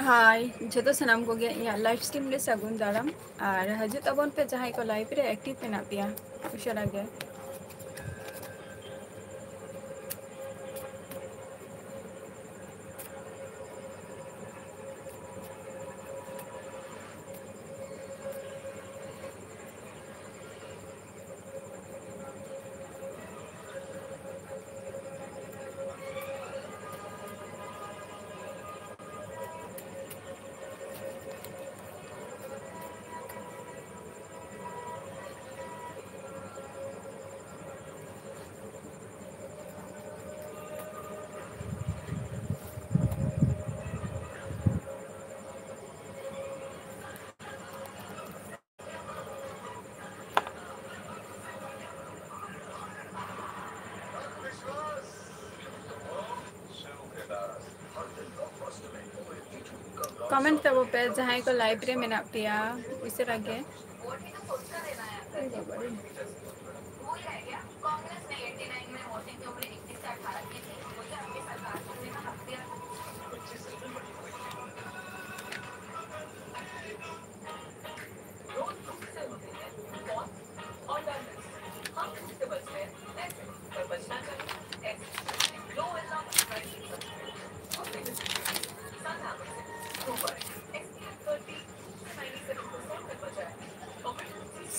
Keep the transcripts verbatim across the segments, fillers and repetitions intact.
ᱦᱟᱭ ᱡᱷᱚᱛᱚ ᱥᱟᱱᱟᱢ ᱠᱚᱜᱮ ᱤᱧᱟᱹᱜ live stream ᱨᱮ ᱥᱟᱹᱜᱩᱱ ᱫᱟᱨᱟᱢ᱾ ᱟᱨ ᱦᱤᱡᱩᱜ ᱛᱟᱵᱚᱱ ᱯᱮ ᱡᱟᱦᱟᱸᱭ ᱠᱚ live ᱨᱮ active ᱢᱮᱱᱟᱜ ᱯᱮᱭᱟ ᱩᱥᱟᱹᱨᱟ ᱜᱮ᱾ Comment ᱛᱟᱵᱚ ᱯᱮ ᱡᱟᱦᱟᱸᱭ ᱠᱚ live ᱨᱮ ᱢᱮᱱᱟᱜ ᱯᱮᱭᱟ ᱩᱥᱟᱹᱨᱟ ᱜᱮ᱾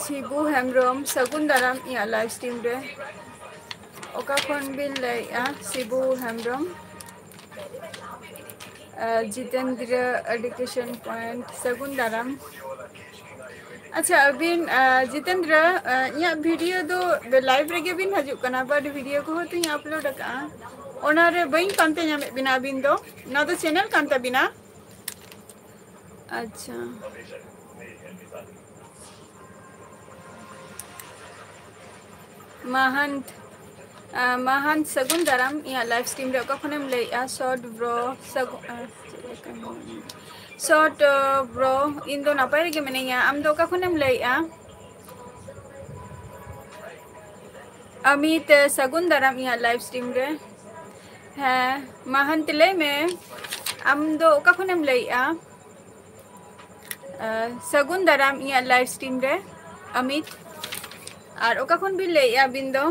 ᱥᱤᱵᱩ ᱦᱮᱢᱵᱨᱚᱢ, ᱥᱟᱹᱜᱩᱱ ᱫᱟᱨᱟᱢ ᱤᱧᱟᱹᱜ live stream ᱨᱮ᱾ ᱚᱠᱟ ᱠᱷᱚᱱ ᱵᱤᱱ ᱞᱟᱹᱭᱮᱜᱼᱟ ᱥᱤᱵᱩ ᱦᱮᱢᱵᱨᱚᱢ? ᱟᱨ ᱡᱤᱛᱮᱱᱫᱨᱚ education point, ᱥᱟᱹᱜᱩᱱ ᱫᱟᱨᱟᱢ᱾ ᱟᱪᱪᱷᱟ, ᱟᱹᱵᱤᱱ, ᱟᱨ ᱡᱤᱛᱮᱱᱫᱨᱚ, ᱟᱨ ᱤᱧᱟᱹᱜ video ᱫᱚ live ᱨᱮᱜᱮ ᱵᱤᱱ ᱦᱤᱡᱩᱜ ᱠᱟᱱᱟ, but video ᱠᱚᱦᱚᱸ ᱛᱚᱧ upload ᱟᱠᱟᱫᱼᱟ, ᱚᱱᱟᱨᱮ ᱵᱟᱹᱧ ᱯᱟᱱᱛᱮ ᱧᱟᱢᱮᱫ ᱵᱤᱱᱟ ᱟᱹᱵᱤᱱ ᱫᱚ᱾ ᱱᱚᱣᱟ ᱫᱚ channel ᱠᱟᱱ ᱛᱟᱹᱵᱤᱱᱟ? ᱟᱪᱪᱷᱟ᱾ ᱢᱟᱦᱟᱱᱛ, ᱟᱸ, ᱢᱟᱦᱟᱱᱛ, ᱥᱟᱹᱜᱩᱱ ᱫᱟᱨᱟᱢ ᱤᱧᱟᱹᱜ live stream ᱨᱮ᱾ ᱚᱠᱟ ᱠᱷᱚᱱᱮᱢ ᱞᱟᱹᱭᱮᱜᱼᱟ? Short bro, ᱥᱟᱹᱜᱩ-, ᱟᱸ, ᱪᱮᱫ ᱞᱮᱠᱟ? Short, ᱟᱸ, bro, ᱤᱧ ᱫᱚ ᱱᱟᱯᱟᱭ ᱨᱮᱜᱮ ᱢᱤᱱᱟᱹᱧᱟ᱾ ᱟᱢ ᱫᱚ ᱚᱠᱟ ᱠᱷᱚᱱᱮᱢ ᱞᱟᱹᱭᱮᱜᱼᱟ? ᱟᱢᱤᱛ, ᱥᱟᱹᱜᱩᱱ ᱫᱟᱨᱟᱢ ᱤᱧᱟᱹᱜ live stream ᱨᱮ᱾ ᱦᱮᱸ, ᱢᱟᱦᱟᱱᱛᱤ, ᱞᱟᱹᱭ ᱢᱮ, ᱟᱢ ᱫᱚ ᱚᱠᱟ ᱠᱷᱚᱱᱮᱢ ᱞᱟᱹᱭᱮᱜᱼᱟ? ᱟᱨ ᱥᱟᱹᱜᱩᱱ ᱫᱟᱨᱟᱢ ᱤᱧᱟᱹᱜ live stream ᱨᱮ, ᱟᱢᱤᱛ᱾ ᱟᱨ ᱚᱠᱟ ᱠᱷᱚᱱ ᱵᱤᱱ ᱞᱟᱹᱭᱮᱜᱼᱟ ᱟᱹᱵᱤᱱ ᱫᱚ?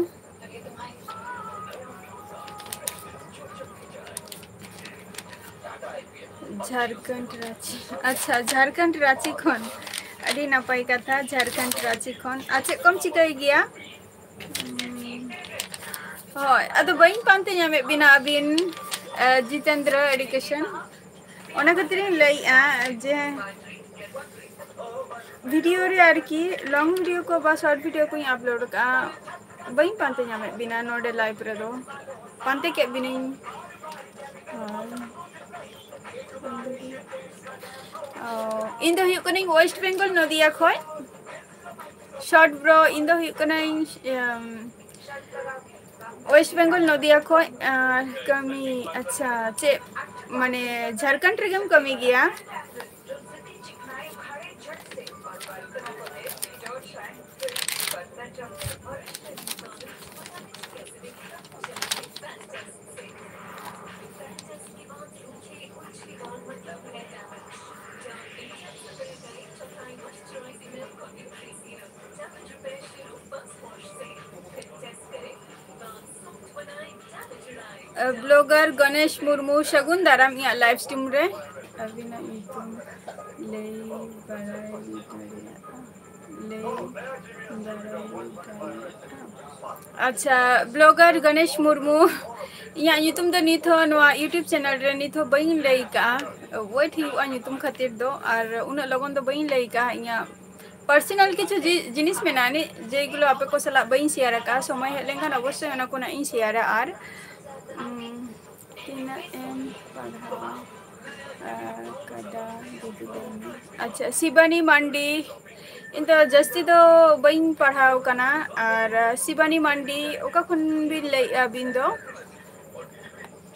ᱡᱷᱟᱲᱠᱷᱚᱸᱰ ᱨᱟᱸᱪᱤ᱾ ᱟᱪᱪᱷᱟ, ᱡᱷᱟᱲᱠᱷᱚᱸᱰ ᱨᱟᱸᱪᱤ ᱠᱷᱚᱱ᱾ ᱟᱹᱰᱤ ᱱᱟᱯᱟᱭ ᱠᱟᱛᱷᱟ, ᱡᱷᱟᱲᱠᱷᱚᱸᱰ ᱨᱟᱸᱪᱤ ᱠᱷᱚᱱ᱾ ᱟᱨ ᱪᱮᱫ ᱠᱚᱢ ᱪᱤᱠᱟᱹᱭ ᱜᱮᱭᱟ? ᱦᱳᱭ, ᱟᱫᱚ ᱵᱟᱹᱧ ᱯᱟᱱᱛᱮ ᱧᱟᱢᱮᱫ ᱵᱤᱱᱟ ᱟᱹᱵᱤᱱ, ᱟᱹ, ᱡᱤᱛᱮᱱᱫᱨᱚ education᱾ ᱚᱱᱟ ᱠᱷᱟᱹᱛᱤᱨᱤᱧ ᱞᱟᱹᱭᱮᱜᱼᱟ ᱡᱮ video ᱨᱮ ᱟᱨᱠᱤ long video ᱠᱚ ᱵᱟ short video ᱠᱚᱧ upload ᱠᱟᱜᱼᱟ, ᱵᱟᱹᱧ ᱯᱟᱱᱛᱮ ᱧᱟᱢᱮᱫ ᱵᱤᱱᱟ ᱱᱚᱰᱮ live ᱨᱮᱫᱚ᱾ ᱯᱟᱱᱛᱮ ᱠᱮᱫ ᱵᱤᱱᱟᱹᱧ᱾ ᱦᱳᱭ᱾ ᱚ, ᱤᱧ ᱫᱚ ᱦᱩᱭᱩᱜ ᱠᱟᱹᱱᱟᱹᱧ West Bengal, ᱱᱚᱫᱤᱭᱟ ᱠᱷᱚᱡ᱾ Short bro, ᱤᱧ ᱫᱚ ᱦᱩᱭᱩᱜ ᱠᱟᱹᱱᱟᱹᱧ, ᱮᱢ, West Bengal, ᱱᱚᱫᱤᱭᱟ ᱠᱷᱚᱡ᱾ ᱟᱨ ᱠᱟᱹᱢᱤ, ᱟᱪᱪᱷᱟ, ᱪᱮᱫ, ᱢᱟᱱᱮ, ᱡᱷᱟᱲᱠᱷᱚᱸᱰ ᱨᱮᱜᱮᱢ ᱠᱟᱹᱢᱤ ᱜᱮᱭᱟ? ᱵᱞᱚᱜᱟᱨ ᱜᱚᱱᱮᱥ ᱢᱩᱨᱢᱩ, ᱥᱟᱹᱜᱩᱱ ᱫᱟᱨᱟᱢ ᱤᱧᱟᱹᱜ live stream ᱨᱮ᱾ ᱟᱹᱵᱤᱱᱟᱜ ᱧᱩᱛᱩᱢ ᱞᱟᱹᱭ ᱵᱟᱲᱟᱭ ᱫᱟᱲᱮᱭᱟᱜᱼᱟ, ᱞᱟᱹᱭ ᱵᱟᱲᱟᱭ ᱫᱟᱲᱮᱭᱟᱜᱼᱟ᱾ ᱟᱪᱪᱷᱟ, ᱵᱞᱚᱜᱟᱨ ᱜᱚᱱᱮᱥ ᱢᱩᱨᱢᱩ, ᱤᱧᱟᱹᱜ ᱧᱩᱛᱩᱢ ᱫᱚ ᱱᱤᱛ ᱦᱚᱸ ᱱᱚᱣᱟ YouTube channel ᱨᱮ ᱱᱤᱛ ᱦᱚᱸ ᱵᱟᱹᱧ ᱞᱟᱹᱭ ᱠᱟᱜᱼᱟ᱾ Wait ᱦᱩᱭᱩᱜᱼᱟ ᱧᱩᱛᱩᱢ ᱠᱷᱟᱹᱛᱤᱨ ᱫᱚ, ᱟᱨ ᱩᱱᱟᱹᱜ ᱞᱚᱜᱚᱱ ᱫᱚ ᱵᱟᱹᱧ ᱞᱟᱹᱭ ᱠᱟᱜᱼᱟ᱾ ᱤᱧᱟᱹᱜ personal ᱠᱤᱪᱷᱩ ᱡᱤ-, ᱡᱤᱱᱤᱥ ᱢᱮᱱᱟᱜᱼᱟ ᱱᱤ-, ᱡᱮᱜᱩᱞᱳ ᱟᱯᱮ ᱠᱚ ᱥᱟᱞᱟᱜ ᱵᱟᱹᱧ share ᱟᱠᱟᱫᱼᱟ᱾ ᱥᱚᱢᱚᱭ ᱦᱮᱡ ᱞᱮᱱᱠᱷᱟᱱ ᱚᱵᱚᱥᱥᱳᱭ ᱚᱱᱟ ᱠᱚ ᱱᱟᱜ ᱤᱧ share ᱟ᱾ ᱟᱨ, ᱩᱢ, ᱛᱤᱱᱟᱹᱜ ᱮᱢ ᱯᱟᱲᱦᱟᱣ ᱟᱠᱟᱫᱟ ᱫᱤᱫᱤ, ᱞᱟᱹᱭ ᱢᱮ᱾ ᱟᱪᱪᱷᱟ, ᱥᱤᱵᱟᱱᱤ ᱢᱟᱱᱰᱤ, ᱤᱧ ᱫᱚ ᱡᱟᱹᱥᱛᱤ ᱫᱚ ᱵᱟᱹᱧ ᱯᱟᱲᱦᱟᱣ ᱠᱟᱱᱟ᱾ ᱟᱨ, ᱥᱤᱵᱟᱱᱤ ᱢᱟᱱᱰᱤ, ᱚᱠᱟ ᱠᱷᱚᱱ ᱵᱤᱱ ᱞᱟᱹᱭᱮᱫᱼᱟ ᱟᱹᱵᱤᱱ ᱫᱚ?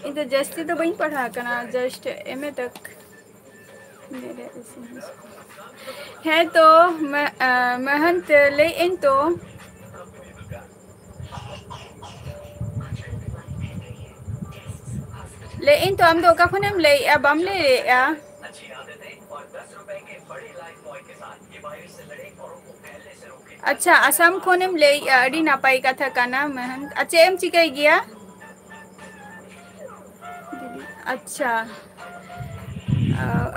ᱤᱧ ᱫᱚ ᱡᱟᱹᱥᱛᱤ ᱫᱚ ᱵᱟᱹᱧ ᱯᱟᱲᱦᱟᱣ ᱠᱟᱱᱟ, just M A ᱛᱚᱠ᱾ ᱦᱮᱸ ᱛᱚ, ᱢᱮ-, ᱮ, ᱢᱮᱦᱟᱱᱛ ᱞᱟᱹᱭᱮᱫ ᱟᱹᱧ ᱛᱚ᱾ ᱞᱟᱹᱭᱮᱫ ᱟᱹᱧ ᱛᱚ, ᱟᱢ ᱫᱚ ᱚᱠᱟ ᱠᱷᱚᱱᱮᱢ ᱞᱟᱹᱭᱮᱫᱼᱟ? ᱵᱟᱢ ᱞᱟᱹᱭ ᱞᱮᱫᱼᱟ᱾ ᱟᱪᱪᱷᱟ, ᱟᱥᱟᱢ ᱠᱷᱚᱱᱮᱢ ᱞᱟᱹᱭᱮᱫᱼᱟ, ᱟᱹᱰᱤ ᱱᱟᱯᱟᱭ ᱠᱟᱛᱷᱟ ᱠᱟᱱᱟ ᱢᱮᱢ᱾ ᱟᱨ ᱪᱮᱫ ᱮᱢ ᱪᱤᱠᱟᱹᱭ ᱜᱮᱭᱟ? ᱟᱪᱪᱷᱟ,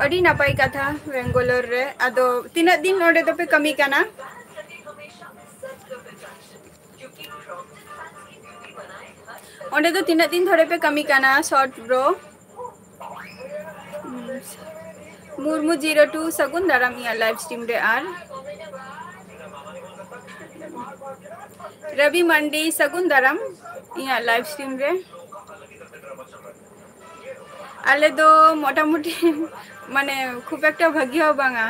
ᱟᱹᱰᱤ ᱱᱟᱯᱟᱭ ᱠᱟᱛᱷᱟ, ᱵᱮᱝᱜᱟᱞᱳᱨ ᱨᱮ᱾ ᱟᱫᱚ ᱛᱤᱱᱟᱹᱜ ᱫᱤᱱ ᱚᱸᱰᱮ ᱫᱚᱯᱮ ᱠᱟᱹᱢᱤ ᱠᱟᱱᱟ? ᱚᱸᱰᱮ ᱫᱚ ᱛᱤᱱᱟᱹᱜ ᱫᱤᱱ ᱫᱷᱚᱨᱮ ᱯᱮ ᱠᱟᱹᱢᱤ ᱠᱟᱱᱟ short bro? Murmu zero two, ᱥᱟᱹᱜᱩᱱ ᱫᱟᱨᱟᱢ ᱤᱧᱟᱹᱜ ᱞᱟᱭᱤᱵᱷ ᱥᱴᱨᱤᱢ ᱨᱮ᱾ ᱟᱨ ᱨᱚᱵᱤ ᱢᱟᱱᱰᱤ, ᱥᱟᱹᱜᱩᱱ ᱫᱟᱨᱟᱢ ᱤᱧᱟᱹᱜ ᱞᱟᱭᱤᱵᱷ ᱥᱴᱨᱤᱢ ᱨᱮ᱾ ᱟᱞᱮ ᱫᱚ ᱢᱚᱴᱟᱢᱩᱴᱤ ᱢᱟᱱᱮ ᱠᱷᱩᱵ ᱮᱠᱴᱟ ᱵᱷᱟᱹᱜᱤ ᱦᱚᱸ ᱵᱟᱝᱟ᱾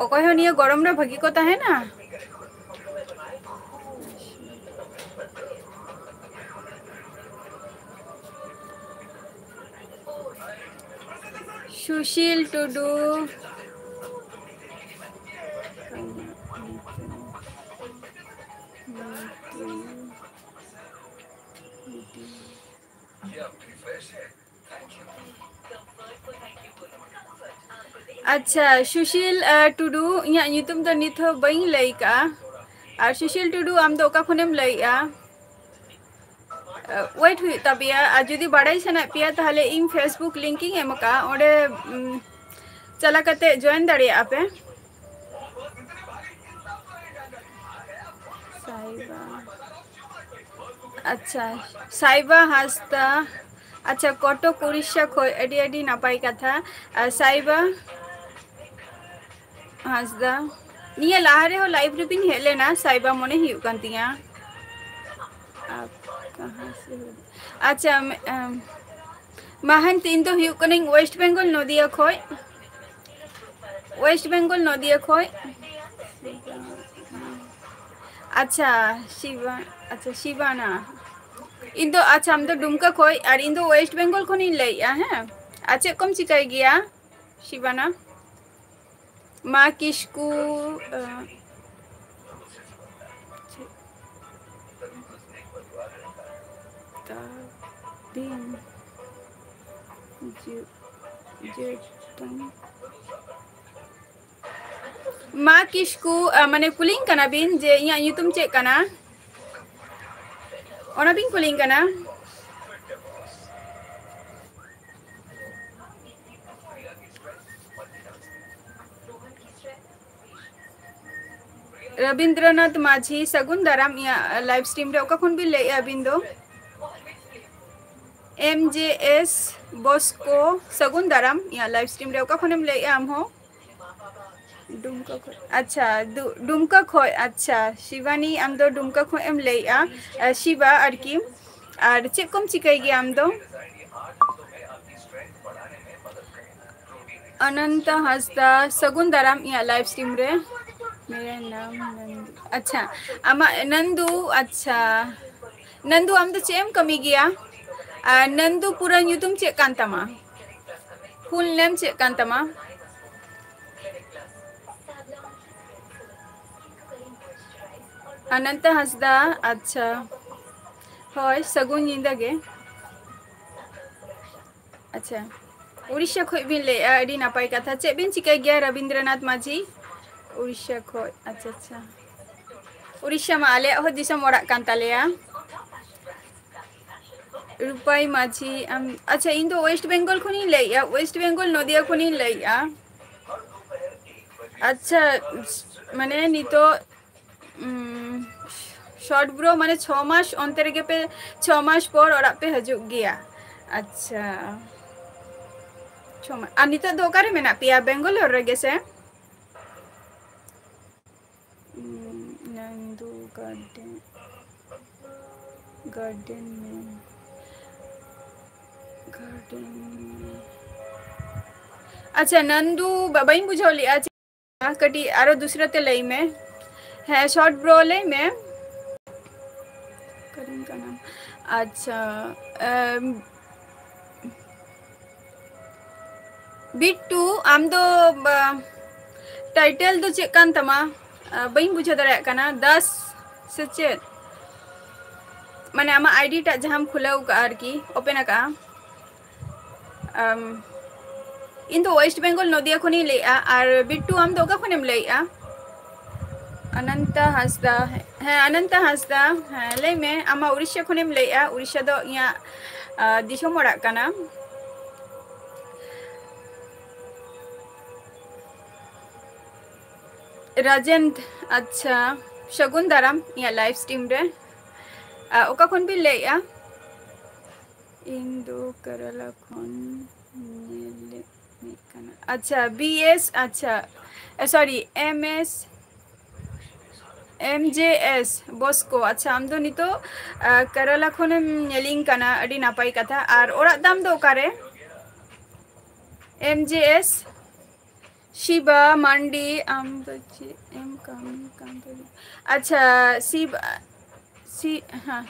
ᱚᱠᱚᱭ ᱦᱚᱸ ᱱᱤᱭᱟᱹ ᱜᱚᱨᱚᱢ ᱨᱮ ᱵᱷᱟᱹᱜᱤ ᱠᱚ ᱛᱟᱦᱮᱱᱟ? ᱥᱩᱥᱤᱞ ᱴᱩᱰᱩ᱾ ᱟᱪᱪᱷᱟ, ᱥᱩᱥᱤᱞ, ᱟᱸ, ᱴᱩᱰᱩ, ᱤᱧᱟᱹᱜ ᱧᱩᱛᱩᱢ ᱫᱚ ᱱᱤᱛ ᱦᱚᱸ ᱵᱟᱹᱧ ᱞᱟᱹᱭ ᱠᱟᱜᱼᱟ᱾ ᱟᱨ ᱥᱩᱥᱤᱞ ᱴᱩᱰᱩ, ᱟᱢ ᱫᱚ ᱚᱠᱟ ᱠᱷᱚᱱᱮᱢ ᱞᱟᱹᱭᱮᱜᱼᱟ? ᱟᱸ, ᱣᱮᱴ ᱦᱩᱭᱩᱜ ᱛᱟᱯᱮᱭᱟ, ᱟᱨ ᱡᱩᱫᱤ ᱵᱟᱲᱟᱭ ᱥᱟᱱᱟᱭᱮᱫ ᱯᱮᱭᱟ, ᱛᱟᱦᱞᱮ ᱤᱧ Facebook ᱞᱤᱝᱠ ᱤᱧ ᱮᱢ ᱠᱟᱜᱼᱟ, ᱚᱸᱰᱮ, ᱩᱢ, ᱪᱟᱞᱟᱣ ᱠᱟᱛᱮ ᱡᱚᱭᱮᱱ ᱫᱟᱲᱮᱭᱟᱜᱼᱟ ᱯᱮ᱾ ᱥᱟᱭᱵᱟ᱾ ᱟᱪᱪᱷᱟ, ᱥᱟᱭᱵᱟ ᱦᱟᱸᱥᱫᱟ᱾ ᱟᱪᱪᱷᱟ, ᱠᱚᱴᱚᱠ ᱩᱲᱤᱥᱥᱟ ᱠᱷᱚᱡ, ᱟᱹᱰᱤ ᱟᱹᱰᱤ ᱱᱟᱯᱟᱭ ᱠᱟᱛᱷᱟ᱾ ᱟᱨ ᱥᱟᱭᱵᱟ ᱦᱟᱸᱥᱫᱟ, ᱱᱤᱭᱟᱹ ᱞᱟᱦᱟ ᱨᱮᱦᱚᱸ ᱞᱟᱭᱤᱵᱷ ᱨᱮᱵᱤᱱ ᱦᱮᱡ ᱞᱮᱱᱟ, ᱥᱟᱭᱵᱟ ᱢᱚᱱᱮ ᱦᱩᱭᱩᱜ ᱠᱟᱱ ᱛᱤᱧᱟ᱾ ᱟᱯ ᱠᱟᱦᱟᱸ ᱥᱮ ᱦᱳ? ᱟᱪᱪᱷᱟ, ᱢᱮ-, ᱮᱢ, ᱢᱟᱦᱟᱱ, ᱤᱧ ᱫᱚ ᱦᱩᱭᱩᱜ ᱠᱟᱹᱱᱟᱹᱧ ᱳᱭᱮᱥᱴ ᱵᱮᱝᱜᱚᱞ, ᱱᱚᱫᱤᱭᱟ ᱠᱷᱚᱡ᱾ ᱳᱭᱮᱥᱴ ᱵᱮᱝᱜᱚᱞ, ᱱᱚᱫᱤᱭᱟ ᱠᱷᱚᱡ᱾ ᱟᱪᱪᱷᱟ, ᱥᱤᱵᱟ-, ᱟᱪᱪᱷᱟ, ᱥᱤᱵᱟᱱᱟ᱾ ᱤᱧ ᱫᱚ, ᱟᱪᱪᱷᱟ, ᱟᱢ ᱫᱚ ᱰᱩᱢᱠᱟ ᱠᱷᱚᱡ, ᱟᱨ ᱤᱧ ᱫᱚ ᱳᱭᱮᱥᱴ ᱵᱮᱝᱜᱚᱞ ᱠᱷᱚᱱᱤᱧ ᱞᱟᱹᱭᱮᱜᱼᱟ, ᱦᱮᱸ᱾ ᱟᱨ ᱪᱮᱫ ᱠᱚᱢ ᱪᱤᱠᱟᱹᱭ ᱜᱮᱭᱟ, ᱥᱤᱵᱟᱱᱟ? ᱢᱟ ᱠᱤᱥᱠᱩ, ᱟᱸ, ᱪᱮᱫ? ᱛᱟᱵᱤᱱ᱾ ᱡᱮ-, ᱡᱮ-, ᱢᱟ ᱠᱤᱥᱠᱩ, ᱟ, ᱢᱟᱱᱮ ᱠᱩᱞᱤᱧ ᱠᱟᱱᱟ ᱵᱤᱱ ᱡᱮ ᱤᱧᱟᱹᱜ ᱧᱩᱛᱩᱢ ᱪᱮᱫ ᱠᱟᱱᱟ? ᱚᱱᱟ ᱵᱤᱱ ᱠᱩᱞᱤᱧ ᱠᱟᱱᱟ? ᱨᱚᱵᱤᱱᱫᱨᱚᱱᱟᱛᱷ ᱢᱟᱹᱡᱷᱤ, ᱥᱟᱹᱜᱩᱱ ᱫᱟᱨᱟᱢ ᱤᱧᱟᱹᱜ live stream ᱨᱮ᱾ ᱚᱠᱟ ᱠᱷᱚᱱ ᱵᱤᱱ ᱞᱟᱹᱭᱮᱫᱼᱟ ᱟᱹᱵᱤᱱ ᱫᱚ? ᱮᱢ ᱡᱮ ᱮᱥ ᱵᱚᱥᱠᱳ, ᱥᱟᱹᱜᱩᱱ ᱫᱟᱨᱟᱢ ᱤᱧᱟᱹᱜ live stream ᱨᱮ᱾ ᱚᱠᱟ ᱠᱷᱚᱱᱮᱢ ᱞᱟᱹᱭᱮᱫᱼᱟ ᱟᱢ ᱦᱚᱸ? ᱰᱩᱢᱠᱟ ᱠᱷᱚᱱ᱾ ᱟᱪᱪᱷᱟ, ᱫᱩ-, ᱰᱩᱢᱠᱟ ᱠᱷᱚᱱ᱾ ᱟᱪᱪᱷᱟ, ᱥᱤᱵᱟᱱᱤ, ᱟᱢ ᱫᱚ ᱰᱩᱢᱠᱟ ᱠᱷᱚᱱ ᱮᱢ ᱞᱟᱹᱭᱮᱫᱼᱟ, ᱟ, ᱥᱤᱵᱟ ᱟᱨᱠᱤ᱾ ᱟᱨ ᱪᱮᱫ ᱠᱚᱢ ᱪᱤᱠᱟᱹᱭ ᱜᱮᱭᱟ ᱟᱢ ᱫᱚ? ᱚᱱᱚᱱᱛᱟ ᱦᱟᱸᱥᱫᱟ, ᱥᱟᱹᱜᱩᱱ ᱫᱟᱨᱟᱢ ᱤᱧᱟᱹᱜ live stream ᱨᱮ᱾ ᱢᱮᱨᱟ ᱱᱟᱢ ᱱᱟᱱᱫᱩ᱾ ᱟᱪᱪᱷᱟ, ᱟᱢᱟᱜ ᱱᱟᱱᱫᱩ, ᱟᱪᱪᱷᱟ᱾ ᱱᱟᱱᱫᱩ, ᱟᱢ ᱫᱚ ᱪᱮᱫ ᱮᱢ ᱠᱟᱹᱢᱤ ᱜᱮᱭᱟ? ᱟᱨ ᱱᱟᱱᱫᱩ ᱯᱩᱨᱟᱹ ᱧᱩᱛᱩᱢ ᱪᱮᱫ ᱠᱟᱱ ᱛᱟᱢᱟ? Full name ᱪᱮᱫ ᱠᱟᱱ ᱛᱟᱢᱟ? ᱚᱱᱚᱱᱛᱟ ᱦᱟᱸᱥᱫᱟ, ᱟᱪᱪᱷᱟ᱾ ᱦᱳᱭ, ᱥᱟᱹᱜᱩᱱ ᱧᱤᱫᱟᱹ ᱜᱮ᱾ ᱟᱪᱪᱷᱟ, ᱩᱲᱤᱥᱥᱟ ᱠᱷᱚᱱ ᱵᱤᱱ ᱞᱟᱹᱭᱮᱫᱼᱟ, ᱟᱹᱰᱤ ᱱᱟᱯᱟᱭ ᱠᱟᱛᱷᱟ᱾ ᱪᱮᱫ ᱵᱤᱱ ᱪᱤᱠᱟᱹᱭ ᱜᱮᱭᱟ ᱨᱚᱵᱤᱱᱫᱨᱚᱱᱟᱛᱷ ᱢᱟᱹᱡᱷᱤ? ᱩᱲᱤᱥᱥᱟ ᱠᱷᱚᱱ, ᱟᱪᱪᱷᱟ, ᱟᱪᱪᱷᱟ᱾ ᱩᱲᱤᱥᱥᱟ ᱢᱟ ᱟᱞᱮᱭᱟᱜ ᱦᱚᱸ ᱫᱤᱥᱚᱢ ᱚᱲᱟᱜ ᱠᱟᱱ ᱛᱟᱞᱮᱭᱟ᱾ ᱨᱩᱯᱟᱭ ᱢᱟᱹᱡᱷᱤ, ᱟᱢ, ᱟᱪᱪᱷᱟ, ᱤᱧ ᱫᱚ West Bengal ᱠᱷᱚᱱᱤᱧ ᱞᱟᱹᱭᱮᱫᱼᱟ, West Bengal ᱱᱚᱫᱤᱭᱟ ᱠᱷᱚᱱᱤᱧ ᱞᱟᱹᱭᱮᱫᱼᱟ᱾ ᱟᱪᱪᱷᱟ, ᱢᱟᱱᱮ ᱱᱤᱛᱚᱜ, ᱩᱢ, short bro ᱢᱟᱱᱮ ᱪᱷᱚ ᱢᱟᱥ ᱚᱱᱛᱮ ᱨᱮᱜᱮ ᱯᱮ, ᱪᱷᱚ ᱢᱟᱥ ᱯᱚᱨ ᱚᱲᱟᱜ ᱯᱮ ᱦᱤᱡᱩᱜ ᱜᱮᱭᱟ? ᱟᱪᱪᱷᱟ, ᱪᱷᱚ ᱢᱟᱥ᱾ ᱟᱨ ᱱᱤᱛᱚᱜ ᱫᱚ ᱚᱠᱟᱨᱮ ᱢᱮᱱᱟᱜ ᱯᱮᱭᱟ? ᱵᱮᱝᱜᱟᱞᱳᱨ ᱨᱮᱜᱮ ᱥᱮ? ᱩᱸ, ᱱᱟᱱᱫᱩ garden, garden ᱢᱮ, garden ᱢᱮ᱾ ᱟᱪᱪᱷᱟ, ᱱᱟᱱᱫᱩ ᱵᱟ-, ᱵᱟᱹᱧ ᱵᱩᱡᱷᱟᱹᱣ ᱞᱮᱜᱼᱟ᱾ ᱠᱟᱹᱴᱤᱡ ᱟᱨᱚ ᱫᱩᱥᱨᱟᱹ ᱛᱮ ᱞᱟᱹᱭ ᱢᱮ᱾ ᱦᱮᱸ, short bro ᱞᱟᱹᱭ ᱢᱮ᱾ ᱠᱟᱹᱨᱤᱢ ᱠᱟᱱᱟᱢ᱾ ᱟᱪᱪᱷᱟ, ᱮᱢ, ᱵᱤᱴᱴᱩ, ᱟᱢ ᱫᱚ, ᱵᱟ, title ᱫᱚ ᱪᱮᱫ ᱠᱟᱱ ᱛᱟᱢᱟ? ᱟ, ᱵᱟᱹᱧ ᱵᱩᱡᱷᱟᱹᱣ ᱫᱟᱲᱮᱭᱟᱜ ᱠᱟᱱᱟ᱾ ᱫᱟᱥ ᱥᱮ ᱪᱮᱫ? ᱢᱟᱱᱮ ᱟᱢᱟᱜ ID ᱴᱟᱜ ᱡᱟᱦᱟᱸᱢ ᱠᱷᱩᱞᱟᱹᱣ ᱠᱟᱜᱼᱟ ᱟᱨᱠᱤ, open ᱟᱠᱟᱜᱼᱟ᱾ ᱟᱢ, ᱤᱧ ᱫᱚ ᱳᱭᱮᱥᱴ ᱵᱮᱝᱜᱚᱞ ᱱᱚᱫᱤᱭᱟ ᱠᱷᱚᱱᱤᱧ ᱞᱟᱹᱭᱮᱫᱼᱟ᱾ ᱟᱨ ᱵᱤᱴᱴᱩ, ᱟᱢ ᱫᱚ ᱚᱠᱟ ᱠᱷᱚᱱᱮᱢ ᱞᱟᱹᱭᱮᱫᱼᱟ? ᱚᱱᱚᱱᱛᱟ ᱦᱟᱸᱥᱫᱟ᱾ ᱦᱮᱸ, ᱚᱱᱚᱱᱛᱟ ᱦᱟᱸᱥᱫᱟ, ᱦᱮᱸ, ᱞᱟᱹᱭ ᱢᱮ, ᱟᱢ ᱢᱟ ᱩᱲᱤᱥᱥᱟ ᱠᱷᱚᱱᱮᱢ ᱞᱟᱹᱭᱮᱫᱼᱟ᱾ ᱩᱲᱤᱥᱥᱟ ᱫᱚ ᱤᱧᱟᱹᱜ, ᱟ, ᱫᱤᱥᱚᱢ ᱚᱲᱟᱜ ᱠᱟᱱᱟ᱾ ᱨᱟᱡᱮᱱᱫ, ᱟᱪᱪᱷᱟ, ᱥᱟᱹᱜᱩᱱ ᱫᱟᱨᱟᱢ ᱤᱧᱟᱹᱜ ᱞᱟᱭᱤᱵᱷ ᱥᱴᱨᱤᱢ ᱨᱮ᱾ ᱟ, ᱚᱠᱟ ᱠᱷᱚᱱ ᱵᱤᱱ ᱞᱟᱹᱭᱮᱫᱼᱟ? ᱤᱧ ᱫᱚ ᱠᱮᱨᱟᱞᱟ ᱠᱷᱚᱱ ᱧᱮᱞᱮᱫ ᱢᱮ ᱠᱟᱱᱟ᱾ ᱟᱪᱪᱷᱟ, ᱵᱤ ᱮᱥ, ᱟᱪᱪᱷᱟ, ᱥᱚᱨᱤ, ᱮᱢ ᱮᱥ, ᱮᱢ ᱡᱮ ᱮᱥ ᱵᱚᱥᱠᱳ᱾ ᱟᱪᱪᱷᱟ, ᱟᱢ ᱫᱚ ᱱᱤᱛᱚᱜ, ᱟ, ᱠᱮᱨᱟᱞᱟ ᱠᱷᱚᱱᱮᱢ ᱧᱮᱞᱤᱧ ᱠᱟᱱᱟ, ᱟᱹᱰᱤ ᱱᱟᱯᱟᱭ ᱠᱟᱛᱷᱟ᱾ ᱟᱨ ᱚᱲᱟᱜ ᱛᱟᱢ ᱫᱚ ᱚᱠᱟᱨᱮ? ᱮᱢ ᱡᱮ ᱮᱥ, ᱥᱤᱵᱟ ᱢᱟᱱᱰᱤ, ᱟᱢ ᱫᱚ ᱪᱮᱫ ᱮᱢ ᱠᱟᱹᱢᱤ ᱠᱟᱱ ᱛᱟᱦᱮᱸᱫ? ᱟᱪᱪᱷᱟ, ᱥᱤᱵᱟ, ᱥᱤ-, ᱦᱮᱸ᱾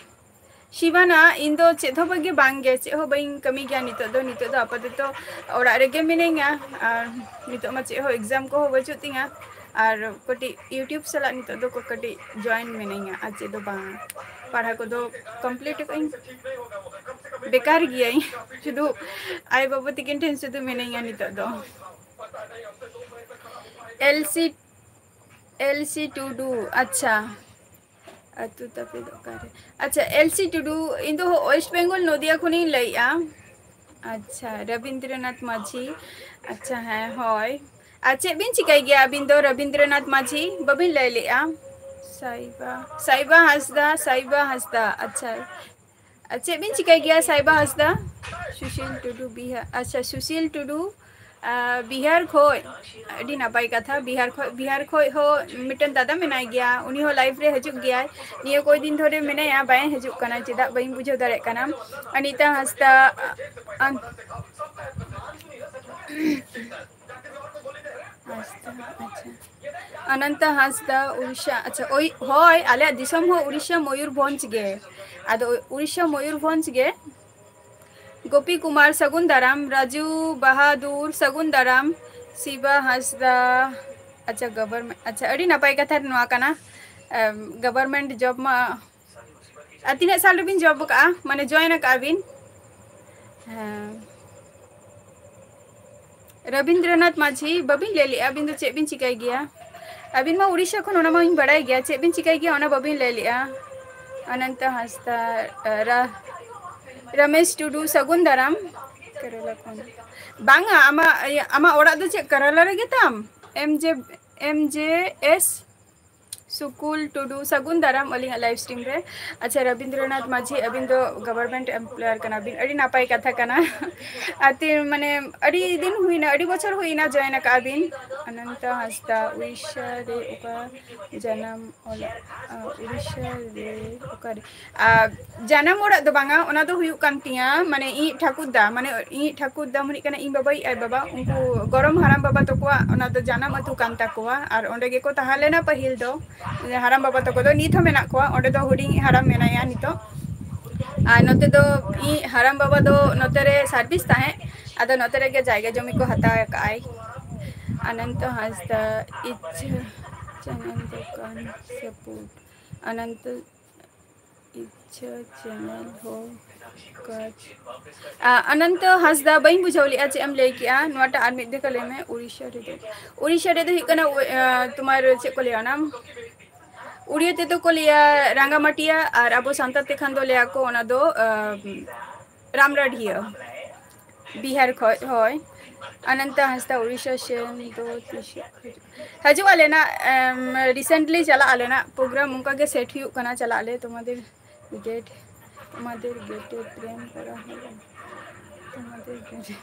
ᱥᱤᱵᱟᱱᱟ, ᱤᱧ ᱫᱚ ᱪᱮᱫ ᱦᱚᱸ ᱵᱟᱝ ᱜᱮ, ᱪᱮᱫ ᱦᱚᱸ ᱵᱟᱹᱧ ᱠᱟᱹᱢᱤ ᱜᱮᱭᱟ ᱱᱤᱛᱚᱜ ᱫᱚ᱾ ᱱᱤᱛᱚᱜ ᱫᱚ ᱟᱯᱟᱛᱚᱛᱚ ᱚᱲᱟᱜ ᱨᱮᱜᱮ ᱢᱤᱱᱟᱹᱧᱟ᱾ ᱟᱨ ᱱᱤᱛᱚᱜ ᱢᱟ ᱪᱮᱫ ᱦᱚᱸ exam ᱠᱚᱦᱚᱸ ᱵᱟᱹᱪᱩᱜ ᱛᱤᱧᱟ᱾ ᱟᱨ ᱠᱟᱹᱴᱤᱡ YouTube ᱥᱟᱞᱟᱜ ᱱᱤᱛᱚᱜ ᱫᱚ ᱠᱟᱹᱴᱤᱡ join ᱢᱤᱱᱟᱹᱧᱟ, ᱟᱨ ᱪᱮᱫ ᱫᱚ ᱵᱟᱝ᱾ ᱯᱟᱲᱦᱟᱣ ᱠᱚᱫᱚ complete ᱟᱠᱟᱫᱟᱹᱧ, ᱵᱮᱠᱟᱨ ᱜᱤᱭᱟᱹᱧ, ᱥᱩᱫᱷᱩ ᱟᱭᱳ ᱵᱟᱵᱟ ᱛᱟᱹᱠᱤᱱ ᱴᱷᱮᱱ ᱥᱩᱫᱷᱩ ᱢᱤᱱᱟᱹᱧᱟ ᱱᱤᱛᱚᱜ ᱫᱚ᱾ ᱮᱞ ᱥᱤ, ᱮᱞ ᱥᱤ ᱴᱩᱰᱩ, ᱟᱪᱪᱷᱟ᱾ ᱟᱹᱛᱩ ᱛᱟᱯᱮ ᱫᱚ ᱚᱠᱟᱨᱮ? ᱟᱪᱪᱷᱟ, ᱮᱞ ᱥᱤ ᱴᱩᱰᱩ, ᱤᱧ ᱫᱚ ᱳᱭᱮᱥᱴ ᱵᱮᱝᱜᱚᱞ ᱱᱚᱫᱤᱭᱟ ᱠᱷᱚᱱᱤᱧ ᱞᱟᱹᱭᱮᱫᱼᱟ᱾ ᱟᱪᱪᱷᱟ, ᱨᱚᱵᱤᱱᱫᱨᱚᱱᱟᱛᱷ ᱢᱟᱹᱡᱷᱤ᱾ ᱟᱪᱪᱷᱟ, ᱦᱮᱸ, ᱦᱳᱭ᱾ ᱟᱨ ᱪᱮᱫ ᱵᱤᱱ ᱪᱤᱠᱟᱹᱭ ᱜᱮᱭᱟ ᱟᱹᱵᱤᱱ ᱫᱚ, ᱨᱚᱵᱤᱱᱫᱨᱚᱱᱟᱛᱷ ᱢᱟᱹᱡᱷᱤ? ᱵᱟᱹᱵᱤᱱ ᱞᱟᱹᱭ ᱞᱮᱫᱼᱟ᱾ ᱥᱟᱭᱵᱟ, ᱥᱟᱭᱵᱟ ᱦᱟᱸᱥᱫᱟ, ᱥᱟᱭᱵᱟ ᱦᱟᱸᱥᱫᱟ, ᱟᱪᱪᱷᱟ᱾ ᱟᱨ ᱪᱮᱫ ᱵᱤᱱ ᱪᱤᱠᱟᱹᱭ ᱜᱮᱭᱟ ᱥᱟᱭᱵᱟ ᱦᱟᱸᱥᱫᱟ? ᱥᱩᱥᱤᱞ ᱴᱩᱰᱩ, ᱵᱤᱦᱟᱨ, ᱟᱪᱪᱷᱟ, ᱥᱩᱥᱤᱞ ᱴᱩᱰᱩ, ᱟᱨ, ᱵᱤᱦᱟᱨ ᱠᱷᱚᱡ᱾ ᱟᱹᱰᱤ ᱱᱟᱯᱟᱭ ᱠᱟᱛᱷᱟ, ᱵᱤᱦᱟᱨ ᱠᱷᱚᱡ, ᱵᱤᱦᱟᱨ ᱠᱷᱚᱡ ᱦᱚᱸ ᱢᱤᱫᱴᱮᱱ ᱫᱟᱫᱟ ᱢᱮᱱᱟᱭ ᱜᱮᱭᱟ, ᱩᱱᱤ ᱦᱚᱸ live ᱨᱮ ᱦᱤᱡᱩᱜ ᱜᱮᱭᱟᱭ᱾ ᱱᱤᱭᱟᱹ ᱠᱚᱭ ᱫᱤᱱ ᱫᱷᱚᱨᱮ ᱢᱮᱱᱟᱭᱟ, ᱵᱟᱭ ᱦᱤᱡᱩᱜ ᱠᱟᱱᱟ, ᱪᱮᱫᱟᱜ ᱵᱟᱹᱧ ᱵᱩᱡᱷᱟᱹᱣ ᱫᱟᱲᱮᱭᱟᱜ ᱠᱟᱱᱟ᱾ ᱚᱱᱤᱛᱟ ᱦᱟᱸᱥᱫᱟ, ᱟᱱ-, ᱦᱟᱸᱥᱫᱟ, ᱟᱪᱪᱷᱟ᱾ ᱚᱱᱚᱱᱛᱟ ᱦᱟᱸᱥᱫᱟ, ᱩᱲᱤᱥᱥᱟ, ᱟᱪᱪᱷᱟ, ᱳᱭ, ᱦᱳᱭ, ᱟᱞᱮᱭᱟᱜ ᱫᱤᱥᱚᱢ ᱦᱚᱸ ᱩᱲᱤᱥᱥᱟ, ᱢᱚᱭᱩᱨᱵᱷᱚᱸᱡᱽ ᱜᱮ᱾ ᱟᱫᱚ ᱩᱲᱤᱥᱥᱟ, ᱢᱚᱭᱩᱨᱵᱷᱚᱸᱡᱽ ᱜᱮ᱾ ᱜᱳᱯᱤ ᱠᱩᱢᱟᱨ, ᱥᱟᱹᱜᱩᱱ ᱫᱟᱨᱟᱢ᱾ ᱨᱟᱡᱩ ᱵᱟᱦᱟᱫᱩᱨ, ᱥᱟᱹᱜᱩᱱ ᱫᱟᱨᱟᱢ᱾ ᱥᱤᱵᱟ ᱦᱟᱸᱥᱫᱟ, ᱟᱪᱪᱷᱟ, government, ᱟᱪᱪᱷᱟ, ᱟᱹᱰᱤ ᱱᱟᱯᱟᱭ ᱠᱟᱛᱷᱟ ᱱᱚᱣᱟ ᱠᱟᱱᱟ᱾ ᱮᱢ, government job ᱢᱟ, ᱟᱨ ᱛᱤᱱᱟᱹᱜ ᱥᱟᱞ ᱨᱮᱵᱤᱱ job ᱟᱠᱟᱫᱼᱟ, ᱢᱟᱱᱮ join ᱟᱠᱟᱫᱼᱟ ᱵᱤᱱ? ᱦᱮᱸ, ᱨᱚᱵᱤᱱᱫᱨᱚᱱᱟᱛᱷ ᱢᱟᱹᱡᱷᱤ, ᱵᱟᱹᱵᱤᱱ ᱞᱟᱹᱭ ᱞᱮᱜᱼᱟ ᱟᱹᱵᱤᱱ ᱫᱚ ᱪᱮᱫ ᱵᱤᱱ ᱪᱤᱠᱟᱹᱭ ᱜᱮᱭᱟ? ᱟᱹᱵᱤᱱ ᱢᱟ ᱩᱲᱤᱥᱥᱟ ᱠᱷᱚᱱ, ᱚᱱᱟ ᱢᱟᱧ ᱵᱟᱲᱟᱭ ᱜᱮᱭᱟ, ᱪᱮᱫ ᱵᱤᱱ ᱪᱤᱠᱟᱹᱭ ᱜᱮᱭᱟ ᱚᱱᱟ ᱵᱟᱹᱵᱤᱱ ᱞᱟᱹᱭ ᱞᱮᱜᱼᱟ᱾ ᱚᱱᱚᱱᱛᱚ ᱦᱟᱸᱥᱫᱟ, ᱨᱟ-, ᱨᱚᱢᱮᱥ ᱴᱩᱰᱩ, ᱥᱟᱹᱜᱩᱱ ᱫᱟᱨᱟᱢ᱾ ᱠᱮᱨᱟᱞᱟ ᱠᱷᱚᱱ᱾ ᱵᱟᱝᱟ, ᱟᱢᱟᱜ, ᱤᱭᱟᱹ, ᱟᱢᱟᱜ ᱚᱲᱟᱜ ᱫᱚ ᱪᱮᱫ ᱠᱮᱨᱟᱞᱟ ᱨᱮᱜᱮ ᱛᱟᱢ? ᱮᱢ ᱡᱮ, ᱮᱢ ᱡᱮ ᱮᱥ ᱥᱩᱠᱩᱞ ᱴᱩᱰᱩ, ᱥᱟᱹᱜᱩᱱ ᱫᱟᱨᱟᱢ ᱟᱹᱞᱤᱧᱟᱜ live stream ᱨᱮ᱾ ᱟᱪᱪᱷᱟ, ᱨᱚᱵᱤᱱᱫᱨᱚᱱᱟᱛᱷ ᱢᱟᱹᱡᱷᱤ, ᱟᱹᱵᱤᱱ ᱫᱚ government employer ᱠᱟᱱᱟ ᱵᱤᱱ, ᱟᱹᱰᱤ ᱱᱟᱯᱟᱭ ᱠᱟᱛᱷᱟ ᱠᱟᱱᱟ᱾ ᱟᱨ ᱛᱤᱱ, ᱢᱟᱱᱮ, ᱟᱹᱰᱤ ᱫᱤᱱ ᱦᱩᱭᱱᱟ, ᱟᱹᱰᱤ ᱵᱚᱪᱷᱚᱨ ᱦᱩᱭᱱᱟ join ᱟᱠᱟᱫ ᱵᱤᱱ᱾ ᱚᱱᱚᱱᱛᱚ ᱦᱟᱸᱥᱫᱟ, ᱩᱲᱤᱥᱥᱟ ᱨᱮ ᱚᱠᱟ ᱡᱟᱱᱟᱢ ᱚᱲᱟᱜ? ᱟ, ᱩᱲᱤᱥᱥᱟ ᱨᱮ ᱚᱠᱟᱨᱮ? ᱟᱨ ᱡᱟᱱᱟᱢ ᱚᱲᱟᱜ ᱫᱚ ᱵᱟᱝᱟ, ᱚᱱᱟ ᱫᱚ ᱦᱩᱭᱩᱜ ᱠᱟᱱ ᱛᱤᱧᱟ, ᱢᱟᱱᱮ, ᱤᱧᱤᱡ ᱴᱷᱟᱹᱠᱩᱨ ᱫᱟ, ᱢᱟᱱᱮ, ᱤᱧᱤᱡ ᱴᱷᱟᱹᱠᱩᱨ ᱫᱟ ᱢᱟᱱᱮ ᱠᱟᱱᱟ ᱤᱧ ᱵᱟᱵᱟᱭᱤᱡ ᱟᱡ ᱵᱟᱵᱟ, ᱩᱱᱠᱩ ᱜᱚᱲᱚᱢ ᱦᱟᱲᱟᱢ ᱵᱟᱵᱟ ᱛᱟᱠᱚᱣᱟᱜ ᱚᱱᱟ ᱫᱚ ᱡᱟᱱᱟᱢ ᱟᱹᱛᱩ ᱠᱟᱱ ᱛᱟᱠᱚᱣᱟ᱾ ᱟᱨ ᱚᱸᱰᱮ ᱜᱮᱠᱚ ᱛᱟᱦᱮᱸ ᱞᱮᱱᱟ ᱯᱟᱹᱦᱤᱞ ᱫᱚ, ᱦᱟᱲᱟᱢ ᱵᱟᱵᱟ ᱛᱟᱠᱚ ᱫᱚ ᱱᱤᱛ ᱦᱚᱸ ᱢᱮᱱᱟᱜ ᱠᱚᱣᱟ᱾ ᱚᱸᱰᱮ ᱫᱚ ᱦᱩᱰᱤᱧ ᱦᱟᱲᱟᱢ ᱢᱮᱱᱟᱭᱟ ᱱᱤᱛᱚᱜ᱾ ᱟᱨ ᱱᱚᱛᱮ ᱫᱚ ᱤᱧ ᱦᱟᱲᱟᱢ ᱵᱟᱵᱟ ᱫᱚ ᱱᱚᱛᱮ ᱨᱮ service ᱛᱟᱦᱮᱸᱫ, ᱟᱫᱚ ᱱᱚᱛᱮ ᱨᱮᱜᱮ ᱡᱟᱭᱜᱟ ᱡᱚᱢᱤ ᱠᱚ ᱦᱟᱛᱟᱣ ᱟᱠᱟᱫ ᱟᱭ᱾ ᱚᱱᱚᱱᱛᱚ ᱦᱟᱸᱥᱫᱟ, ᱤᱪᱪᱷᱟᱹ channel ᱫᱚ ᱠᱟᱱ support᱾ ᱚᱱᱚᱱᱛᱚ ᱤᱪᱪᱷᱟᱹ channel ᱦᱚᱸ ᱠᱟᱡᱽ᱾ ᱟ, ᱚᱱᱚᱱᱛᱚ ᱦᱟᱸᱥᱫᱟ, ᱵᱟᱹᱧ ᱵᱩᱡᱷᱟᱹᱣ ᱞᱮᱜᱼᱟ ᱪᱮᱫ ᱮᱢ ᱞᱟᱹᱭ ᱠᱮᱜᱼᱟ, ᱱᱚᱣᱟᱴᱟᱜ ᱟᱨ ᱢᱤᱫ ᱫᱷᱟᱣ ᱞᱟᱹᱭ ᱢᱮ᱾ ᱩᱲᱤᱥᱥᱟ ᱨᱮᱫᱚ, ᱩᱲᱤᱥᱥᱟ ᱨᱮᱫᱚ ᱦᱩᱭᱩᱜ ᱠᱟᱱᱟ, ᱳ, ᱟ, ᱛᱳᱢᱟᱨ ᱪᱮᱫ ᱠᱚ ᱞᱟᱹᱭᱟ ᱚᱱᱟ? ᱩᱲᱤᱭᱟ ᱛᱮᱫᱚ ᱠᱚ ᱞᱟᱹᱭᱟ ᱨᱟᱸᱜᱟᱢᱟᱴᱤᱭᱟ, ᱟᱨ ᱟᱵᱚ ᱥᱟᱱᱛᱟᱲ ᱛᱮᱠᱷᱟᱱ ᱫᱚ ᱞᱟᱹᱭᱟ ᱠᱚ ᱚᱱᱟ ᱫᱚ, ᱟ, ᱨᱟᱢᱨᱟᱰᱤᱭᱟᱹ, ᱵᱤᱦᱟᱨ ᱠᱷᱚᱡ, ᱦᱳᱭ᱾ ᱚᱱᱚᱱᱛᱚ ᱦᱟᱸᱥᱫᱟ, ᱩᱲᱤᱥᱥᱟ ᱥᱮᱱ ᱫᱚ ᱛᱤᱥ ᱦᱤᱡᱩᱜ? ᱦᱤᱡᱩᱜ ᱟᱞᱮ ᱱᱟᱜ, ᱮᱢ, recently ᱪᱟᱞᱟᱜ ᱟᱞᱮ ᱱᱟᱜ, program ᱚᱱᱠᱟ ᱜᱮ set ᱦᱩᱭᱩᱜ ᱠᱟᱱᱟ, ᱪᱟᱞᱟᱜ ᱟᱞᱮ᱾ ᱛᱳᱢᱟᱫᱮᱨ gate, ᱛᱳᱢᱟᱫᱮᱨ gate ᱮ ᱯᱨᱮᱢ ᱠᱚᱨᱟ ᱦᱳᱜᱟ, ᱛᱳᱢᱟᱫᱮᱨ gate ᱮ᱾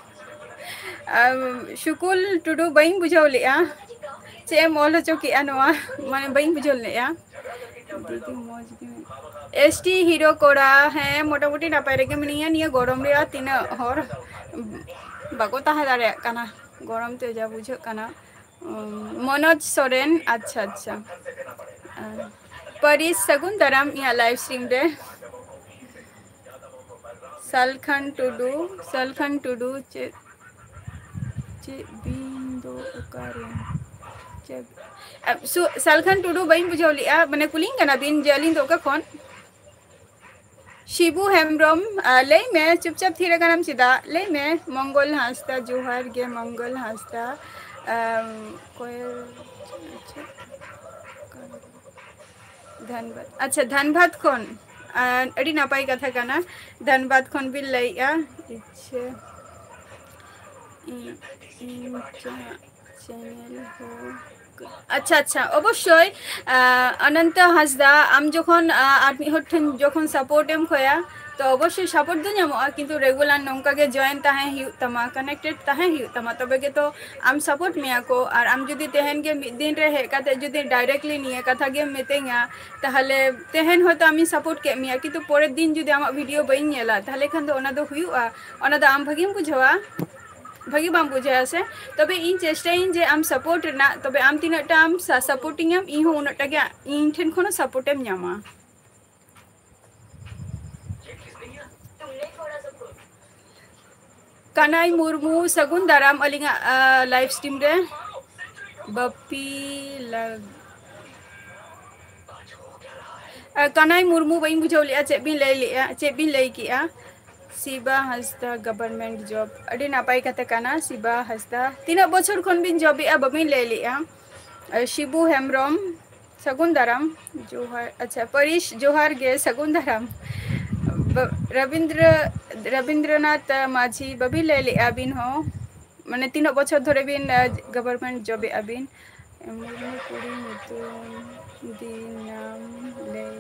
ᱟᱢ, ᱥᱩᱠᱩᱞ ᱴᱩᱰᱩ, ᱵᱟᱹᱧ ᱵᱩᱡᱷᱟᱹᱣ ᱞᱮᱜᱼᱟ ᱪᱮᱫ ᱮᱢ ᱚᱞ ᱦᱚᱪᱚ ᱠᱮᱜᱼᱟ ᱱᱚᱣᱟ, ᱢᱟᱱᱮ, ᱵᱟᱹᱧ ᱵᱩᱡᱷᱟᱹᱣ ᱞᱮᱜᱼᱟ᱾ ᱫᱤᱫᱤ ᱢᱚᱡᱽ ᱜᱮ᱾ S T hero ᱠᱚᱲᱟ, ᱦᱮᱸ, ᱢᱚᱴᱟᱢᱩᱴᱤ ᱱᱟᱯᱟᱭ ᱨᱮᱜᱮ ᱢᱤᱱᱟᱹᱧᱟ᱾ ᱱᱤᱭᱟᱹ ᱜᱚᱨᱚᱢ ᱨᱮᱭᱟᱜ ᱛᱤᱱᱟᱹᱜ ᱦᱚᱲ ᱵᱟᱠᱚ ᱛᱟᱦᱮᱸ ᱫᱟᱲᱮᱭᱟᱜ ᱠᱟᱱᱟ, ᱜᱚᱨᱚᱢ ᱛᱮ ᱡᱟ ᱵᱩᱡᱷᱟᱹᱜ ᱠᱟᱱᱟ᱾ ᱩᱢ, ᱢᱚᱱᱳᱡᱽ ᱥᱚᱨᱮᱱ, ᱟᱪᱪᱷᱟ, ᱟᱪᱪᱷᱟ᱾ ᱟᱨ ᱯᱟᱹᱨᱤᱥ, ᱥᱟᱹᱜᱩᱱ ᱫᱟᱨᱟᱢ ᱤᱧᱟᱹᱜ live stream ᱨᱮ᱾ ᱥᱟᱞᱠᱷᱟᱱ ᱴᱩᱰᱩ, ᱥᱟᱞᱠᱷᱟᱱ ᱴᱩᱰᱩ, ᱪᱮᱫ, ᱪᱮᱫ ᱵᱤᱱ ᱫᱚ ᱚᱠᱟᱨᱮ? ᱪᱮᱫ, ᱟ, ᱥᱩ-, ᱥᱟᱞᱠᱷᱟᱱ ᱴᱩᱰᱩ, ᱵᱟᱹᱧ ᱵᱩᱡᱷᱟᱹᱣ ᱞᱮᱜᱼᱟ, ᱢᱟᱱᱮ, ᱠᱩᱞᱤᱧ ᱠᱟᱱᱟ ᱵᱤᱱ ᱡᱮ ᱟᱹᱞᱤᱧ ᱫᱚ ᱚᱠᱟ ᱠᱷᱚᱱ? ᱥᱤᱵᱩ ᱦᱮᱢᱵᱨᱚᱢ, ᱟᱨ ᱞᱟᱹᱭ ᱢᱮ, ᱪᱩᱯᱪᱟᱯ ᱛᱷᱤᱨ ᱟᱠᱟᱱᱟᱢ ᱪᱮᱫᱟᱜ? ᱞᱟᱹᱭ ᱢᱮ᱾ ᱢᱚᱝᱜᱚᱞ ᱦᱟᱸᱥᱫᱟ, ᱡᱚᱦᱟᱨ ᱜᱮ ᱢᱚᱝᱜᱚᱞ ᱦᱟᱸᱥᱫᱟ᱾ ᱟᱢ, ᱠᱚᱭᱮᱞ, ᱟᱪᱪᱷᱟ᱾ ᱫᱷᱟᱱᱵᱟᱫᱽ, ᱟᱪᱪᱷᱟ, ᱫᱷᱟᱱᱵᱟᱫᱽ ᱠᱷᱚᱱ᱾ ᱟᱨ ᱟᱹᱰᱤ ᱱᱟᱯᱟᱭ ᱠᱟᱛᱷᱟ ᱠᱟᱱᱟ, ᱫᱷᱟᱱᱵᱟᱫᱽ ᱠᱷᱚᱱ ᱵᱤᱱ ᱞᱟᱹᱭᱮᱜᱼᱟ᱾ ᱤᱪᱪᱷᱟᱹ, ᱤᱧ, ᱤᱧ ᱪᱟ-, channel ᱦᱚᱸ, ᱟᱪᱪᱷᱟ, ᱟᱪᱪᱷᱟ, ᱚᱵᱚᱥᱥᱳᱭ᱾ ᱟᱸ, ᱚᱱᱚᱱᱛᱚ ᱦᱟᱸᱥᱫᱟ, ᱟᱢ ᱡᱚᱠᱷᱚᱱ, ᱟᱸ, ᱟᱨ ᱢᱤᱫ ᱦᱚᱲ ᱴᱷᱮᱱ ᱡᱚᱠᱷᱚᱱ support ᱮᱢ ᱠᱷᱚᱭᱟ, ᱛᱚ ᱚᱵᱚᱥᱥᱳᱭ support ᱫᱚ ᱧᱟᱢᱚᱜᱼᱟ, ᱠᱤᱱᱛᱩ regular ᱱᱚᱝᱠᱟ ᱜᱮ join ᱛᱟᱦᱮᱸ ᱦᱩᱭᱩᱜ ᱛᱟᱢᱟ, connected ᱛᱟᱦᱮᱸ ᱦᱩᱭᱩᱜ ᱛᱟᱢᱟ, ᱛᱚᱵᱮ ᱜᱮᱛᱚ ᱟᱢ support ᱢᱮᱭᱟ ᱠᱚ᱾ ᱟᱨ ᱟᱢ ᱡᱩᱫᱤ ᱛᱮᱦᱮᱧ ᱜᱮ ᱢᱤᱫ ᱫᱤᱱ ᱨᱮ ᱦᱮᱡ ᱠᱟᱛᱮ ᱡᱩᱫᱤ directly ᱱᱤᱭᱟᱹ ᱠᱟᱛᱷᱟ ᱜᱮᱢ ᱢᱤᱛᱟᱹᱧᱟ, ᱛᱟᱦᱚᱞᱮ ᱛᱮᱦᱮᱧ ᱦᱚᱭᱛᱳ ᱟᱢᱤᱧ support ᱠᱮᱫ ᱢᱮᱭᱟ, ᱠᱤᱱᱛᱩ ᱯᱚᱨᱮᱨ ᱫᱤᱱ ᱡᱩᱫᱤ ᱟᱢᱟᱜ video ᱵᱟᱹᱧ ᱧᱮᱞᱟ, ᱛᱟᱦᱚᱞᱮ ᱠᱷᱟᱱ ᱫᱚ ᱚᱱᱟ ᱫᱚ ᱦᱩᱭᱩᱜᱼᱟ? ᱚᱱᱟ ᱫᱚ ᱟᱢ ᱵᱷᱟᱹᱜᱤᱢ ᱵᱩᱡᱷᱟᱹᱣᱟ? ᱵᱷᱟᱹᱜᱤ ᱵᱟᱢ ᱵᱩᱡᱷᱟᱹᱣᱟ ᱥᱮ? ᱛᱚᱵᱮ ᱤᱧ ᱪᱮᱥᱴᱟᱭᱟᱹᱧ ᱡᱮ ᱟᱢ support ᱨᱮᱱᱟᱜ, ᱛᱚᱵᱮ ᱟᱢ ᱛᱤᱱᱟᱹᱜ ᱴᱟ ᱟᱢ ᱥᱟ-, supportᱤᱧᱟᱢ, ᱤᱧ ᱦᱚᱸ ᱩᱱᱟᱹᱜ ᱴᱟ ᱜᱮ ᱤᱧ ᱴᱷᱮᱱ ᱠᱷᱚᱱ ᱦᱚᱸ support ᱮᱢ ᱧᱟᱢᱟ᱾ ᱠᱟᱱᱟᱭ ᱢᱩᱨᱢᱩ, ᱥᱟᱹᱜᱩᱱ ᱫᱟᱨᱟᱢ ᱟᱹᱞᱤᱧᱟᱜ, ᱟ, live stream ᱨᱮ᱾ ᱵᱟᱯᱤ ᱞᱟᱜ-, ᱟ, ᱠᱟᱱᱟᱭ ᱢᱩᱨᱢᱩ, ᱵᱟᱹᱧ ᱵᱩᱡᱷᱟᱹᱣ ᱞᱮᱜᱼᱟ, ᱪᱮᱫ ᱵᱤᱱ ᱞᱟᱹᱭ ᱞᱮᱜᱼᱟ, ᱪᱮᱫ ᱵᱤᱱ ᱞᱟᱹᱭ ᱠᱮᱜᱼᱟ? ᱥᱤᱵᱟ ᱦᱟᱸᱥᱫᱟ, government job, ᱟᱹᱰᱤ ᱱᱟᱯᱟᱭ ᱠᱟᱛᱷᱟ ᱠᱟᱱᱟ, ᱥᱤᱵᱟ ᱦᱟᱸᱥᱫᱟ᱾ ᱛᱤᱱᱟᱹᱜ ᱵᱚᱪᱷᱚᱨ ᱠᱷᱚᱱ ᱵᱤᱱ job ᱮᱜᱼᱟ, ᱵᱟᱹᱵᱤᱱ ᱞᱟᱹᱭ ᱞᱮᱜᱼᱟ? ᱟ, ᱥᱤᱵᱩ ᱦᱮᱢᱵᱨᱚᱢ, ᱥᱟᱹᱜᱩᱱ ᱫᱟᱨᱟᱢ᱾ ᱡᱚᱦᱟᱨ, ᱟᱪᱪᱷᱟ, ᱯᱟᱹᱨᱤᱥ, ᱡᱚᱦᱟᱨ ᱜᱮ, ᱥᱟᱹᱜᱩᱱ ᱫᱟᱨᱟᱢ᱾ ᱵᱟ-, ᱨᱚᱵᱤᱱᱫᱨᱚ, ᱨᱚᱵᱤᱱᱫᱨᱚᱱᱟᱛᱷ ᱢᱟᱹᱡᱷᱤ, ᱵᱟᱹᱵᱤᱱ ᱞᱟᱹᱭ ᱞᱮᱜᱼᱟ ᱟᱹᱵᱤᱱ ᱦᱚᱸ, ᱢᱟᱱᱮ ᱛᱤᱱᱟᱹᱜ ᱵᱚᱪᱷᱚᱨ ᱫᱷᱚᱨᱮ ᱵᱤᱱ, ᱟ, government job ᱮᱜᱼᱟ ᱵᱤᱱ? ᱢᱩᱨᱢᱩ ᱠᱩᱲᱤ ᱧᱩᱛᱩᱢ ᱫᱤᱱᱟᱢ ᱞᱟᱹᱭ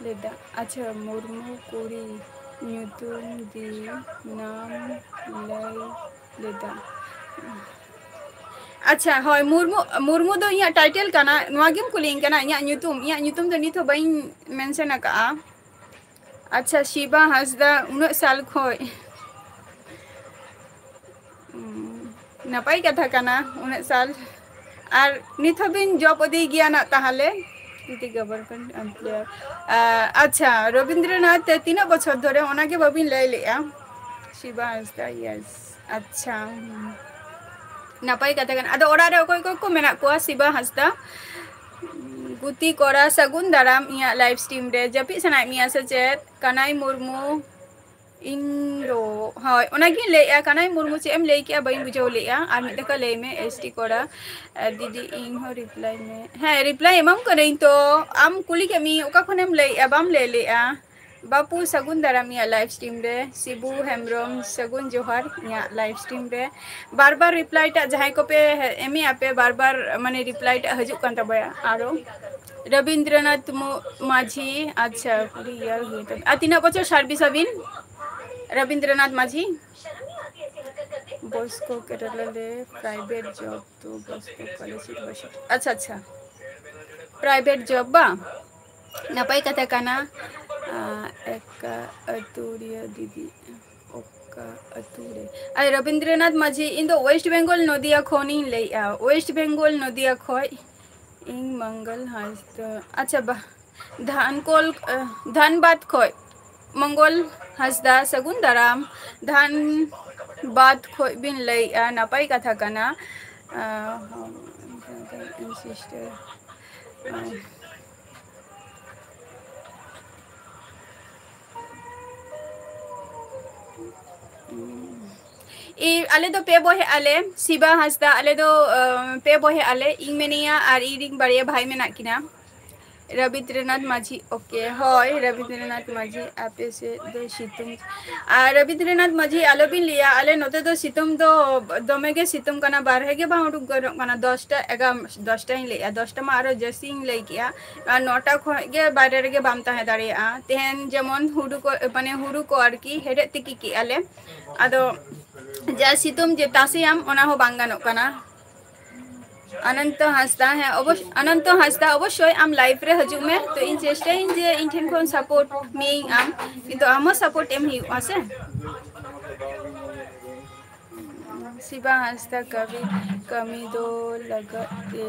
ᱞᱮᱫᱟ᱾ ᱟᱪᱪᱷᱟ, ᱢᱩᱨᱢᱩ ᱠᱩᱲᱤ ᱧᱩᱛᱩᱢ ᱫᱤᱱᱟᱢ ᱞᱟᱹᱭ ᱞᱮᱫᱟ᱾ ᱟᱪᱪᱷᱟ, ᱦᱳᱭ, ᱢᱩᱨᱢᱩ, ᱢᱩᱨᱢᱩ ᱫᱚ ᱤᱧᱟᱹᱜ title ᱠᱟᱱᱟ᱾ ᱱᱚᱣᱟ ᱜᱮᱢ ᱠᱩᱞᱤᱧ ᱠᱟᱱᱟ, ᱤᱧᱟᱹᱜ ᱧᱩᱛᱩᱢ? ᱤᱧᱟᱹᱜ ᱧᱩᱛᱩᱢ ᱫᱚ ᱱᱤᱛ ᱦᱚᱸ ᱵᱟᱹᱧ mention ᱟᱠᱟᱜᱼᱟ᱾ ᱟᱪᱪᱷᱟ, ᱥᱤᱵᱟ ᱦᱟᱸᱥᱫᱟ, ᱩᱱᱟᱹᱜ ᱥᱟᱞ ᱠᱷᱚᱡ᱾ ᱩᱸ, ᱱᱟᱯᱟᱭ ᱠᱟᱛᱷᱟ ᱠᱟᱱᱟ, ᱩᱱᱟᱹᱜ ᱥᱟᱞ᱾ ᱟᱨ ᱱᱤᱛ ᱦᱚᱸᱵᱤᱱ job ᱤᱫᱤᱭ ᱜᱮᱭᱟ ᱱᱟᱜ ᱛᱟᱦᱚᱞᱮ? ᱡᱩᱫᱤ government employer᱾ ᱟ, ᱟᱪᱪᱷᱟ, ᱨᱚᱵᱤᱱᱫᱨᱚᱱᱟᱛᱷ ᱛᱤᱱᱟᱹᱜ ᱵᱚᱪᱷᱚᱨ ᱫᱷᱚᱨᱮ, ᱚᱱᱟ ᱜᱮ ᱵᱟᱹᱵᱤᱱ ᱞᱟᱹᱭ ᱞᱮᱜᱼᱟ᱾ ᱥᱤᱵᱟ ᱦᱟᱸᱥᱫᱟ, yes᱾ ᱟᱪᱪᱷᱟ, ᱦᱩᱸ᱾ ᱱᱟᱯᱟᱭ ᱠᱟᱛᱷᱟ ᱠᱟᱱᱟ᱾ ᱟᱫᱚ ᱚᱲᱟᱜ ᱨᱮ ᱚᱠᱚᱭ ᱚᱠᱚᱭ ᱠᱚ ᱢᱮᱱᱟᱜ ᱠᱚᱣᱟ? ᱥᱤᱵᱟ ᱦᱟᱸᱥᱫᱟ, ᱜᱩᱛᱤ ᱠᱚᱲᱟ, ᱥᱟᱹᱜᱩᱱ ᱫᱟᱨᱟᱢ ᱤᱧᱟᱹᱜ live stream ᱨᱮ᱾ ᱡᱟᱹᱯᱤᱫ ᱥᱟᱱᱟᱭᱮᱫ ᱢᱮᱭᱟ ᱥᱮ ᱪᱮᱫ? ᱠᱟᱱᱟᱭ ᱢᱩᱨᱢᱩ, ᱤᱧ ᱫᱚ, ᱦᱳᱭ, ᱚᱱᱟᱜᱤᱧ ᱞᱟᱹᱭᱮᱫᱼᱟ, ᱠᱟᱱᱟᱭ ᱢᱩᱨᱢᱩ, ᱪᱮᱫ ᱮᱢ ᱞᱟᱹᱭ ᱠᱮᱜᱼᱟ? ᱵᱟᱹᱧ ᱵᱩᱡᱷᱟᱹᱣ ᱞᱮᱫᱼᱟ, ᱟᱨ ᱢᱤᱫ ᱫᱷᱟᱣ ᱞᱟᱹᱭ ᱢᱮ, ᱮᱥ ᱴᱤ ᱠᱚᱲᱟ᱾ ᱟᱨ ᱫᱤᱫᱤ, ᱤᱧ ᱦᱚᱸ reply ᱢᱮ᱾ ᱦᱮᱸ, reply ᱮᱢᱟᱢ ᱠᱟᱹᱱᱟᱹᱧ ᱛᱚ, ᱟᱢ ᱠᱩᱞᱤ ᱠᱮᱫ ᱢᱤᱭᱟᱹᱧ, ᱚᱠᱟ ᱠᱷᱚᱱᱮᱢ ᱞᱟᱹᱭᱮᱫᱼᱟ, ᱵᱟᱢ ᱞᱟᱹᱭ ᱞᱮᱫᱼᱟ? ᱵᱟᱹᱯᱩ, ᱥᱟᱹᱜᱩᱱ ᱫᱟᱨᱟᱢ ᱤᱧᱟᱹᱜ live stream ᱨᱮ᱾ ᱥᱤᱵᱩ ᱦᱮᱢᱵᱨᱚᱢ, ᱥᱟᱹᱜᱩᱱ ᱡᱚᱦᱟᱨ ᱤᱧᱟᱹᱜ live stream ᱨᱮ᱾ ᱵᱟᱨ ᱵᱟᱨ reply ᱴᱟᱜ ᱡᱟᱦᱟᱸᱭ ᱠᱚᱯᱮ ᱮᱢᱮᱜᱼᱟ ᱯᱮ, ᱵᱟᱨ ᱵᱟᱨ ᱢᱟᱱᱮ reply ᱴᱟᱜ ᱦᱤᱡᱩᱜ ᱠᱟᱱ ᱛᱟᱵᱚᱭᱟ᱾ ᱟᱨᱚ ᱨᱚᱵᱤᱱᱫᱨᱚᱱᱟᱛᱷ ᱢᱩ-, ᱢᱟᱹᱡᱷᱤ, ᱟᱪᱪᱷᱟ, ᱠᱩᱲᱤ ᱤᱭᱟᱨ ᱦᱩᱭ ᱛᱟᱵᱤᱱ᱾ ᱟᱨ ᱛᱤᱱᱟᱹᱜ ᱵᱚᱪᱷᱚᱨ service ᱟᱹᱵᱤᱱ, ᱨᱚᱵᱤᱱᱫᱨᱚᱱᱟᱛᱷ ᱢᱟᱹᱡᱷᱤ? ᱵᱚᱥᱠᱚ ᱠᱮᱨᱟᱞᱟ ᱨᱮ private job ᱫᱚ ᱵᱚᱥᱠᱚ ᱠᱚᱞᱮᱡᱽ ᱤᱭᱩᱱᱤᱵᱷᱟᱨᱥᱤᱴᱤ᱾ ᱟᱪᱪᱷᱟ, ᱟᱪᱪᱷᱟ, private job ᱵᱟᱝ? ᱱᱟᱯᱟᱭ ᱠᱟᱛᱷᱟ ᱠᱟᱱᱟ᱾ ᱟᱸ, ᱮᱠᱟ ᱟᱹᱛᱩ ᱨᱮᱭᱟᱜ ᱫᱤᱫᱤ, ᱚᱠᱟ ᱟᱹᱛᱩ ᱨᱮ? ᱟᱨ ᱨᱚᱵᱤᱱᱫᱨᱚᱱᱟᱛᱷ ᱢᱟᱹᱡᱷᱤ, ᱤᱧ ᱫᱚ West Bengal ᱱᱚᱫᱤᱭᱟ ᱠᱷᱚᱱᱤᱧ ᱞᱟᱹᱭᱮᱜᱼᱟ, West Bengal ᱱᱚᱫᱤᱭᱟ ᱠᱷᱚᱡ᱾ ᱤᱧ ᱢᱚᱝᱜᱚᱞ ᱦᱟᱸᱥᱫᱟ᱾ ᱟᱪᱪᱷᱟ, ᱵᱟ-, ᱫᱷᱟᱱᱠᱚᱞ, ᱟᱸ, ᱫᱷᱟᱱᱵᱟᱫᱽ ᱠᱷᱚᱡ ᱢᱚᱝᱜᱚᱞ ᱦᱟᱸᱥᱫᱟ, ᱥᱟᱹᱜᱩᱱ ᱫᱟᱨᱟᱢ᱾ ᱫᱷᱟᱱᱵᱟᱫᱽ ᱠᱷᱚᱡ ᱵᱤᱱ ᱞᱟᱹᱭᱮᱜᱼᱟ, ᱱᱟᱯᱟᱭ ᱠᱟᱛᱷᱟ ᱠᱟᱱᱟ᱾ ᱟᱸ, sister, ᱟᱸ, ᱤ-, ᱟᱞᱮ ᱫᱚ ᱯᱮ ᱵᱚᱭᱦᱟᱜ ᱟᱞᱮ, ᱥᱤᱵᱟ ᱦᱟᱸᱥᱫᱟ, ᱟᱞᱮ ᱫᱚ, ᱟᱸ, ᱯᱮ ᱵᱚᱭᱦᱟᱜ ᱟᱞᱮ, ᱤᱧ ᱢᱮᱱᱟᱹᱧᱟ ᱟᱨ ᱤᱧ ᱨᱤᱱ ᱵᱟᱨᱭᱟ ᱵᱷᱟᱭ ᱢᱮᱱᱟᱜ ᱠᱤᱱᱟ᱾ ᱨᱚᱵᱤᱱᱫᱨᱚᱱᱟᱛᱷ ᱢᱟᱹᱡᱷᱤ, okay, ᱦᱳᱭ, ᱨᱚᱵᱤᱱᱫᱨᱚᱱᱟᱛᱷ ᱢᱟᱹᱡᱷᱤ, ᱟᱯᱮ ᱥᱮᱫ ᱫᱚ ᱥᱤᱛᱩᱝ? ᱟᱨ ᱨᱚᱵᱤᱱᱫᱨᱚᱱᱟᱛᱷ ᱢᱟᱹᱡᱷᱤ, ᱟᱞᱚᱵᱤᱱ ᱞᱟᱹᱭᱟ, ᱟᱞᱮ ᱱᱚᱛᱮ ᱫᱚ ᱥᱤᱛᱩᱝ ᱫᱚ ᱫᱚᱢᱮ ᱜᱮ ᱥᱤᱛᱩᱝ ᱠᱟᱱᱟ, ᱵᱟᱨᱦᱮ ᱜᱮ ᱵᱟᱝ ᱩᱰᱩᱠ ᱜᱟᱱᱚᱜ ᱠᱟᱱᱟ᱾ ᱫᱚᱥᱴᱟ, ᱮᱜᱟᱨᱚ, ᱫᱚᱥᱴᱟᱧ ᱞᱟᱹᱭᱮᱜᱼᱟ, ᱫᱚᱥᱴᱟ ᱢᱟ ᱟᱨᱚ ᱡᱟᱹᱥᱛᱤᱧ ᱞᱟᱹᱭ ᱠᱮᱜᱼᱟ, ᱟᱨ ᱱᱚᱴᱟ ᱠᱷᱚᱱ ᱜᱮ ᱵᱟᱭᱨᱮ ᱨᱮᱜᱮ ᱵᱟᱢ ᱛᱟᱦᱮᱸ ᱫᱟᱲᱮᱭᱟᱜᱼᱟ᱾ ᱛᱮᱦᱮᱧ ᱡᱮᱢᱚᱱ ᱦᱩᱲᱩ ᱠᱚ, ᱢᱟᱱᱮ ᱦᱩᱲᱩ ᱠᱚ ᱟᱨᱠᱤ ᱦᱮᱲᱦᱮᱫ ᱛᱤᱠᱤ ᱠᱮᱜᱼᱟ ᱞᱮ, ᱟᱫᱚ ᱡᱟ ᱥᱤᱛᱩᱝ ᱡᱮ ᱛᱟᱥᱮᱭᱟᱢ, ᱚᱱᱟ ᱦᱚᱸ ᱵᱟᱝ ᱜᱟᱱᱚᱜ ᱠᱟᱱᱟ᱾ ᱚᱱᱚᱱᱛᱚ ᱦᱟᱸᱥᱫᱟ, ᱦᱮᱸ, ᱚᱵᱚᱥ-, ᱚᱱᱚᱱᱛᱚ ᱦᱟᱸᱥᱫᱟ, ᱚᱵᱚᱥᱥᱳᱭ ᱟᱢ live ᱨᱮ ᱦᱤᱡᱩᱜ ᱢᱮ, ᱛᱚ ᱤᱧ ᱪᱮᱥᱴᱟᱭᱟᱹᱧ ᱡᱮ ᱤᱧ ᱴᱷᱮᱱ ᱠᱷᱚᱱ support ᱢᱤᱭᱟᱹᱧ ᱟᱢ, ᱠᱤᱱᱛᱩ ᱟᱢ ᱦᱚᱸ support ᱮᱢ ᱦᱩᱭᱩᱜᱼᱟ ᱥᱮ᱾ ᱥᱤᱵᱟ ᱦᱟᱸᱥᱫᱟ, ᱠᱟᱹᱢᱤ, ᱠᱟᱹᱢᱤ ᱫᱚ ᱞᱟᱜᱟᱜ ᱛᱮ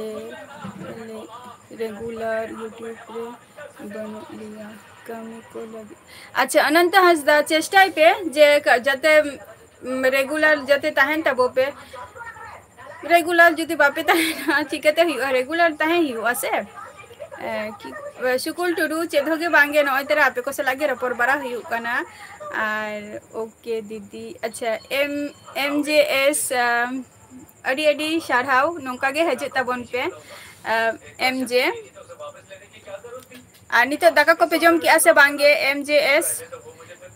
ᱞᱮ regular YouTube ᱨᱮ ᱵᱟᱹᱱᱩᱜ ᱞᱮᱭᱟ ᱠᱟᱹᱢᱤ ᱠᱚ ᱞᱟᱹᱜᱤᱫ᱾ ᱟᱪᱪᱷᱟ, ᱚᱱᱚᱱᱛᱚ ᱦᱟᱸᱥᱫᱟ, ᱪᱮᱥᱴᱟᱭ ᱯᱮ ᱡᱮ ᱠᱟ-, ᱡᱟᱛᱮ, ᱩᱢ, regular ᱡᱟᱛᱮ ᱛᱟᱦᱮᱱ ᱛᱟᱵᱚ ᱯᱮ᱾ Regular ᱡᱩᱫᱤ ᱵᱟᱯᱮ ᱛᱟᱦᱮᱱᱟ, ᱪᱤᱠᱟᱹᱛᱮ ᱦᱩᱭᱩᱜᱼᱟ? Regular ᱛᱟᱦᱮᱸ ᱦᱩᱭᱩᱜᱼᱟ ᱥᱮ᱾ ᱮ, ᱠᱤ-, ᱮ, ᱥᱩᱠᱩᱞ ᱴᱩᱰᱩ, ᱪᱮᱫ ᱦᱚᱸ ᱜᱮ ᱵᱟᱝ ᱜᱮ, ᱱᱚᱜᱼᱚᱭ ᱛᱚᱨᱟ ᱟᱯᱮ ᱠᱚ ᱥᱟᱞᱟᱜ ᱜᱮ ᱨᱚᱯᱚᱲ ᱵᱟᱲᱟ ᱦᱩᱭᱩᱜ ᱠᱟᱱᱟ᱾ ᱟᱨ ᱳᱠᱮ ᱫᱤᱫᱤ, ᱟᱪᱪᱷᱟ, ᱮᱢ, ᱮᱢ ᱡᱮ ᱮᱥ, ᱟᱢ, ᱟᱹᱰᱤ ᱟᱹᱰᱤ ᱥᱟᱨᱦᱟᱣ, ᱱᱚᱝᱠᱟ ᱜᱮ ᱦᱤᱡᱩᱜ ᱛᱟᱵᱚᱱ ᱯᱮ, ᱟᱢ, ᱮᱢ ᱡᱮ᱾ ᱟᱨ ᱱᱤᱛᱚᱜ ᱫᱟᱠᱟ ᱠᱚᱯᱮ ᱡᱚᱢ ᱠᱮᱜᱼᱟ ᱥᱮ ᱵᱟᱝ ᱜᱮ, ᱮᱢ ᱡᱮ ᱮᱥ?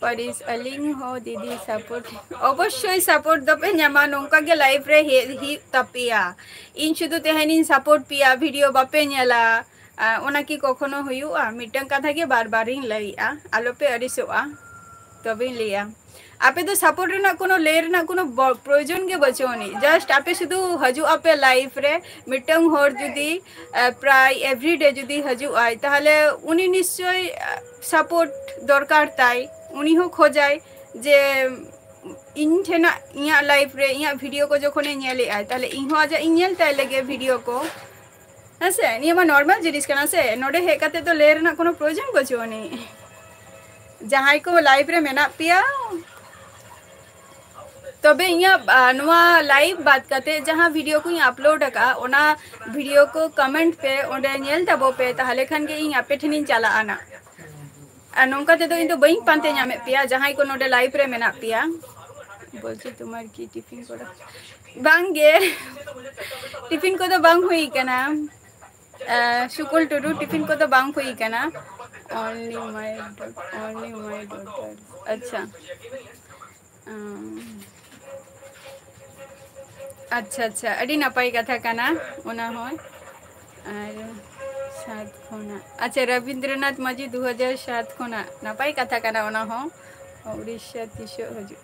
ᱯᱟᱹᱨᱤᱥ, ᱟᱹᱞᱤᱧ ᱦᱚᱸ ᱫᱤᱫᱤ support, ᱚᱵᱚᱥᱥᱳᱭ support ᱫᱚᱯᱮ ᱧᱟᱢᱟ, ᱱᱚᱝᱠᱟ ᱜᱮ live ᱨᱮ ᱦᱮᱡ ᱦᱩᱭᱩᱜ ᱛᱟᱯᱮᱭᱟ᱾ ᱤᱧ ᱥᱩᱫᱷᱩ ᱛᱮᱦᱮᱧᱤᱧ support ᱯᱮᱭᱟ, video ᱵᱟᱯᱮ ᱧᱮᱞᱟ, ᱟ, ᱚᱱᱟ ᱠᱤ ᱠᱚᱠᱷᱚᱱᱳ ᱦᱩᱭᱩᱜᱼᱟ? ᱢᱤᱫᱴᱟᱝ ᱠᱟᱛᱷᱟ ᱜᱮ ᱵᱟᱨ ᱵᱟᱨᱤᱧ ᱞᱟᱹᱭᱮᱜᱼᱟ, ᱟᱞᱚᱯᱮ ᱟᱹᱲᱤᱥᱚᱜᱼᱟ᱾ ᱛᱚᱵᱮᱧ ᱞᱟᱹᱭᱟ, ᱟᱯᱮ ᱫᱚ support ᱨᱮᱱᱟᱜ ᱠᱳᱱᱳ ᱞᱟᱹᱭ ᱨᱮᱱᱟᱜ ᱠᱳᱱᱳ ᱵᱚ-, ᱯᱨᱚᱭᱳᱡᱚᱱ ᱜᱮ ᱵᱟᱹᱪᱩᱜ ᱟᱹᱱᱤᱡ᱾ Just ᱟᱯᱮ ᱥᱩᱫᱷᱩ ᱦᱤᱡᱩᱜ ᱟᱯᱮ live ᱨᱮ, ᱢᱤᱫᱴᱟᱝ ᱦᱚᱲ ᱡᱩᱫᱤ, ᱟ, ᱯᱨᱟᱭ everyday ᱡᱩᱫᱤ ᱦᱤᱡᱩᱜ ᱟᱭ, ᱛᱟᱦᱚᱞᱮ ᱩᱱᱤ ᱱᱤᱥᱪᱳᱭ, ᱟ, support ᱫᱚᱨᱠᱟᱨ ᱛᱟᱭ, ᱩᱱᱤ ᱦᱚᱸ ᱠᱷᱚᱡᱟᱭ ᱡᱮ ᱤᱧ ᱴᱷᱮᱱᱟᱜ, ᱤᱧᱟᱹᱜ live ᱨᱮ ᱤᱧᱟᱹᱜ video ᱠᱚ ᱡᱚᱠᱷᱚᱱᱮ ᱧᱮᱞᱮᱜᱼᱟᱭ, ᱛᱟᱦᱚᱞᱮ ᱤᱧ ᱦᱚᱸ ᱟᱡᱟᱜ ᱤᱧ ᱧᱮᱞ ᱛᱟᱭ ᱞᱮᱜᱮ video ᱠᱚ᱾ ᱦᱮᱸ ᱥᱮ, ᱱᱤᱭᱟᱹ ᱢᱟ normal ᱡᱤᱱᱤᱥ ᱠᱟᱱᱟ ᱥᱮ, ᱱᱚᱰᱮ ᱦᱮᱡ ᱠᱟᱛᱮ ᱫᱚ ᱞᱟᱹᱭ ᱨᱮᱱᱟᱜ ᱠᱳᱱᱳ ᱯᱨᱚᱭᱳᱡᱚᱱ ᱵᱟᱹᱪᱩᱜ ᱟᱹᱱᱤᱡ᱾ ᱡᱟᱦᱟᱸᱭ ᱠᱚ live ᱨᱮ ᱢᱮᱱᱟᱜ ᱯᱮᱭᱟ, ᱛᱚᱵᱮ ᱤᱧᱟᱹᱜ, ᱟ, ᱱᱚᱣᱟ live ᱵᱟᱫ ᱠᱟᱛᱮ ᱡᱟᱦᱟᱸ video ᱠᱚᱧ upload ᱟᱠᱟᱫᱼᱟ, ᱚᱱᱟ video ᱠᱚ comment ᱯᱮ, ᱚᱸᱰᱮ ᱧᱮᱞ ᱛᱟᱵᱚ ᱯᱮ, ᱛᱟᱦᱚᱞᱮ ᱠᱷᱟᱱ ᱜᱮ ᱤᱧ ᱟᱯᱮ ᱴᱷᱮᱱᱤᱧ ᱪᱟᱞᱟᱜᱼᱟ ᱱᱟᱜ᱾ ᱟᱨ ᱱᱚᱝᱠᱟ ᱛᱮᱫᱚ ᱤᱧ ᱫᱚ ᱵᱟᱹᱧ ᱯᱟᱱᱛᱮ ᱧᱟᱢᱮᱫ ᱯᱮᱭᱟ, ᱡᱟᱦᱟᱸᱭ ᱠᱚ ᱱᱚᱰᱮ live ᱨᱮ ᱢᱮᱱᱟᱜ ᱯᱮᱭᱟ᱾ ᱵᱚᱞᱪᱤ, ᱛᱳᱢᱟᱨ ᱠᱤ ᱴᱤᱯᱷᱤᱱ ᱠᱚᱨᱟ? ᱵᱟᱝ ᱜᱮ, ᱴᱤᱯᱷᱤᱱ ᱠᱚᱫᱚ ᱵᱟᱝ ᱦᱩᱭ ᱠᱟᱱᱟ᱾ ᱟ, ᱥᱩᱠᱩᱞ ᱴᱩᱰᱩ, ᱴᱤᱯᱷᱤᱱ ᱠᱚᱫᱚ ᱵᱟᱝ ᱦᱩᱭ ᱠᱟᱱᱟ᱾ Only my daughter, only my daughter. ᱟᱪᱪᱷᱟ᱾ ᱟᱢ, ᱟᱪᱪᱷᱟ, ᱟᱪᱪᱷᱟ, ᱟᱹᱰᱤ ᱱᱟᱯᱟᱭ ᱠᱟᱛᱷᱟ ᱠᱟᱱᱟ ᱚᱱᱟ ᱦᱚᱸ᱾ ᱟᱨ ᱥᱟᱛ ᱠᱷᱚᱱᱟᱜ, ᱟᱪᱪᱷᱟ, ᱨᱚᱵᱤᱱᱫᱨᱚᱱᱟᱛᱷ ᱢᱟᱹᱡᱷᱤ ᱫᱩ ᱦᱟᱡᱟᱨ ᱥᱟᱛ ᱠᱷᱚᱱᱟᱜ, ᱱᱟᱯᱟᱭ ᱠᱟᱛᱷᱟ ᱠᱟᱱᱟ ᱚᱱᱟ ᱦᱚᱸ᱾ ᱩᱲᱤᱥᱥᱟ ᱛᱤᱥᱚᱜ ᱦᱤᱡᱩᱜ?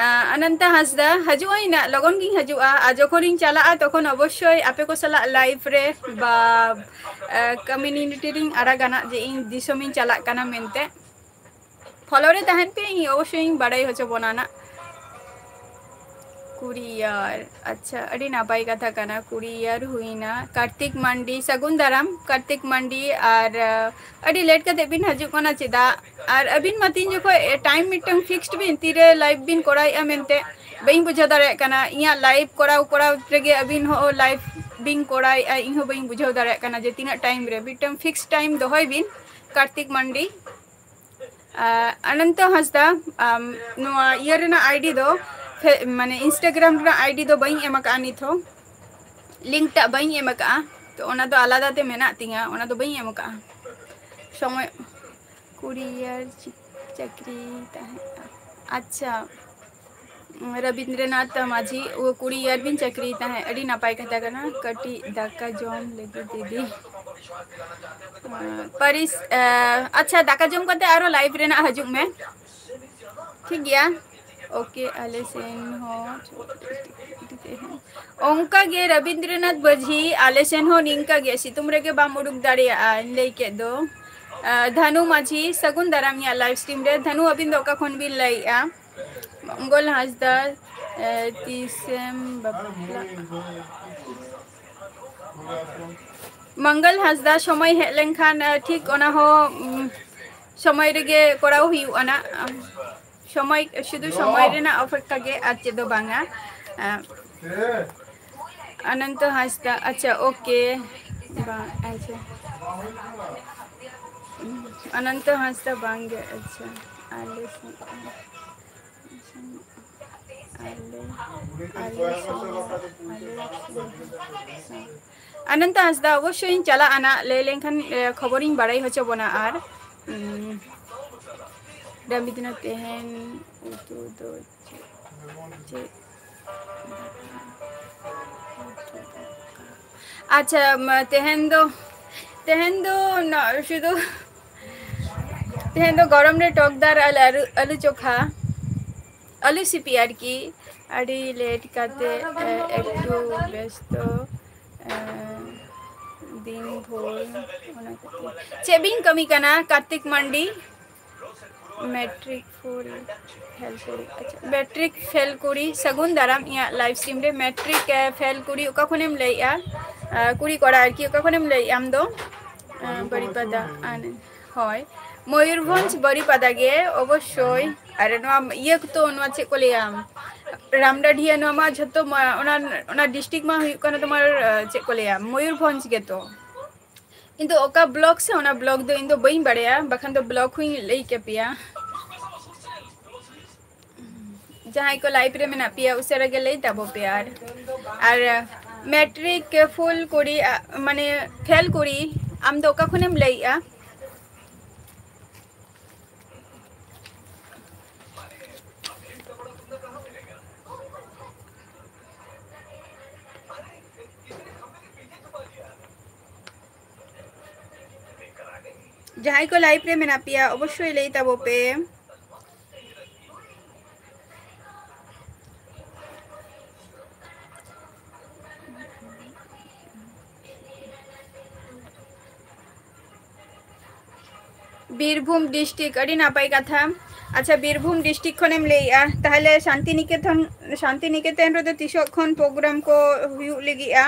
ᱟ, ᱚᱱᱚᱱᱛᱟ ᱦᱟᱸᱥᱫᱟ, ᱦᱤᱡᱩᱜ ᱟᱹᱧ ᱱᱟᱜ, ᱞᱚᱜᱚᱱ ᱜᱤᱧ ᱦᱤᱡᱩᱜᱼᱟ᱾ ᱟᱨ ᱡᱚᱠᱷᱚᱱᱤᱧ ᱪᱟᱞᱟᱜᱼᱟ, ᱛᱚᱠᱷᱚᱱ ᱚᱵᱚᱥᱥᱳᱭ ᱟᱯᱮ ᱠᱚ ᱥᱟᱞᱟᱜ live ᱨᱮ ᱵᱟ, ᱟ, community ᱨᱤᱧ ᱟᱲᱟᱜᱟ ᱱᱟᱜ ᱡᱮ ᱤᱧ ᱫᱤᱥᱚᱢᱤᱧ ᱪᱟᱞᱟᱜ ᱠᱟᱱᱟ ᱢᱮᱱᱛᱮ᱾ Follow ᱨᱮ ᱛᱟᱦᱮᱱ ᱯᱮ, ᱤᱧ ᱚᱵᱚᱥᱥᱳᱭ ᱤᱧ ᱵᱟᱲᱟᱭ ᱦᱚᱪᱚ ᱵᱚᱱᱟ ᱱᱟᱜ᱾ ᱠᱩᱨᱤᱭᱟᱨ, ᱟᱪᱪᱷᱟ, ᱟᱹᱰᱤ ᱱᱟᱯᱟᱭ ᱠᱟᱛᱷᱟ ᱠᱟᱱᱟ᱾ ᱠᱩᱨᱤᱭᱟᱨ ᱦᱩᱭᱱᱟ, ᱠᱟᱨᱛᱤᱠ ᱢᱟᱱᱰᱤ, ᱥᱟᱹᱜᱩᱱ ᱫᱟᱨᱟᱢ ᱠᱟᱨᱛᱤᱠ ᱢᱟᱱᱰᱤ᱾ ᱟᱨ, ᱟ, ᱟᱹᱰᱤ late ᱠᱟᱛᱮ ᱵᱤᱱ ᱦᱤᱡᱩᱜ ᱠᱟᱱᱟ ᱪᱮᱫᱟᱜ? ᱟᱨ ᱟᱹᱵᱤᱱ ᱢᱟ ᱛᱤᱱ ᱡᱚᱠᱷᱚᱡ, ᱮ, time ᱢᱤᱫᱴᱟᱝ fixed ᱵᱤᱱ, ᱛᱤᱨᱮ live ᱵᱤᱱ ᱠᱚᱨᱟᱣᱮᱫᱼᱟ ᱢᱮᱱᱛᱮ, ᱵᱟᱹᱧ ᱵᱩᱡᱷᱟᱹᱣ ᱫᱟᱲᱮᱭᱟᱜ ᱠᱟᱱᱟ᱾ ᱤᱧᱟᱹᱜ live ᱠᱚᱨᱟᱣ ᱠᱚᱨᱟᱣ ᱨᱮᱜᱮ ᱟᱹᱵᱤᱱ ᱦᱚᱸ live ᱵᱤᱱ ᱠᱚᱨᱟᱣᱮᱫᱼᱟ, ᱤᱧ ᱦᱚᱸ ᱵᱟᱹᱧ ᱵᱩᱡᱷᱟᱹᱣ ᱫᱟᱲᱮᱭᱟᱜ ᱠᱟᱱᱟ ᱡᱮ ᱛᱤᱱᱟᱹᱜ time ᱨᱮ᱾ ᱢᱤᱫᱴᱟᱝ fix time ᱫᱚᱦᱚᱭ ᱵᱤᱱ, ᱠᱟᱨᱛᱤᱠ ᱢᱟᱱᱰᱤ᱾ ᱟᱨ ᱚᱱᱚᱱᱛᱚ ᱦᱟᱸᱥᱫᱟ, ᱟᱢ, ᱱᱚᱣᱟ ᱤᱭᱟᱹ ᱨᱮᱱᱟᱜ ID ᱫᱚ, ᱯᱷᱮ-, ᱢᱟᱱᱮ Instagram ᱨᱮᱱᱟᱜ ID ᱫᱚ ᱵᱟᱹᱧ ᱮᱢ ᱟᱠᱟᱫᱼᱟ ᱱᱤᱛ ᱦᱚᱸ, link ᱴᱟᱜ ᱵᱟᱹᱧ ᱮᱢ ᱟᱠᱟᱫᱼᱟ, ᱛᱚ ᱚᱱᱟ ᱫᱚ ᱟᱞᱟᱫᱟ ᱛᱮ ᱢᱮᱱᱟᱜ ᱛᱤᱧᱟᱹ, ᱚᱱᱟ ᱫᱚ ᱵᱟᱹᱧ ᱮᱢ ᱟᱠᱟᱫᱼᱟ᱾ ᱥᱚᱢᱚᱭ ᱠᱩᱲᱤ year ᱪᱤ-, ᱪᱟᱹᱠᱨᱤ ᱛᱟᱦᱮᱸᱫ᱾ ᱟᱪᱪᱷᱟ, ᱨᱚᱵᱤᱱᱫᱨᱚᱱᱟᱛᱷ ᱢᱟᱹᱡᱷᱤ, ᱳ, ᱠᱩᱲᱤ year ᱵᱤᱱ ᱪᱟᱹᱠᱨᱤ ᱛᱟᱦᱮᱸᱫ, ᱟᱹᱰᱤ ᱱᱟᱯᱟᱭ ᱠᱟᱛᱷᱟ ᱠᱟᱱᱟ᱾ ᱠᱟᱹᱴᱤᱡ ᱫᱟᱠᱟ ᱡᱚᱢ ᱞᱟᱹᱜᱤᱫ ᱫᱤᱫᱤ᱾ ᱯᱟᱹᱨᱤᱥ, ᱮ, ᱟᱪᱪᱷᱟ, ᱫᱟᱠᱟ ᱡᱚᱢ ᱠᱟᱛᱮ ᱟᱨᱚ live ᱨᱮᱱᱟᱜ ᱦᱤᱡᱩᱜ ᱢᱮ, ᱴᱷᱤᱠ ᱜᱮᱭᱟ? OK, ᱟᱞᱮ ᱥᱮᱱ ᱦᱚᱸ ᱚᱱᱠᱟ ᱜᱮ ᱨᱚᱵᱤᱱᱫᱨᱚᱱᱟᱛᱷ ᱢᱟᱹᱡᱷᱤ, ᱟᱞᱮ ᱥᱮᱱ ᱦᱚᱸ ᱱᱤᱝᱠᱟ ᱜᱮ, ᱥᱤᱛᱩᱝ ᱨᱮᱜᱮ ᱵᱟᱢ ᱩᱰᱩᱠ ᱫᱟᱲᱮᱭᱟᱜᱼᱟ, ᱤᱧ ᱞᱟᱹᱭ ᱠᱮᱫ ᱫᱚ᱾ ᱟ, ᱫᱷᱟᱱᱩ ᱢᱟᱹᱡᱷᱤ, ᱥᱟᱹᱜᱩᱱ ᱫᱟᱨᱟᱢ ᱤᱧᱟᱹᱜ live stream ᱨᱮ᱾ ᱫᱷᱟᱱᱩ, ᱟᱹᱵᱤᱱ ᱫᱚ ᱚᱠᱟ ᱠᱷᱚᱱ ᱵᱤᱱ ᱞᱟᱹᱭᱮᱫᱼᱟ? ᱢᱚᱝᱜᱚᱞ ᱦᱟᱸᱥᱫᱟ, ᱮ, ᱛᱤᱥᱮᱢ ᱵᱟᱯᱞᱟᱜ? ᱢᱚᱝᱜᱚᱞ ᱦᱟᱸᱥᱫᱟ, ᱥᱚᱢᱚᱭ ᱦᱮᱡ ᱞᱮᱱᱠᱷᱟᱱ, ᱮ, ᱴᱷᱤᱠ ᱚᱱᱟ ᱦᱚᱸ, ᱩᱢ, ᱥᱚᱢᱚᱭ ᱨᱮᱜᱮ ᱠᱚᱨᱟᱣ ᱦᱩᱭᱩᱜᱼᱟ ᱱᱟᱜ᱾ ᱥᱚᱢᱚᱭ, ᱥᱩᱫᱷᱩ ᱥᱚᱢᱚᱭ ᱨᱮᱱᱟᱜ ᱚᱯᱮᱠᱠᱷᱟ ᱜᱮ, ᱟᱨ ᱪᱮᱫ ᱫᱚ ᱵᱟᱝᱟ᱾ ᱮ, ᱚᱱᱚᱱᱛᱚ ᱦᱟᱸᱥᱫᱟ, ᱟᱪᱪᱷᱟ, OK, ᱵᱟᱝ, ᱟᱪᱪᱷᱟ, ᱚᱱᱚᱱᱛᱚ ᱦᱟᱸᱥᱫᱟ ᱵᱟᱝᱜᱮ, ᱟᱪᱪᱷᱟ, ᱟᱞᱮ ᱥᱮᱫ, ᱟᱞᱮ, ᱟᱞᱮ ᱥᱮᱫ, ᱟᱞᱮ ᱥᱮᱫ᱾ ᱚᱱᱚᱱᱛᱚ ᱦᱟᱸᱥᱫᱟ, ᱚᱵᱚᱥᱥᱳᱭ ᱤᱧ ᱪᱟᱞᱟᱜᱼᱟ ᱱᱟᱜ, ᱞᱟᱹᱭ ᱞᱮᱱᱠᱷᱟᱱ, ᱮ, ᱠᱷᱚᱵᱚᱨᱤᱧ ᱵᱟᱲᱟᱭ ᱦᱚᱪᱚ ᱵᱚᱱᱟ᱾ ᱟᱨ, ᱩᱢ, ᱨᱚᱵᱤᱱᱫᱨᱚᱱᱟᱛᱷ, ᱛᱮᱦᱮᱧ ᱩᱛᱩ ᱫᱚ ᱪᱮᱫ? ᱪᱮᱫ? ᱟᱪᱪᱷᱟ, ᱢᱟ, ᱛᱮᱦᱮᱧ ᱫᱚ, ᱛᱮᱦᱮᱧ ᱫᱚ ᱱᱚ-, ᱥᱩᱫᱷᱩ, ᱛᱮᱦᱮᱧ ᱫᱚ ᱜᱚᱨᱚᱢ ᱨᱮ ᱴᱚᱠ ᱫᱟᱨ ᱟᱨ ᱟᱹᱞᱩ, ᱟᱹᱞᱩ ᱪᱚᱠᱷᱟ, ᱟᱹᱞᱩ ᱥᱤᱯᱤ ᱟᱨᱠᱤ᱾ ᱟᱹᱰᱤ late ᱠᱟᱛᱮ, ᱮ, ᱮᱠᱴᱩ ᱵᱮᱥᱛᱚ, ᱮ, ᱫᱤᱱ ᱵᱷᱳᱨ, ᱚᱱᱟ ᱠᱷᱟᱹᱛᱤᱨ᱾ ᱪᱮᱫ ᱵᱤᱱ ᱠᱟᱹᱢᱤ ᱠᱟᱱᱟ ᱠᱟᱨᱛᱤᱠ ᱢᱟᱱᱰᱤ? Matric fail ᱠᱩᱲᱤ, ᱟᱪᱪᱷᱟ, matric fail ᱠᱩᱲᱤ, ᱥᱟᱹᱜᱩᱱ ᱫᱟᱨᱟᱢ ᱤᱧᱟᱹᱜ live stream ᱨᱮ᱾ Matric, ᱮ, fail ᱠᱩᱲᱤ, ᱚᱠᱟ ᱠᱷᱚᱱᱮᱢ ᱞᱟᱹᱭᱮᱜᱼᱟ? ᱟ, ᱠᱩᱲᱤ ᱠᱚᱲᱟ ᱟᱨᱠᱤ, ᱚᱠᱟ ᱠᱷᱚᱱᱮᱢ ᱞᱟᱹᱭᱮᱜᱼᱟ ᱟᱢ ᱫᱚ? ᱟ, ᱵᱟᱹᱨᱤᱯᱟᱫᱟ, ᱟᱱ-, ᱦᱳᱭ, ᱢᱚᱭᱩᱨᱵᱷᱚᱸᱡᱽ ᱵᱟᱹᱨᱤᱯᱟᱫᱟ ᱜᱮ ᱚᱵᱚᱥᱥᱳᱭ᱾ ᱟᱨ ᱱᱚᱣᱟ ᱤᱭᱟᱹ ᱠᱚ ᱛᱚ, ᱱᱚᱣᱟ ᱪᱮᱫ ᱠᱚ ᱞᱟᱹᱭᱟ, ᱨᱟᱢᱰᱟᱰᱷᱤᱭᱟ, ᱱᱚᱣᱟ ᱢᱟ ᱡᱷᱚᱛᱚ ᱢᱟ-, ᱚᱱᱟ, ᱚᱱᱟ district ᱢᱟ ᱦᱩᱭᱩᱜ ᱠᱟᱱᱟ ᱛᱳᱢᱟᱨ, ᱟᱸ, ᱪᱮᱫ ᱠᱚ ᱞᱟᱹᱭᱟ, ᱢᱚᱭᱩᱨᱵᱷᱚᱸᱡᱽ ᱜᱮᱛᱚ᱾ ᱤᱧ ᱫᱚ ᱚᱠᱟ block ᱥᱮ ᱚᱱᱟ block ᱫᱚ ᱤᱧ ᱫᱚ ᱵᱟᱹᱧ ᱵᱟᱲᱟᱭᱟ, ᱵᱟᱠᱷᱟᱱ ᱫᱚ block ᱦᱚᱸᱧ ᱞᱟᱹᱭ ᱠᱮᱯᱮᱭᱟ᱾ ᱡᱟᱦᱟᱸᱭ ᱠᱚ live ᱨᱮ ᱢᱮᱱᱟᱜ ᱯᱮᱭᱟ, ᱩᱥᱟᱹᱨᱟ ᱜᱮ ᱞᱟᱹᱭ ᱛᱟᱵᱚ ᱯᱮ᱾ ᱟᱨ, ᱟᱨ matric full ᱠᱩᱲᱤ, ᱟ, ᱢᱟᱱᱮ fail ᱠᱩᱲᱤ, ᱟᱢ ᱫᱚ ᱚᱠᱟ ᱠᱷᱚᱱᱮᱢ ᱞᱟᱹᱭᱮᱜᱼᱟ? ᱡᱟᱦᱟᱸᱭ ᱠᱚ live ᱨᱮ ᱢᱮᱱᱟᱜ ᱯᱮᱭᱟ, ᱚᱵᱚᱥᱥᱳᱭ ᱞᱟᱹᱭ ᱛᱟᱵᱚ ᱯᱮ᱾ ᱵᱤᱨᱵᱷᱩᱢ district, ᱟᱹᱰᱤ ᱱᱟᱯᱟᱭ ᱠᱟᱛᱷᱟ᱾ ᱟᱪᱪᱷᱟ, ᱵᱤᱨᱵᱷᱩᱢ district ᱠᱷᱚᱱᱮᱢ ᱞᱟᱹᱭᱮᱜᱼᱟ, ᱛᱟᱦᱞᱮ ᱥᱟᱱᱛᱤᱱᱤᱠᱮᱛᱚᱱ, ᱥᱟᱱᱛᱤᱱᱤᱠᱮᱛᱚᱱ ᱨᱮᱫᱚ ᱛᱤᱥᱚᱜ ᱠᱷᱚᱱ program ᱠᱚ ᱦᱩᱭᱩᱜ ᱞᱟᱹᱜᱤᱫᱼᱟ?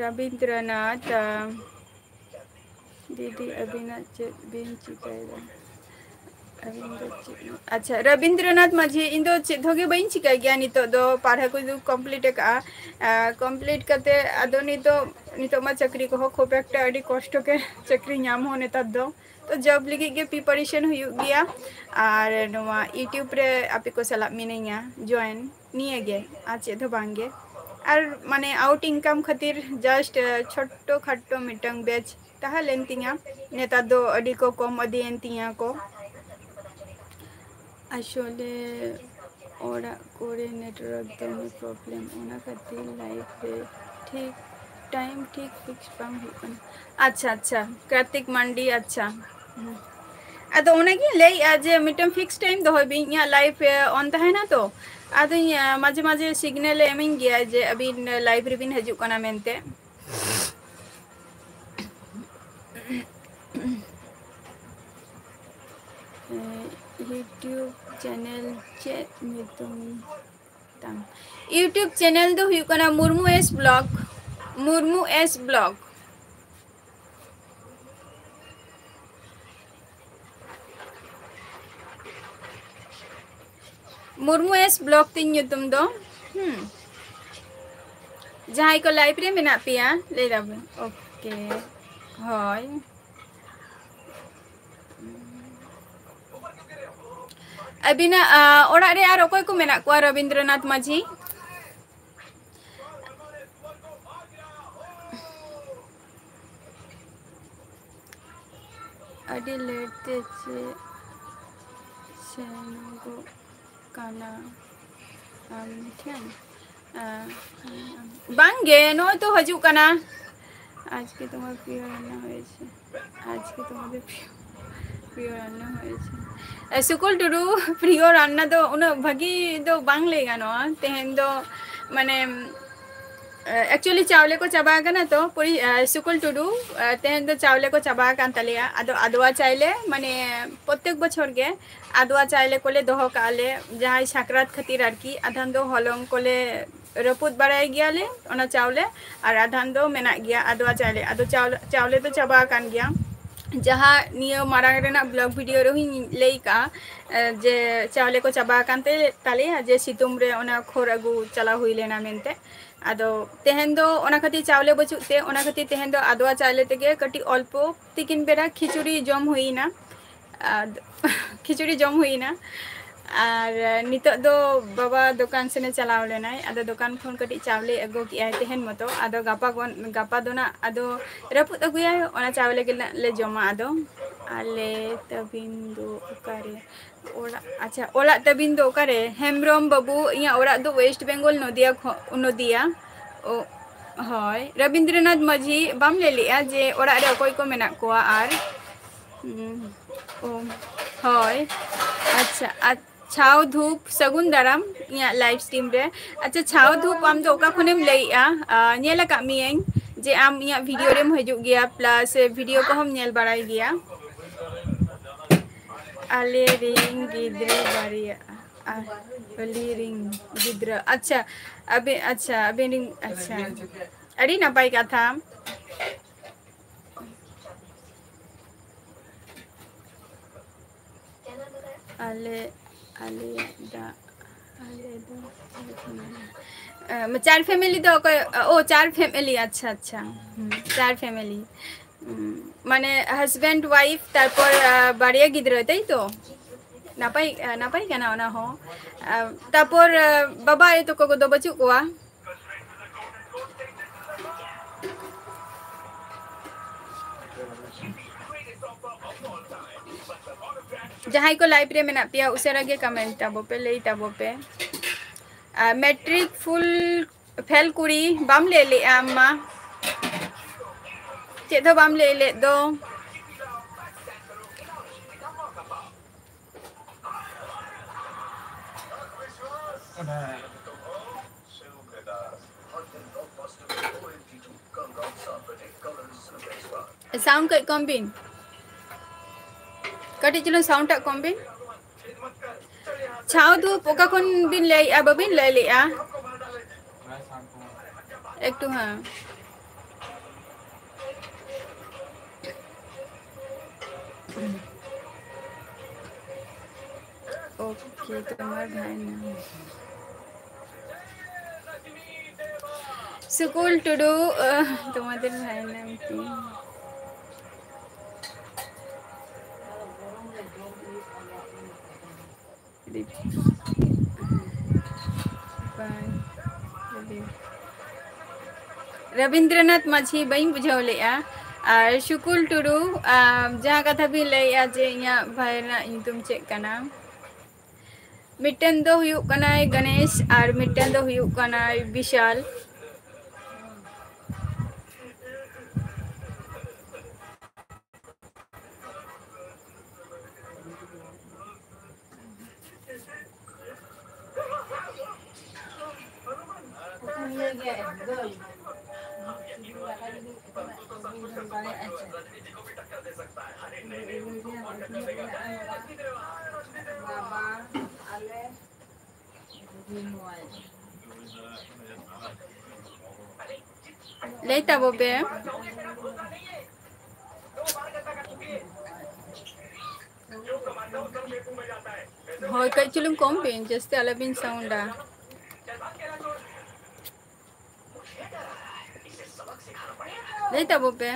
ᱨᱚᱵᱤᱱᱫᱨᱚᱱᱟᱛᱷ, ᱟᱸ, ᱫᱤᱫᱤ, ᱟᱹᱵᱤᱱᱟᱜ ᱪᱮᱫ ᱵᱤᱱ ᱪᱤᱠᱟᱹᱭᱮᱫᱟ? ᱟᱹᱵᱤᱱ ᱫᱚ ᱪᱮᱫ? ᱟᱪᱪᱷᱟ, ᱨᱚᱵᱤᱱᱫᱨᱚᱱᱟᱛᱷ ᱢᱟᱹᱡᱷᱤ, ᱤᱧ ᱫᱚ ᱪᱮᱫ ᱦᱚᱸ ᱜᱮ ᱵᱟᱹᱧ ᱪᱤᱠᱟᱹᱭ ᱜᱮᱭᱟ ᱱᱤᱛᱚᱜ ᱫᱚ, ᱯᱟᱲᱦᱟᱣ ᱠᱚᱫᱚ complete ᱟᱠᱟᱜᱼᱟ᱾ ᱟᱸ, complete ᱠᱟᱛᱮ ᱟᱫᱚ ᱱᱤᱛᱚᱜ, ᱱᱤᱛᱚᱜ ᱢᱟ ᱪᱟᱹᱠᱨᱤ ᱠᱚᱦᱚᱸ ᱠᱷᱩᱵ ᱮᱠᱴᱟ ᱟᱹᱰᱤ ᱠᱚᱥᱴᱚ ᱜᱮ ᱪᱟᱹᱠᱨᱤ ᱧᱟᱢ ᱦᱚᱸ ᱱᱮᱛᱟᱨ ᱫᱚ᱾ ᱛᱚ job ᱞᱟᱹᱜᱤᱫ ᱜᱮ preparation ᱦᱩᱭᱩᱜ ᱜᱮᱭᱟ᱾ ᱟᱨ ᱱᱚᱣᱟ YouTube ᱨᱮ ᱟᱯᱮ ᱠᱚ ᱥᱟᱞᱟᱜ ᱢᱤᱱᱟᱹᱧᱟ join, ᱱᱤᱭᱟᱹ ᱜᱮ, ᱟᱨ ᱪᱮᱫ ᱦᱚᱸ ᱵᱟᱝ ᱜᱮ᱾ ᱟᱨ ᱢᱟᱱᱮ out income ᱠᱷᱟᱹᱛᱤᱨ just, ᱟᱸ, ᱪᱷᱳᱴᱴᱳ ᱠᱷᱟᱴᱴᱳ ᱢᱤᱫᱴᱟᱝ batch ᱛᱟᱦᱮᱸ ᱞᱮᱱ ᱛᱤᱧᱟ᱾ ᱱᱮᱛᱟᱨ ᱫᱚ ᱟᱹᱰᱤ ᱠᱚ ᱠᱚᱢ ᱤᱫᱤᱭᱮᱱ ᱛᱤᱧᱟ ᱠᱚ᱾ ᱟᱥᱚᱞᱮ ᱚᱲᱟᱜ ᱠᱚᱨᱮ network ᱫᱚᱢᱮ problem, ᱚᱱᱟ ᱠᱷᱟᱹᱛᱤᱨ live ᱨᱮ ᱴᱷᱤᱠ time ᱴᱷᱤᱠ fix ᱵᱟᱝ ᱦᱩᱭᱩᱜ ᱠᱟᱱᱟ᱾ ᱟᱪᱪᱷᱟ, ᱟᱪᱪᱷᱟ, ᱠᱟᱨᱛᱤᱠ ᱢᱟᱱᱰᱤ, ᱟᱪᱪᱷᱟ᱾ ᱦᱩᱸ᱾ ᱟᱫᱚ ᱚᱱᱟᱜᱤᱧ ᱞᱟᱹᱭᱮᱜᱼᱟ ᱡᱮ ᱢᱤᱫᱴᱟᱝ fix time ᱫᱚᱦᱚᱭ ᱵᱤᱱ, ᱤᱧᱟᱹᱜ live, ᱮ, on ᱛᱟᱦᱮᱱᱟ ᱛᱚ᱾ ᱟᱫᱚᱧ, ᱮ, ᱢᱟᱡᱷᱮ ᱢᱟᱡᱷᱮ signal ᱮ ᱮᱢᱟᱹᱧ ᱜᱮᱭᱟ ᱡᱮ ᱟᱹᱵᱤᱱ live ᱨᱮᱵᱤᱱ ᱦᱤᱡᱩᱜ ᱠᱟᱱᱟ ᱢᱮᱱᱛᱮ᱾ ᱮ, YouTube channel ᱪᱮᱫ ᱧᱩᱛᱩᱢ ᱛᱟᱢ? YouTube channel ᱫᱚ ᱦᱩᱭᱩᱜ ᱠᱟᱱᱟ Murmu S vlog, Murmu S vlog᱾ Murmu S blog ᱛᱤᱧ ᱧᱩᱛᱩᱢ ᱫᱚ᱾ ᱦᱩᱸ᱾ ᱡᱟᱦᱟᱸᱭ ᱠᱚ ᱞᱟᱭᱤᱵᱷ ᱨᱮ ᱢᱮᱱᱟᱜ ᱯᱮᱭᱟ, ᱞᱟᱹᱭ ᱫᱟᱵᱚᱱ᱾ ᱳᱠᱮ᱾ ᱦᱳᱭ᱾ ᱟᱹᱵᱤᱱᱟᱜ, ᱟ, ᱚᱲᱟᱜ ᱨᱮ ᱟᱨ ᱚᱠᱚᱭ ᱠᱚ ᱢᱮᱱᱟᱜ ᱠᱚᱣᱟ, ᱨᱚᱵᱤᱱᱫᱨᱚᱱᱟᱛᱷ ᱢᱟᱹᱡᱷᱤ? ᱟᱹᱰᱤ ᱞᱮᱴ ᱛᱮ ᱪᱮᱫ ᱥᱮᱱᱚᱜᱚᱜ ᱠᱟᱱᱟ ᱟᱢ ᱴᱷᱮᱱ? ᱟ, ᱵᱟᱝᱜᱮ, ᱱᱚᱜᱼᱚᱭ ᱛᱚ ᱦᱤᱡᱩᱜ ᱠᱟᱱᱟ᱾ ᱟᱡ ᱠᱤ ᱛᱳᱢᱟᱨ ᱯᱨᱤᱭᱚ ᱨᱟᱱᱱᱟ ᱦᱚᱭᱮᱥᱮ? ᱟᱡ ᱠᱤ ᱛᱳᱢᱟᱨ ᱯᱨᱤᱭᱚ, ᱯᱨᱤᱭᱚ ᱨᱟᱱᱱᱟ ᱦᱚᱭᱮᱥᱮ? ᱮ, ᱥᱩᱠᱩᱞ ᱴᱩᱰᱩ, ᱯᱨᱤᱭᱚ ᱨᱟᱱᱱᱟ ᱫᱚ ᱩᱱᱟᱹᱜ ᱵᱷᱟᱹᱜᱤ ᱫᱚ ᱵᱟᱝ ᱞᱟᱹᱭ ᱜᱟᱱᱚᱜᱼᱟ᱾ ᱛᱮᱦᱮᱧ ᱫᱚ ᱢᱟᱱᱮ, ᱮ, actually ᱪᱟᱣᱞᱮ ᱠᱚ ᱪᱟᱵᱟ ᱟᱠᱟᱱᱟ ᱛᱚ, ᱯᱩᱨᱤ, ᱮ, ᱥᱩᱠᱩᱞ ᱴᱩᱰᱩ, ᱮ, ᱛᱮᱦᱮᱧ ᱫᱚ ᱪᱟᱣᱞᱮ ᱠᱚ ᱪᱟᱵᱟ ᱟᱠᱟᱱ ᱛᱟᱞᱮᱭᱟ᱾ ᱟᱫᱚ ᱟᱫᱣᱟ ᱪᱟᱣᱞᱮ ᱢᱟᱱᱮ ᱯᱨᱚᱛᱮᱠ ᱵᱚᱪᱷᱚᱨ ᱜᱮ ᱟᱫᱣᱟ ᱪᱟᱣᱞᱮ ᱠᱚᱞᱮ ᱫᱚᱦᱚ ᱠᱟᱜᱼᱟ ᱞᱮ, ᱡᱟᱦᱟᱸᱭ ᱥᱟᱠᱨᱟᱛ ᱠᱷᱟᱹᱛᱤᱨ ᱟᱨᱠᱤ᱾ ᱟᱫᱷᱟᱱ ᱫᱚ ᱦᱚᱞᱚᱝ ᱠᱚᱞᱮ ᱨᱟᱹᱯᱩᱫ ᱵᱟᱲᱟᱭ ᱜᱮᱭᱟᱞᱮ ᱚᱱᱟ ᱪᱟᱣᱞᱮ, ᱟᱨ ᱟᱫᱷᱟᱱ ᱫᱚ ᱢᱮᱱᱟᱜ ᱜᱮᱭᱟ ᱟᱫᱣᱟ ᱪᱟᱣᱞᱮ᱾ ᱟᱫᱚ ᱪᱟᱣᱞᱮ, ᱪᱟᱣᱞᱮ ᱫᱚ ᱪᱟᱵᱟ ᱟᱠᱟᱱ ᱜᱮᱭᱟ᱾ ᱡᱟᱦᱟᱸ ᱱᱤᱭᱟᱹ ᱢᱟᱲᱟᱝ ᱨᱮᱱᱟᱜ ᱵᱞᱚᱜ ᱵᱷᱤᱰᱤᱭᱳ ᱨᱮᱦᱚᱸᱧ ᱞᱟᱹᱭ ᱠᱟᱜᱼᱟ, ᱮ, ᱡᱮ ᱪᱟᱣᱞᱮ ᱠᱚ ᱪᱟᱵᱟ ᱟᱠᱟᱱ ᱛᱮ ᱛᱟᱞᱮᱭᱟ, ᱡᱮ ᱥᱤᱛᱩᱝ ᱨᱮ ᱚᱱᱟ ᱠᱷᱚᱲ ᱟᱹᱜᱩ ᱪᱟᱞᱟᱣ ᱦᱩᱭ ᱞᱮᱱᱟ ᱢᱮᱱᱛᱮ᱾ ᱟᱫᱚ ᱛᱮᱦᱮᱧ ᱫᱚ ᱚᱱᱟ ᱠᱷᱟᱹᱛᱤᱨ ᱪᱟᱣᱞᱮ ᱵᱟᱹᱪᱩᱜ ᱛᱮ, ᱚᱱᱟ ᱠᱷᱟᱹᱛᱤᱨ ᱛᱮᱦᱮᱧ ᱫᱚ ᱟᱫᱣᱟ ᱪᱟᱣᱞᱮ ᱛᱮᱜᱮ ᱠᱟᱹᱴᱤᱡ ᱚᱞᱯᱚ ᱛᱤᱠᱤᱱ ᱵᱮᱲᱟ ᱠᱷᱤᱪᱩᱲᱤ ᱡᱚᱢ ᱦᱩᱭᱱᱟ᱾ ᱟᱫ-, ᱠᱷᱤᱪᱩᱲᱤ ᱡᱚᱢ ᱦᱩᱭᱱᱟ᱾ ᱟᱨ ᱱᱤᱛᱚᱜ ᱫᱚ ᱵᱟᱵᱟ ᱫᱚᱠᱟᱱ ᱥᱮᱱᱮ ᱪᱟᱞᱟᱣ ᱞᱮᱱᱟᱭ, ᱟᱫᱚ ᱫᱚᱠᱟᱱ ᱠᱷᱚᱱ ᱠᱟᱹᱴᱤᱡ ᱪᱟᱣᱞᱮ ᱟᱹᱜᱩ ᱠᱮᱜᱼᱟᱭ ᱛᱮᱦᱮᱧ ᱢᱚᱛᱚ᱾ ᱟᱫᱚ ᱜᱟᱯᱟ ᱜᱚᱱ-, ᱜᱟᱯᱟ ᱫᱚ ᱱᱟᱜ ᱟᱫᱚ ᱨᱟᱹᱯᱩᱫ ᱟᱹᱜᱩᱭᱟᱭ, ᱚᱱᱟ ᱪᱟᱣᱞᱮ ᱜᱮ ᱱᱟᱜ ᱞᱮ ᱡᱚᱢᱟ᱾ ᱟᱫᱚ ᱟᱞᱮ ᱛᱟᱹᱵᱤᱱ ᱫᱚ ᱚᱠᱟᱨᱮ? ᱚᱲᱟᱜ, ᱟᱪᱪᱷᱟ, ᱚᱲᱟᱜ ᱛᱟᱹᱵᱤᱱ ᱫᱚ ᱚᱠᱟᱨᱮ? ᱦᱮᱢᱵᱨᱚᱢ ᱵᱟᱹᱵᱩ, ᱤᱧᱟᱹᱜ ᱚᱲᱟᱜ ᱫᱚ ᱳᱭᱮᱥᱴ ᱵᱮᱝᱜᱚᱞ, ᱱᱚᱫᱤᱭᱟ ᱠᱷᱚ-, ᱱᱚᱫᱤᱭᱟ᱾ ᱳ, ᱦᱳᱭ᱾ ᱨᱚᱵᱤᱱᱫᱨᱚᱱᱟᱛᱷ ᱢᱟᱹᱡᱷᱤ, ᱵᱟᱢ ᱞᱟᱹᱭ ᱞᱮᱜᱼᱟ ᱡᱮ ᱚᱲᱟᱜ ᱨᱮ ᱚᱠᱚᱭ ᱠᱚ ᱢᱮᱱᱟᱜ ᱠᱚᱣᱟ? ᱟᱨ, ᱩᱸ, ᱳ, ᱦᱳᱭ᱾ ᱟᱪᱪᱷᱟ, ᱟᱨ ᱪᱷᱟᱣ ᱫᱷᱩᱯ, ᱥᱟᱹᱜᱩᱱ ᱫᱟᱨᱟᱢ ᱤᱧᱟᱹᱜ ᱞᱟᱭᱤᱵᱷ ᱥᱴᱨᱤᱢ ᱨᱮ᱾ ᱟᱪᱪᱷᱟ, ᱪᱷᱟᱣ ᱫᱷᱩᱯ, ᱟᱢ ᱫᱚ ᱚᱠᱟ ᱠᱷᱚᱱᱮᱢ ᱞᱟᱹᱭᱮᱜᱼᱟ? ᱟ, ᱧᱮᱞ ᱟᱠᱟᱫ ᱢᱤᱭᱟᱹᱧ ᱡᱮ ᱟᱢ ᱤᱧᱟᱹᱜ ᱵᱷᱤᱰᱤᱭᱳ ᱨᱮᱢ ᱦᱤᱡᱩᱜ ᱜᱮᱭᱟ, ᱯᱞᱟᱥ ᱵᱷᱤᱰᱤᱭᱳ ᱠᱚᱦᱚᱸᱢ ᱧᱮᱞ ᱵᱟᱲᱟᱭ ᱜᱮᱭᱟ᱾ ᱟᱞᱮ ᱨᱤᱱ ᱜᱤᱫᱽᱨᱟᱹ ᱵᱟᱨᱭᱟ, ᱟ, ᱟᱞᱮ ᱨᱤᱱ ᱜᱤᱫᱽᱨᱟᱹ, ᱟᱪᱪᱷᱟ, ᱟᱵᱮ-, ᱟᱪᱪᱷᱟ, ᱟᱵᱮᱱ ᱨᱤᱱ, ᱟᱪᱪᱷᱟ, ᱟᱹᱰᱤ ᱱᱟᱯᱟᱭ ᱠᱟᱛᱷᱟ᱾ ᱟᱞᱮ, ᱟᱞᱮᱭᱟᱜ ᱫᱟᱜ ᱟᱞᱮ ᱫᱚ ᱪᱮᱫ ᱠᱚ ᱢᱮᱱᱟ? ᱮ, ᱪᱟᱨ family ᱫᱚ ᱚᱠᱚᱭ? ᱳ, ᱪᱟᱨ family, ᱟᱪᱪᱷᱟ, ᱟᱪᱪᱷᱟ᱾ ᱦᱩᱸ, ᱪᱟᱨ family᱾ ᱩᱸ, ᱢᱟᱱᱮ husband, wife, ᱛᱟᱨᱯᱚᱨ, ᱟ, ᱵᱟᱨᱭᱟ ᱜᱤᱫᱽᱨᱟᱹ, ᱛᱟᱭ ᱛᱚ? ᱱᱟᱯᱟᱭ, ᱟ, ᱱᱟᱯᱟᱭ ᱠᱟᱱᱟ ᱚᱱᱟ ᱦᱚᱸ᱾ ᱟ, ᱛᱟᱨᱯᱚᱨ, ᱟ, ᱵᱟᱵᱟ ᱟᱭᱳ ᱛᱟᱠᱚ ᱠᱚᱫᱚ ᱵᱟᱹᱪᱩᱜ ᱠᱚᱣᱟ? ᱡᱟᱦᱟᱸᱭ ᱠᱚ live ᱨᱮ ᱢᱮᱱᱟᱜ ᱯᱮᱭᱟ, ᱩᱥᱟᱹᱨᱟ ᱜᱮ comment ᱛᱟᱵᱚ ᱯᱮ, ᱞᱟᱹᱭ ᱛᱟᱵᱚ ᱯᱮ᱾ ᱟᱨ matric full fail ᱠᱩᱲᱤ, ᱵᱟᱢ ᱞᱟᱹᱭ ᱞᱮᱫᱼᱟ ᱟᱢ ᱢᱟ᱾ ᱪᱮᱫ ᱦᱚᱸ ᱵᱟᱢ ᱞᱟᱹᱭ ᱞᱮᱫ ᱫᱚ᱾ Sound ᱠᱟᱹᱡ ᱠᱚᱢ ᱵᱤᱱ, ᱠᱟᱹᱴᱤᱡ ᱪᱩᱞᱩᱝ sound ᱴᱟᱜ ᱠᱚᱢ ᱵᱤᱱ᱾ ᱪᱷᱟᱣ ᱫᱷᱩᱯ ᱚᱠᱟ ᱠᱷᱚᱱ ᱵᱤᱱ ᱞᱟᱹᱭᱮᱜᱼᱟ? ᱵᱟᱹᱵᱤᱱ ᱞᱟᱹᱭ ᱞᱮᱜᱼᱟ ᱮᱠᱴᱩ, ᱦᱮᱸ᱾ OK, তোমার ভাই নাম। সুকুল টুডু, আহ, তোমাদের ভাইয়ের নাম কি? ᱨᱚᱵᱤᱱᱫᱨᱚᱱᱟᱛᱷ ᱢᱟᱹᱡᱷᱤ ᱵᱟᱹᱧ ᱵᱩᱡᱷᱟᱹᱣ ᱞᱮᱜᱼᱟ᱾ ᱟᱨ ᱥᱩᱠᱩᱞ ᱴᱩᱰᱩ, ᱟᱢ ᱡᱟᱦᱟᱸ ᱠᱟᱛᱷᱟ ᱵᱤᱱ ᱞᱟᱹᱭᱮᱜᱼᱟ ᱡᱮ ᱤᱧᱟᱹᱜ ᱵᱷᱟᱭ ᱨᱮᱱᱟᱜ ᱧᱩᱛᱩᱢ ᱪᱮᱫ ᱠᱟᱱᱟ, ᱢᱤᱫᱴᱮᱱ ᱫᱚ ᱦᱩᱭᱩᱜ ᱠᱟᱱᱟᱭ ᱜᱚᱱᱮᱥ ᱟᱨ ᱢᱤᱫᱴᱮᱱ ᱫᱚ ᱦᱩᱭᱩᱜ ᱠᱟᱱᱟᱭ ᱵᱤᱥᱟᱞ᱾ ᱞᱟᱹᱭ ᱛᱟᱵᱚ ᱯᱮ᱾ ᱦᱳᱭ, ᱠᱟᱹᱡ ᱪᱩᱞᱩᱝ ᱠᱚᱢ ᱵᱤᱱ, ᱡᱟᱹᱥᱛᱤ ᱟᱞᱚᱵᱤᱱ ᱥᱟᱣᱩᱱᱰᱟ᱾ ᱞᱟᱹᱭ ᱛᱟᱵᱚ ᱯᱮ᱾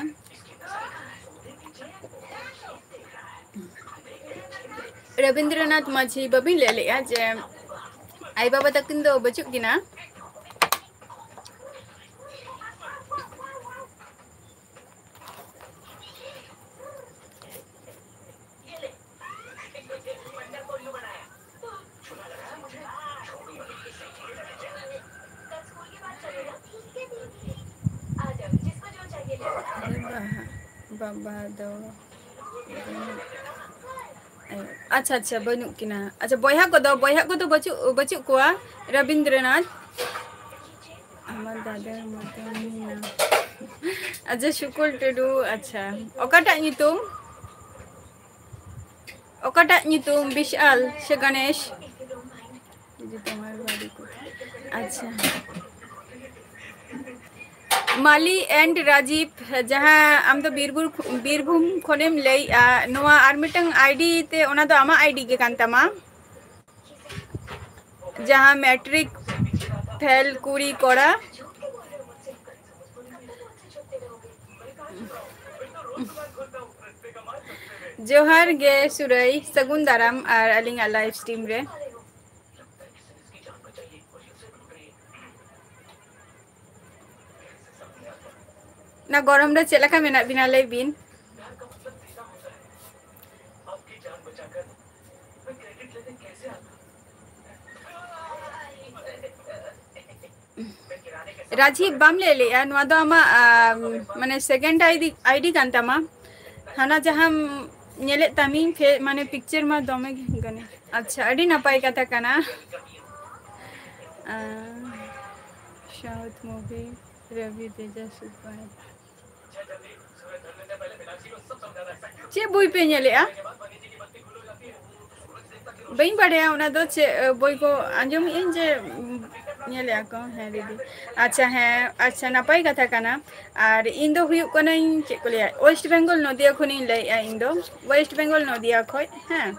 ᱨᱚᱵᱤᱱᱫᱨᱚᱱᱟᱛᱷ ᱢᱟᱹᱡᱷᱤ ᱵᱟᱹᱵᱤᱱ ᱞᱟᱹᱭ ᱞᱮᱜᱼᱟ ᱡᱮ ᱟᱭᱳ ᱵᱟᱵᱟ ᱛᱟᱹᱠᱤᱱ ᱫᱚ ᱵᱟᱹᱪᱩᱜ ᱠᱤᱱᱟ᱾ ᱵᱟᱵᱟ ᱫᱚ ᱟᱪᱪᱷᱟ, ᱟᱪᱪᱷᱟ, ᱵᱟᱹᱱᱩᱜ ᱠᱤᱱᱟ᱾ ᱟᱪᱪᱷᱟ, ᱵᱚᱭᱦᱟ ᱠᱚᱫᱚ, ᱵᱚᱭᱦᱟ ᱠᱚᱫᱚ ᱵᱟᱹᱪᱩᱜ, ᱵᱟᱹᱪᱩᱜ ᱠᱚᱣᱟ᱾ ᱨᱚᱵᱤᱱᱫᱨᱚᱱᱟᱛᱷ, ᱟᱢᱟᱨ ᱫᱟᱫᱟᱨ ᱢᱚᱛᱚᱱ ᱢᱮᱱᱟᱜ᱾ ᱟᱪᱪᱷᱟ, ᱥᱩᱠᱩᱞ ᱴᱩᱰᱩ, ᱟᱪᱪᱷᱟ᱾ ᱚᱠᱟᱴᱟᱜ ᱧᱩᱛᱩᱢ? ᱚᱠᱟᱴᱟᱜ ᱧᱩᱛᱩᱢ, ᱵᱤᱥᱟᱞ ᱥᱮ ᱜᱚᱱᱮᱥ? ᱡᱩᱫᱤ ᱛᱳᱢᱟᱨ ᱵᱟᱲᱤ ᱠᱚ, ᱟᱪᱪᱷᱟ᱾ ᱢᱟᱞᱤ and ᱨᱟᱡᱤᱵ, ᱡᱟᱦᱟᱸ ᱟᱢ ᱫᱚ ᱵᱤᱨᱵᱷᱩᱢ, ᱵᱤᱨᱵᱷᱩᱢ ᱠᱷᱚᱱᱮᱢ ᱞᱟᱹᱭᱮᱜᱼᱟ, ᱱᱚᱣᱟ ᱟᱨ ᱢᱤᱫᱴᱟᱝ ᱟᱭᱰᱤ ᱛᱮ, ᱚᱱᱟ ᱫᱚ ᱟᱢᱟᱜ ᱟᱭᱰᱤ ᱜᱮ ᱠᱟᱱ ᱛᱟᱢᱟ, ᱡᱟᱦᱟᱸ ᱢᱮᱴᱨᱤᱠ ᱯᱷᱮᱞ ᱠᱩᱲᱤ ᱠᱚᱲᱟ᱾ ᱡᱚᱦᱟᱨ ᱜᱮ ᱥᱩᱨᱟᱹᱭ, ᱥᱟᱹᱜᱩᱱ ᱫᱟᱨᱟᱢ ᱟᱨ ᱟᱹᱞᱤᱧᱟᱜ live stream ᱨᱮ᱾ ᱚᱱᱟ ᱜᱚᱨᱚᱢ ᱨᱮ ᱪᱮᱫ ᱞᱮᱠᱟ ᱢᱮᱱᱟᱜ ᱵᱤᱱᱟ ᱞᱟᱹᱭ ᱵᱤᱱ? ᱨᱟᱡᱤᱵ, ᱵᱟᱢ ᱞᱟᱹᱭ ᱞᱮᱜᱼᱟ, ᱱᱚᱣᱟ ᱫᱚ ᱟᱢᱟᱜ, ᱟᱢ, ᱢᱟᱱᱮ second ID, ID ᱠᱟᱱ ᱛᱟᱢᱟ᱾ ᱦᱟᱱᱟ ᱡᱟᱦᱟᱸᱢ ᱧᱮᱞᱮᱫ ᱛᱟᱢᱤᱧ ᱯᱷᱮ-, ᱢᱟᱱᱮ picture ᱢᱟ ᱫᱚᱢᱮ ᱜᱮ ᱜᱟᱱᱮ᱾ ᱟᱪᱪᱷᱟ, ᱟᱹᱰᱤ ᱱᱟᱯᱟᱭ ᱠᱟᱛᱷᱟ ᱠᱟᱱᱟ᱾ ᱟᱸ, South movie, ᱨᱚᱵᱤ ᱛᱮᱡᱟ super᱾ ᱪᱮᱫ ᱵᱳᱭ ᱯᱮ ᱧᱮᱞᱮᱜᱼᱟ? ᱵᱟᱹᱧ ᱵᱟᱲᱟᱭᱟ ᱚᱱᱟ ᱫᱚ ᱪᱮᱫ, ᱮ, ᱵᱳᱭ ᱠᱚ ᱟᱸᱡᱚᱢᱮᱜ ᱟᱹᱧ ᱡᱮ, ᱩᱢ, ᱧᱮᱞᱮᱜᱼᱟ ᱠᱚ᱾ ᱦᱮᱸ ᱫᱤᱫᱤ, ᱟᱪᱪᱷᱟ, ᱦᱮᱸ, ᱟᱪᱪᱷᱟ, ᱱᱟᱯᱟᱭ ᱠᱟᱛᱷᱟ ᱠᱟᱱᱟ᱾ ᱟᱨ ᱤᱧ ᱫᱚ ᱦᱩᱭᱩᱜ ᱠᱟᱹᱱᱟᱹᱧ, ᱪᱮᱫ ᱠᱚ ᱞᱟᱹᱭᱟ, West Bengal ᱱᱚᱫᱤᱭᱟ ᱠᱷᱚᱱᱤᱧ ᱞᱟᱹᱭᱮᱜᱼᱟ ᱤᱧ ᱫᱚ, West Bengal ᱱᱚᱫᱤᱭᱟ ᱠᱷᱚᱡ, ᱦᱮᱸ᱾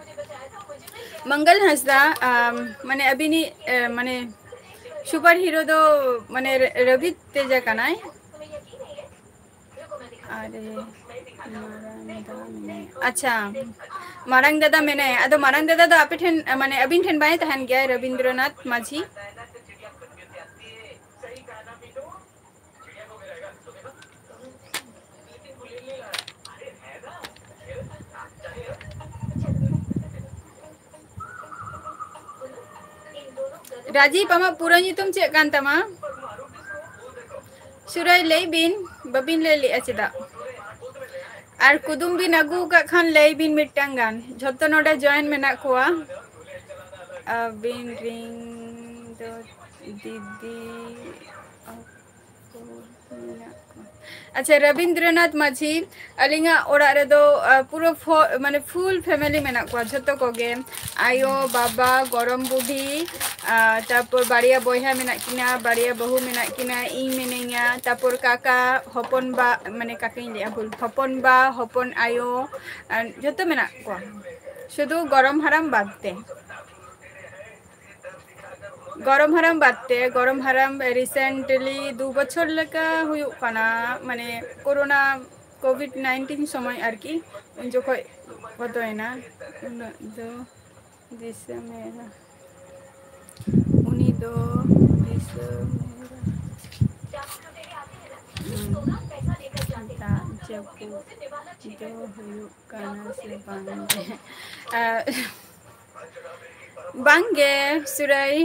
ᱢᱚᱝᱜᱚᱞ ᱦᱟᱸᱥᱫᱟ, ᱟᱢ, ᱢᱟᱱᱮ ᱟᱹᱵᱤᱱᱤᱡ, ᱮ, ᱢᱟᱱᱮ super hero ᱫᱚ ᱢᱟᱱᱮ ᱨᱚᱵᱤ ᱛᱮᱡᱟ ᱠᱟᱱᱟᱭ᱾ ᱟᱨᱮ, ᱢᱟᱨᱟᱝ ᱫᱟᱫᱟ ᱢᱮᱱᱟᱭᱟ᱾ ᱟᱪᱪᱷᱟ, ᱢᱟᱨᱟᱝ ᱫᱟᱫᱟ ᱢᱮᱱᱟᱭᱟ᱾ ᱟᱫᱚ ᱢᱟᱨᱟᱝ ᱫᱟᱫᱟ ᱫᱚ ᱟᱯᱮ ᱴᱷᱮᱱ, ᱢᱟᱱᱮ ᱟᱹᱵᱤᱱ ᱴᱷᱮᱱ ᱵᱟᱭ ᱛᱟᱦᱮᱱ ᱜᱮᱭᱟ, ᱨᱚᱵᱤᱱᱫᱨᱚᱱᱟᱛᱷ ᱢᱟᱹᱡᱷᱤ? ᱨᱟᱡᱤᱵ, ᱟᱢᱟᱜ ᱯᱩᱨᱟᱹ ᱧᱩᱛᱩᱢ ᱪᱮᱫ ᱠᱟᱱ ᱛᱟᱢᱟ? ᱥᱩᱨᱟᱹᱭ, ᱞᱟᱹᱭ ᱵᱤᱱ, ᱵᱟᱹᱵᱤᱱ ᱞᱟᱹᱭ ᱞᱮᱜᱼᱟ ᱪᱮᱫᱟᱜ? ᱟᱨ ᱠᱩᱫᱩᱢ ᱵᱤᱱ ᱟᱹᱜᱩ ᱟᱠᱟᱫ ᱠᱷᱟᱱ ᱞᱟᱹᱭ ᱵᱤᱱ ᱢᱤᱫᱴᱟᱝ ᱜᱟᱱ᱾ ᱡᱷᱚᱛᱚ ᱱᱚᱰᱮ join ᱢᱮᱱᱟᱜ ᱠᱚᱣᱟ᱾ ᱟᱹᱵᱤᱱ ᱨᱤᱱ ᱫᱚ ᱫᱤᱫᱤ ᱟᱠᱚ ᱢᱮᱱᱟᱜ ᱠᱚᱣᱟ᱾ ᱟᱪᱪᱷᱟ, ᱨᱚᱵᱤᱱᱫᱨᱚᱱᱟᱛᱷ ᱢᱟᱹᱡᱷᱤ, ᱟᱹᱞᱤᱧᱟᱜ ᱚᱲᱟᱜ ᱨᱮᱫᱚ, ᱟ, ᱯᱩᱨᱟᱹ ᱯᱷᱚ-, ᱢᱟᱱᱮ full family ᱢᱮᱱᱟᱜ ᱠᱚᱣᱟ, ᱡᱷᱚᱛᱚ ᱠᱚᱜᱮ᱾ ᱟᱭᱳ, ᱵᱟᱵᱟ, ᱜᱚᱲᱚᱢ ᱵᱩᱰᱷᱤ, ᱟ, ᱛᱟᱨᱯᱚᱨ ᱵᱟᱨᱭᱟ ᱵᱚᱭᱦᱟ ᱢᱮᱱᱟᱜ ᱠᱤᱱᱟ, ᱵᱟᱨᱭᱟ ᱵᱟᱹᱦᱩ ᱢᱮᱱᱟᱜ ᱠᱤᱱᱟ, ᱤᱧ ᱢᱤᱱᱟᱹᱧᱟ, ᱛᱟᱨᱯᱚᱨ ᱠᱟᱠᱟ, ᱦᱚᱯᱚᱱ ᱵᱟ, ᱢᱟᱱᱮ ᱠᱟᱠᱟᱧ ᱞᱟᱹᱭᱟ, ᱵᱷᱩᱞ, ᱦᱚᱯᱚᱱ ᱵᱟ, ᱦᱚᱯᱚᱱ ᱟᱭᱳ, ᱟ, ᱡᱷᱚᱛᱚ ᱢᱮᱱᱟᱜ ᱠᱚᱣᱟ, ᱥᱩᱫᱷᱩ ᱜᱚᱨᱚᱢ ᱦᱟᱨᱟᱢ ᱵᱟᱫ ᱛᱮ᱾ ᱜᱚᱨᱚᱢ ᱦᱟᱨᱟᱢ ᱵᱟᱫ ᱛᱮ, ᱜᱚᱨᱚᱢ ᱦᱟᱨᱟᱢ recently ᱫᱩ ᱵᱚᱪᱷᱚᱨ ᱞᱮᱠᱟ ᱦᱩᱭᱩᱜ ᱠᱟᱱᱟ, ᱢᱟᱱᱮ ᱠᱳᱨᱳᱱᱟ, COVID nineteen ᱥᱚᱢᱚᱭ ᱟᱨᱠᱤ, ᱩᱱ ᱡᱚᱠᱷᱚᱡ ᱜᱚᱛᱚᱭᱮᱱᱟ᱾ ᱩᱱᱟᱹᱜ ᱫᱚ ᱫᱤᱥᱟᱹ ᱢᱮ ᱨᱟ-, ᱩᱱᱤ ᱫᱚ ᱫᱤᱥᱟᱹ ᱢᱮ ᱨᱟ-, ᱦᱩᱸ, ᱫᱟᱜ ᱡᱟᱹᱯᱩᱫ ᱫᱚ ᱦᱩᱭᱩᱜ ᱠᱟᱱᱟ ᱥᱮ ᱵᱟᱝ ᱜᱮ? ᱟᱨ ᱵᱟᱝᱜᱮ ᱥᱩᱨᱟᱹᱭ,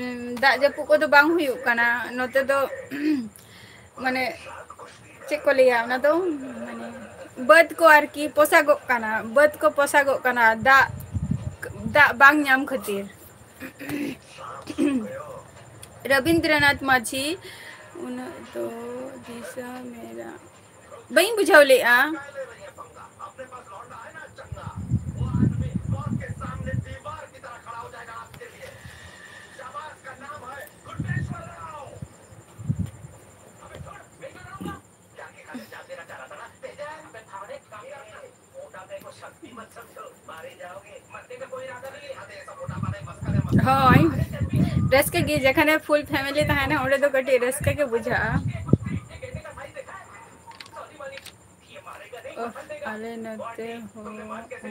ᱩᱸ, ᱫᱟᱜ ᱡᱟᱹᱯᱩᱫ ᱠᱚᱫᱚ ᱵᱟᱝ ᱦᱩᱭᱩᱜ ᱠᱟᱱᱟ ᱱᱚᱛᱮ ᱫᱚ᱾ ᱢᱟᱱᱮ ᱪᱮᱫ ᱠᱚ ᱞᱟᱹᱭᱟ ᱚᱱᱟ ᱫᱚ, ᱢᱟᱱᱮ ᱵᱟᱹᱫᱽ ᱠᱚ ᱟᱨᱠᱤ ᱯᱚᱥᱟᱜᱚᱜ ᱠᱟᱱᱟ, ᱵᱟᱹᱫᱽ ᱠᱚ ᱯᱚᱥᱟᱜᱚᱜ ᱠᱟᱱᱟ, ᱫᱟᱜ, ᱫᱟᱜ ᱵᱟᱝ ᱧᱟᱢ ᱠᱷᱟᱹᱛᱤᱨ᱾ ᱨᱚᱵᱤᱱᱫᱨᱚᱱᱟᱛᱷ ᱢᱟᱹᱡᱷᱤ, ᱩᱱᱟᱹᱜ ᱫᱚ ᱫᱤᱥᱟᱹ ᱢᱮᱨᱟ᱾ ᱵᱟᱹᱧ ᱵᱩᱡᱷᱟᱹᱣ ᱞᱮᱜᱼᱟ᱾ ᱦᱳᱭ, ᱨᱟᱹᱥᱠᱟᱹ ᱜᱮ, ᱡᱮᱠᱷᱟᱱᱮ full family ᱛᱟᱦᱮᱱᱟ, ᱚᱸᱰᱮ ᱫᱚ ᱠᱟᱹᱴᱤᱡ ᱨᱟᱹᱥᱠᱟᱹ ᱜᱮ ᱵᱩᱡᱷᱟᱹᱜᱼᱟ᱾ ᱳᱦ, ᱟᱞᱮ ᱱᱚᱛᱮ ᱦᱚᱸ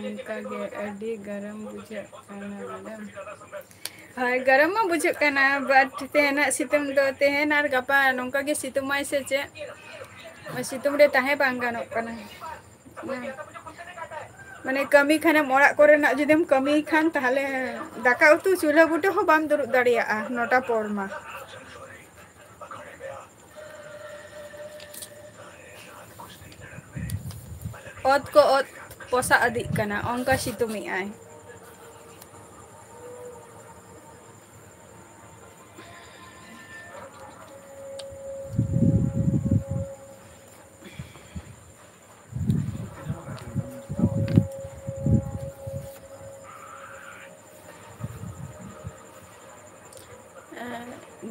ᱚᱱᱠᱟ ᱜᱮ ᱟᱹᱰᱤ ᱜᱚᱨᱚᱢ ᱵᱩᱡᱷᱟᱹᱜ ᱠᱟᱱᱟ, ᱢᱮᱰᱟᱢ᱾ ᱦᱳᱭ, ᱜᱚᱨᱚᱢ ᱢᱟ ᱵᱩᱡᱷᱟᱹᱜ ᱠᱟᱱᱟ, but ᱛᱮᱦᱮᱧᱟᱜ ᱥᱤᱛᱩᱝ ᱫᱚ, ᱛᱮᱦᱮᱧ ᱟᱨ ᱜᱟᱯᱟ ᱱᱚᱝᱠᱟ ᱜᱮ ᱥᱤᱛᱩᱝ ᱟᱭ ᱥᱮ ᱪᱮᱫ? ᱥᱤᱛᱩᱝ ᱨᱮ ᱛᱟᱦᱮᱸ ᱵᱟᱝ ᱜᱟᱱᱚᱜ ᱠᱟᱱᱟ᱾ ᱢᱟᱱᱮ, ᱠᱟᱹᱢᱤ ᱠᱷᱟᱱᱮᱢ, ᱚᱲᱟᱜ ᱠᱚᱨᱮᱱᱟᱜ ᱡᱩᱫᱤᱢ ᱠᱟᱹᱢᱤᱭ ᱠᱷᱟᱱ, ᱛᱟᱦᱞᱮ ᱫᱟᱠᱟ ᱩᱛᱩ ᱪᱩᱞᱦᱟᱹ ᱵᱩᱴᱟᱹ ᱦᱚᱸ ᱵᱟᱢ ᱫᱩᱲᱩᱵ ᱫᱟᱲᱮᱭᱟᱜᱼᱟ ᱱᱚᱴᱟ ᱯᱚᱨ ᱢᱟ᱾ ᱚᱛ ᱠᱚ ᱚᱛ ᱯᱚᱥᱟᱜ ᱤᱫᱤᱜ ᱠᱟᱱᱟ, ᱚᱱᱠᱟ ᱥᱤᱛᱩᱝ ᱮᱜᱼᱟᱭ᱾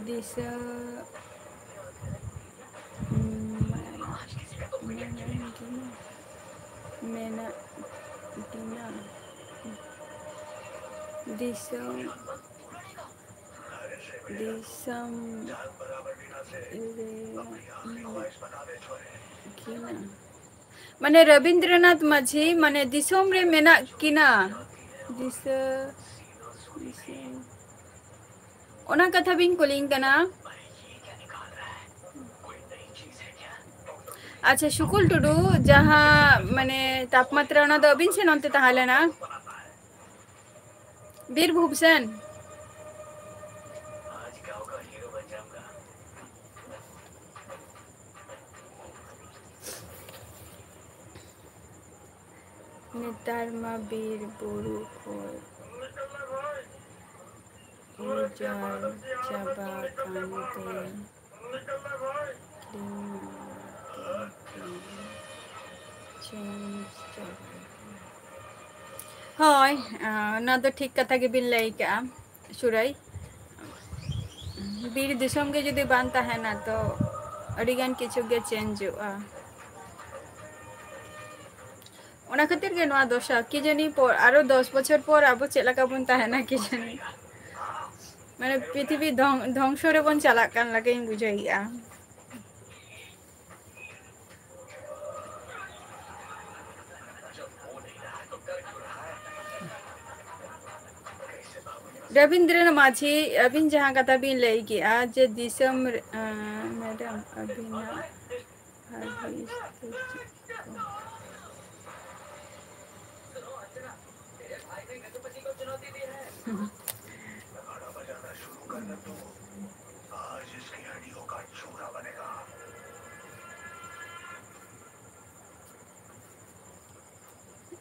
ᱫᱤᱥᱟᱹ ᱢᱮᱱᱟᱜ ᱠᱤᱱᱟ ᱫᱤᱥᱚᱢ, ᱫᱤᱥᱚᱢ ᱨᱮ ᱢᱮᱱᱟᱜ ᱠᱤᱱᱟ᱾ ᱢᱟᱱᱮ ᱨᱚᱵᱤᱱᱫᱨᱚᱱᱟᱛᱷ ᱢᱟᱹᱡᱷᱤ, ᱢᱟᱱᱮ ᱫᱤᱥᱚᱢ ᱨᱮ ᱢᱮᱱᱟᱜ ᱠᱤᱱᱟ᱾ ᱫᱤᱥᱟᱹ, ᱫᱤᱥᱟᱹ, ᱚᱱᱟ ᱠᱟᱛᱷᱟ ᱵᱤᱱ ᱠᱩᱞᱤᱧ ᱠᱟᱱᱟ᱾ ᱟᱪᱪᱷᱟ, ᱥᱩᱠᱩᱞ ᱴᱩᱰᱩ, ᱡᱟᱦᱟᱸ ᱢᱟᱱᱮ ᱛᱟᱯᱢᱟᱛᱨᱟ, ᱚᱱᱟ ᱫᱚ ᱟᱹᱵᱤᱱ ᱥᱮᱱ ᱚᱱᱛᱮ ᱛᱟᱦᱮᱸ ᱞᱮᱱᱟ? ᱵᱤᱨᱵᱷᱩᱢ ᱥᱮᱱ? ᱱᱮᱛᱟᱨ ᱢᱟ ᱵᱤᱨ ᱵᱩᱨᱩ ᱠᱚ ᱩᱡᱟᱹᱲ ᱪᱟᱵᱟ ᱠᱟᱱᱛᱮ change ᱪᱟᱵᱟ ᱠᱟᱱᱟ᱾ ᱦᱳᱭ, ᱟᱸ, ᱚᱱᱟ ᱫᱚ ᱴᱷᱤᱠ ᱠᱟᱛᱷᱟ ᱜᱮᱵᱤᱱ ᱞᱟᱹᱭ ᱠᱟᱜᱼᱟ, ᱥᱩᱨᱟᱹᱭ᱾ ᱵᱤᱨ ᱫᱤᱥᱚᱢ ᱜᱮ ᱡᱩᱫᱤ ᱵᱟᱝ ᱛᱟᱦᱮᱱᱟ, ᱛᱚ ᱟᱹᱰᱤᱜᱟᱱ ᱠᱤᱪᱷᱩ ᱜᱮ ᱪᱮᱧᱡᱚᱜᱼᱟ᱾ ᱚᱱᱟ ᱠᱷᱟᱹᱛᱤᱨ ᱜᱮ ᱱᱚᱣᱟ ᱫᱚᱥᱟ᱾ ᱠᱤ ᱡᱟᱹᱱᱤ ᱯᱚᱨ, ᱟᱨᱚ ᱫᱚᱥ ᱵᱚᱪᱷᱚᱨ ᱯᱚᱨ ᱟᱵᱚ ᱪᱮᱫ ᱞᱮᱠᱟ ᱵᱚᱱ ᱛᱟᱦᱮᱱᱟ, ᱠᱤ ᱡᱟᱹᱱᱤ᱾ ᱢᱟᱱᱮ ᱯᱨᱤᱛᱷᱤᱵᱤ ᱫᱷᱚᱝ-, ᱫᱷᱚᱝᱥᱚ ᱨᱮᱵᱚᱱ ᱪᱟᱞᱟᱜ ᱠᱟᱱ ᱞᱮᱠᱟᱧ ᱵᱩᱡᱷᱟᱹᱣᱮᱫᱼᱟ᱾ ᱨᱚᱵᱤᱱᱫᱨᱚᱱᱟᱛᱷ ᱢᱟᱹᱡᱷᱤ, ᱟᱹᱵᱤᱱ ᱡᱟᱦᱟᱸ ᱠᱟᱛᱷᱟ ᱵᱤᱱ ᱞᱟᱹᱭ ᱠᱮᱜᱼᱟ ᱡᱮ ᱫᱤᱥᱚᱢ ᱨᱮ, ᱟᱸ, ᱢᱮᱰᱟᱢ, ᱟᱹᱵᱤᱱᱟᱜ ᱦᱟᱫᱤᱥ ᱫᱚ ᱪᱮᱫ ᱠᱚ?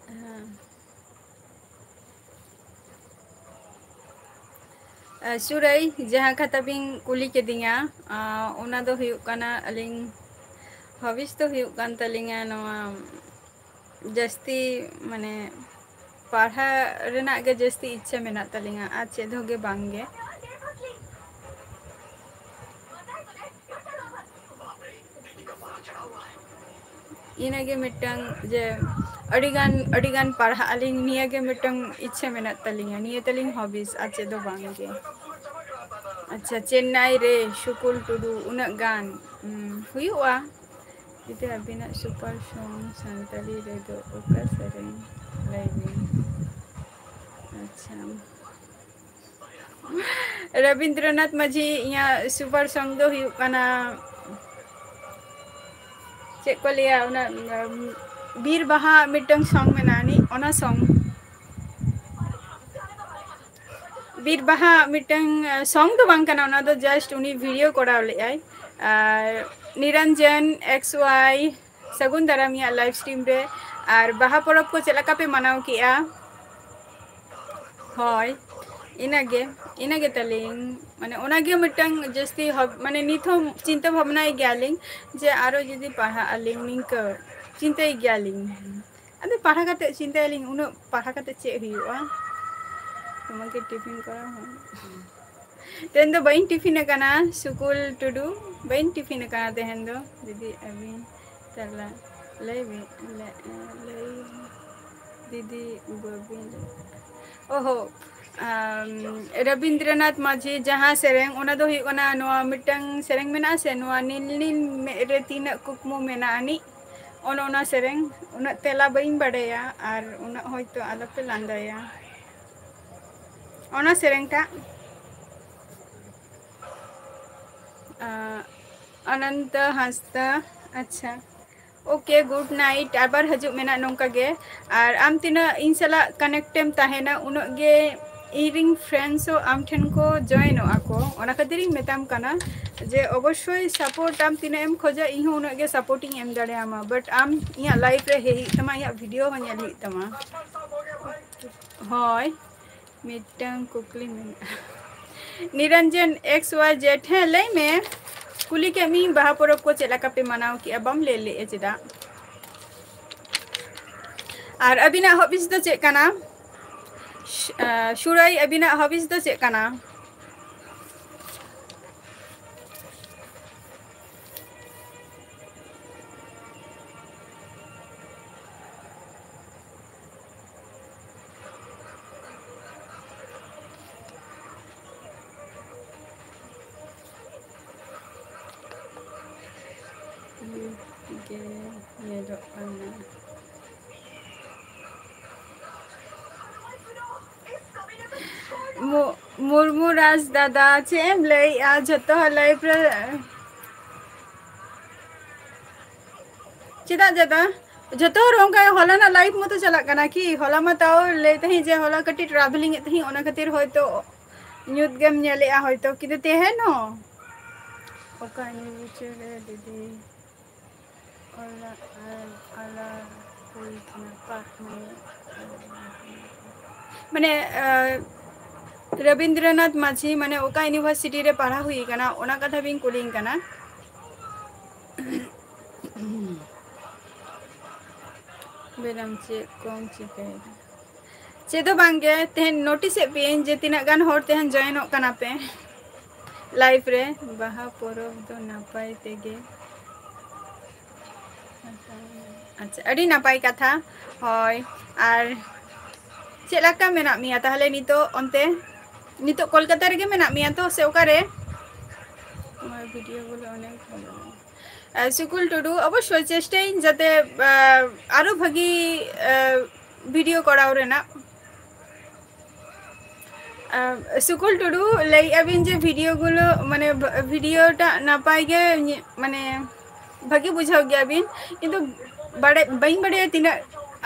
ᱦᱮᱸ᱾ ᱟᱨ ᱥᱩᱨᱟᱹᱭ, ᱡᱟᱦᱟᱸ ᱠᱟᱛᱷᱟ ᱵᱤᱱ ᱠᱩᱞᱤ ᱠᱤᱫᱤᱧᱟ, ᱟᱸ, ᱚᱱᱟ ᱫᱚ ᱦᱩᱭᱩᱜ ᱠᱟᱱᱟ, ᱟᱹᱞᱤᱧ hobbies ᱫᱚ ᱦᱩᱭᱩᱜ ᱠᱟᱱ ᱛᱟᱹᱞᱤᱧᱟ ᱱᱚᱣᱟ, ᱡᱟᱹᱥᱛᱤ ᱢᱟᱱᱮ ᱯᱟᱲᱦᱟᱜ ᱨᱮᱱᱟᱜ ᱜᱮ ᱡᱟᱹᱥᱛᱤ ᱤᱪᱪᱷᱟᱹ ᱢᱮᱱᱟᱜ ᱛᱟᱹᱞᱤᱧᱟ, ᱟᱨ ᱪᱮᱫ ᱦᱚᱸ ᱜᱮ ᱵᱟᱝ ᱜᱮ᱾ ᱤᱱᱟᱹᱜᱮ ᱢᱤᱫᱴᱟᱝ ᱡᱮ ᱟᱹᱰᱤᱜᱟᱱ, ᱟᱹᱰᱤᱜᱟᱱ ᱯᱟᱲᱦᱟᱜ ᱟᱹᱞᱤᱧ, ᱱᱤᱭᱟᱹᱜᱮ ᱢᱤᱫᱴᱟᱝ ᱤᱪᱪᱷᱟᱹ ᱢᱮᱱᱟᱜ ᱛᱟᱹᱞᱤᱧᱟ, ᱱᱤᱭᱟᱹ ᱛᱟᱹᱞᱤᱧ hobbies, ᱟᱨ ᱪᱮᱫ ᱫᱚ ᱵᱟᱝ ᱜᱮ᱾ ᱟᱪᱪᱷᱟ, ᱪᱮᱱᱱᱟᱭ ᱨᱮ ᱥᱩᱠᱩᱞ ᱴᱩᱰᱩ, ᱩᱱᱟᱹᱜ ᱜᱟᱱ, ᱩᱸ, ᱦᱩᱭᱩᱜᱼᱟ᱾ ᱡᱩᱫᱤ ᱟᱹᱵᱤᱱᱟᱜ super song ᱥᱟᱱᱛᱟᱲᱤ ᱨᱮᱫᱚ ᱚᱠᱟ ᱥᱮᱨᱮᱧ ᱞᱟᱹᱭ ᱵᱤᱱ? ᱟᱪᱪᱷᱟ᱾ ᱨᱚᱵᱤᱱᱫᱨᱚᱱᱟᱛᱷ ᱢᱟᱹᱡᱷᱤ, ᱤᱧᱟᱹᱜ super song ᱫᱚ ᱦᱩᱭᱩᱜ ᱠᱟᱱᱟ, ᱪᱮᱫ ᱠᱚ ᱞᱟᱹᱭᱟ, ᱚᱱᱟ, ᱩᱢ, ᱵᱤᱨ ᱵᱟᱦᱟ ᱢᱤᱫᱴᱟᱝ song ᱢᱮᱱᱟᱜᱼᱟ ᱟᱹᱱᱤᱡ, ᱚᱱᱟ song᱾ ᱵᱤᱨ ᱵᱟᱦᱟ ᱢᱤᱫᱴᱟᱝ, ᱟᱸ, song ᱫᱚ ᱵᱟᱝ ᱠᱟᱱᱟ, ᱚᱱᱟ ᱫᱚ just ᱩᱱᱤ video ᱠᱚᱨᱟᱣ ᱞᱮᱫᱟᱭ᱾ ᱟᱨ ᱱᱤᱨᱚᱧᱡᱚᱱ X Y, ᱥᱟᱹᱜᱩᱱ ᱫᱟᱨᱟᱢ ᱤᱧᱟᱹᱜ live stream ᱨᱮ, ᱟᱨ ᱵᱟᱦᱟ ᱯᱚᱨᱚᱵᱽ ᱠᱚ ᱪᱮᱫ ᱞᱮᱠᱟ ᱯᱮ ᱢᱟᱱᱟᱣ ᱠᱮᱜᱼᱟ? ᱦᱳᱭ, ᱤᱱᱟᱹᱜᱮ, ᱤᱱᱟᱹᱜᱮ ᱛᱟᱞᱤᱧ᱾ ᱢᱟᱱᱮ ᱚᱱᱟᱜᱮ ᱢᱤᱫᱴᱟᱝ ᱡᱟᱹᱥᱛᱤ ᱦᱚᱵ-, ᱢᱟᱱᱮ ᱱᱤᱛ ᱦᱚᱸ ᱪᱤᱱᱛᱟᱹ ᱵᱷᱟᱵᱽᱱᱟᱭ ᱜᱮᱭᱟᱞᱤᱧ ᱡᱮ ᱟᱨᱚ ᱡᱩᱫᱤ ᱯᱟᱲᱦᱟᱜ ᱟᱹᱞᱤᱧ ᱱᱤᱝᱠᱟᱹ ᱪᱤᱱᱛᱟᱹᱭ ᱜᱮᱭᱟᱞᱤᱧ᱾ ᱟᱫᱚ ᱯᱟᱲᱦᱟᱣ ᱠᱟᱛᱮ ᱪᱤᱱᱛᱟᱹᱭᱟᱞᱤᱧ, ᱩᱱᱟᱹᱜ ᱯᱟᱲᱦᱟᱣ ᱠᱟᱛᱮ ᱪᱮᱫ ᱦᱩᱭᱩᱜᱼᱟ? ᱛᱚᱢᱟᱠᱮ ᱴᱤᱯᱷᱤᱱ ᱠᱚᱨᱟᱣ ᱦᱚᱸ᱾ ᱛᱮᱦᱮᱧ ᱫᱚ ᱵᱟᱹᱧ ᱴᱤᱯᱷᱤᱱ ᱟᱠᱟᱱᱟ, ᱥᱩᱠᱩᱞ ᱴᱩᱰᱩ, ᱵᱟᱹᱧ ᱴᱤᱯᱷᱤᱱ ᱟᱠᱟᱱᱟ ᱛᱮᱦᱮᱧ ᱫᱚ, ᱡᱩᱫᱤ ᱟᱹᱵᱤᱱ ᱛᱟᱦᱞᱮ᱾ ᱞᱟᱹᱭ ᱵᱤᱱ, ᱞᱟᱹᱭ, ᱞᱟᱹᱭ, ᱫᱤᱫᱤ ᱵᱟᱹᱵᱤᱱ ᱞᱟᱹᱭ᱾ ᱚᱦᱚ, ᱟᱢ, ᱨᱚᱵᱤᱱᱫᱨᱚᱱᱟᱛᱷ ᱢᱟᱹᱡᱷᱤ ᱡᱟᱦᱟᱸ ᱥᱮᱨᱮᱧ, ᱚᱱᱟ ᱫᱚ ᱦᱩᱭᱩᱜ ᱠᱟᱱᱟ, ᱱᱚᱣᱟ ᱢᱤᱫᱴᱟᱝ ᱥᱮᱨᱮᱧ ᱢᱮᱱᱟᱜᱼᱟ ᱥᱮ, ᱱᱚᱣᱟ ᱱᱤᱞ ᱱᱤᱞ ᱢᱮᱫ ᱨᱮ ᱛᱤᱱᱟᱹᱜ ᱠᱩᱠᱢᱩ ᱢᱮᱱᱟᱜ ᱟᱹᱱᱤᱡ, ᱚᱱᱮ ᱚᱱᱟ ᱥᱮᱨᱮᱧ᱾ ᱩᱱᱟᱹᱜ ᱛᱮᱞᱟ ᱵᱟᱹᱧ ᱵᱟᱰᱟᱭᱟ, ᱟᱨ ᱩᱱᱟᱹᱜ ᱦᱚᱭᱛᱳ ᱟᱞᱚᱯᱮ ᱞᱟᱸᱫᱟᱭᱟ᱾ ᱚᱱᱟ ᱥᱮᱨᱮᱧᱴᱟᱜ, ᱟᱸ, ᱚᱱᱚᱱᱛᱚ ᱦᱟᱸᱥᱫᱟ, ᱟᱪᱪᱷᱟ᱾ Okay, good night. ᱟᱵᱟᱨ ᱦᱤᱡᱩᱜ ᱢᱮ ᱱᱟᱜ ᱱᱚᱝᱠᱟ ᱜᱮ᱾ ᱟᱨ ᱟᱢ ᱛᱤᱱᱟᱹᱜ ᱤᱧ ᱥᱟᱞᱟᱜ connect ᱮᱢ ᱛᱟᱦᱮᱱᱟ, ᱩᱱᱟᱹᱜ ᱜᱮ ᱤᱧ ᱨᱮᱱ friends ᱦᱚᱸ ᱟᱢ ᱴᱷᱮᱱ ᱠᱚ join ᱚᱜᱼᱟ ᱠᱚ᱾ ᱚᱱᱟ ᱠᱷᱟᱹᱛᱤᱨ ᱤᱧ ᱢᱮᱛᱟᱢ ᱠᱟᱱᱟ ᱡᱮ ᱚᱵᱚᱥᱥᱳᱭ support ᱟᱢ ᱛᱤᱱᱟᱹᱜ ᱮᱢ ᱠᱷᱚᱡᱟ, ᱤᱧ ᱦᱚᱸ ᱩᱱᱟᱹᱜ ᱜᱮ support ᱤᱧ ᱮᱢ ᱫᱟᱲᱮᱭᱟᱢᱟ, but ᱟᱢ ᱤᱧᱟᱹᱜ live ᱨᱮ ᱦᱮᱡ ᱦᱩᱭᱩᱜ ᱛᱟᱢᱟ, ᱤᱧᱟᱹᱜ video ᱦᱚᱸ ᱧᱮᱞ ᱦᱩᱭᱩᱜ ᱛᱟᱢᱟ᱾ ᱦᱳᱭ, ᱢᱤᱫᱴᱟᱝ ᱠᱩᱠᱞᱤ ᱢᱮᱱᱟᱜᱼᱟ᱾ ᱱᱤᱨᱚᱧᱡᱚᱱ X Y Z, ᱦᱮᱸ, ᱞᱟᱹᱭ ᱢᱮ᱾ ᱠᱩᱞᱤ ᱠᱮᱫ ᱢᱤᱭᱟᱹᱧ, ᱵᱟᱦᱟ ᱯᱚᱨᱚᱵᱽ ᱠᱚ ᱪᱮᱫ ᱞᱮᱠᱟ ᱯᱮ ᱢᱟᱱᱟᱣ ᱠᱮᱜᱼᱟ? ᱵᱟᱢ ᱞᱟᱹᱭ ᱞᱮᱫᱼᱟ ᱪᱮᱫᱟᱜ? ᱟᱨ ᱟᱹᱵᱤᱱᱟᱜ hobbies ᱫᱚ ᱪᱮᱫ ᱠᱟᱱᱟ? ᱥᱩᱨᱟᱹᱭ, ᱟᱹᱵᱤᱱᱟᱜ hobbies ᱫᱚ ᱪᱮᱫ ᱠᱟᱱᱟ? ᱜᱮ ᱧᱮᱞᱚᱜ ᱠᱟᱱᱟ᱾ ᱢᱩ-, ᱢᱩᱨᱢᱩ ᱨᱟᱡᱽ ᱫᱟᱫᱟ, ᱪᱮᱫ ᱮᱢ ᱞᱟᱹᱭᱮᱜᱼᱟ? ᱡᱷᱚᱛᱚ ᱦᱚᱲ live ᱨᱮ᱾ ᱪᱮᱫᱟᱜ ᱫᱟᱫᱟ? ᱡᱷᱚᱛᱚ ᱦᱚᱲ ᱚᱱᱠᱟ ᱦᱚᱞᱟᱱᱟᱜ live ᱢᱚᱛᱚ ᱪᱟᱞᱟᱜ ᱠᱟᱱᱟ ᱠᱤ? ᱦᱚᱞᱟ ᱢᱟ ᱛᱟᱣ ᱞᱟᱹᱭ ᱛᱟᱦᱮᱸᱫ ᱡᱮ ᱦᱚᱞᱟ ᱠᱟᱹᱴᱤᱡ travelling ᱮᱫ ᱛᱟᱦᱮᱸᱫ, ᱚᱱᱟ ᱠᱷᱟᱹᱛᱤᱨ ᱦᱚᱭᱛᱳ ᱧᱩᱛ ᱜᱮᱢ ᱧᱮᱞᱮᱜᱼᱟ ᱦᱚᱭᱛᱳ, ᱠᱤᱱᱛᱩ ᱛᱮᱦᱮᱧ ᱦᱚᱸ ᱚᱠᱟ news ᱨᱮ ᱫᱤᱫᱤ? ᱚᱞᱟᱜ ᱟᱨ ᱟᱞᱟᱜ ᱦᱩᱭ ᱠᱟᱱᱟ, ᱯᱟᱨᱠ ᱢᱟᱱᱮ, ᱢᱟᱱᱮ, ᱟᱸ, ᱨᱚᱵᱤᱱᱫᱨᱚᱱᱟᱛᱷ ᱢᱟᱹᱡᱷᱤ, ᱢᱟᱱᱮ, ᱚᱠᱟ university ᱨᱮ ᱯᱟᱲᱦᱟᱣ ᱦᱩᱭ ᱠᱟᱱᱟ, ᱚᱱᱟ ᱠᱟᱛᱷᱟ ᱵᱤᱱ ᱠᱩᱞᱤᱧ ᱠᱟᱱᱟ᱾ ᱵᱮᱱᱟᱢ ᱪᱮᱫ ᱠᱚᱢ ᱪᱤᱠᱟᱹᱭᱮᱫᱟ? ᱪᱮᱫ ᱦᱚᱸ ᱵᱟᱝ ᱜᱮ, ᱛᱮᱦᱮᱧ notice ᱮᱫ ᱯᱮᱭᱟᱹᱧ ᱡᱮ ᱛᱤᱱᱟᱹᱜ ᱜᱟᱱ ᱦᱚᱲ ᱛᱮᱦᱮᱧ join ᱚᱜ ᱠᱟᱱᱟ ᱯᱮ live ᱨᱮ᱾ ᱵᱟᱦᱟ ᱯᱚᱨᱚᱵᱽ ᱫᱚ ᱱᱟᱯᱟᱭ ᱛᱮᱜᱮ᱾ ᱟᱪᱪᱷᱟ, ᱟᱹᱰᱤ ᱱᱟᱯᱟᱭ ᱠᱟᱛᱷᱟ᱾ ᱦᱳᱭ, ᱟᱨ ᱪᱮᱫ ᱞᱮᱠᱟ ᱢᱮᱱᱟᱜ ᱢᱮᱭᱟ ᱛᱟᱦᱚᱞᱮ ᱱᱤᱛᱚᱜ ᱚᱱᱛᱮ? ᱱᱤᱛᱚᱜ ᱠᱳᱞᱠᱟᱛᱟ ᱨᱮᱜᱮ ᱢᱮᱱᱟᱜ ᱢᱮᱭᱟ ᱛᱚ, ᱥᱮ ᱚᱠᱟᱨᱮ? তোমার ভিডিওগুলো অনেক ভালো। আহ, সুকুল টুডু, অবশ্যই চেষ্টাই যাতে, আহ, আরো ভাগি, আহ, ভিডিও করাও রেনা। ᱟᱢ, ᱥᱩᱠᱩᱞ ᱴᱩᱰᱩ, ᱞᱟᱹᱭᱮᱫᱼᱟ ᱵᱤᱱ ᱡᱮ ᱵᱷᱤᱰᱤᱭᱳ ᱜᱩᱞᱳ, ᱢᱟᱱᱮ, ᱵᱷ-, ᱵᱷᱤᱰᱤᱭᱳ ᱴᱟᱜ ᱱᱟᱯᱟᱭ ᱜᱮ ᱧᱮ-, ᱢᱟᱱᱮ, ᱵᱷᱟᱹᱜᱤ ᱵᱩᱡᱷᱟᱹᱣ ᱜᱮᱭᱟ ᱵᱤᱱ, ᱠᱤᱱᱛᱩ ᱵᱟᱲᱟᱭ, ᱵᱟᱹᱧ ᱵᱟᱲᱟᱭᱟ ᱛᱤᱱᱟᱹᱜ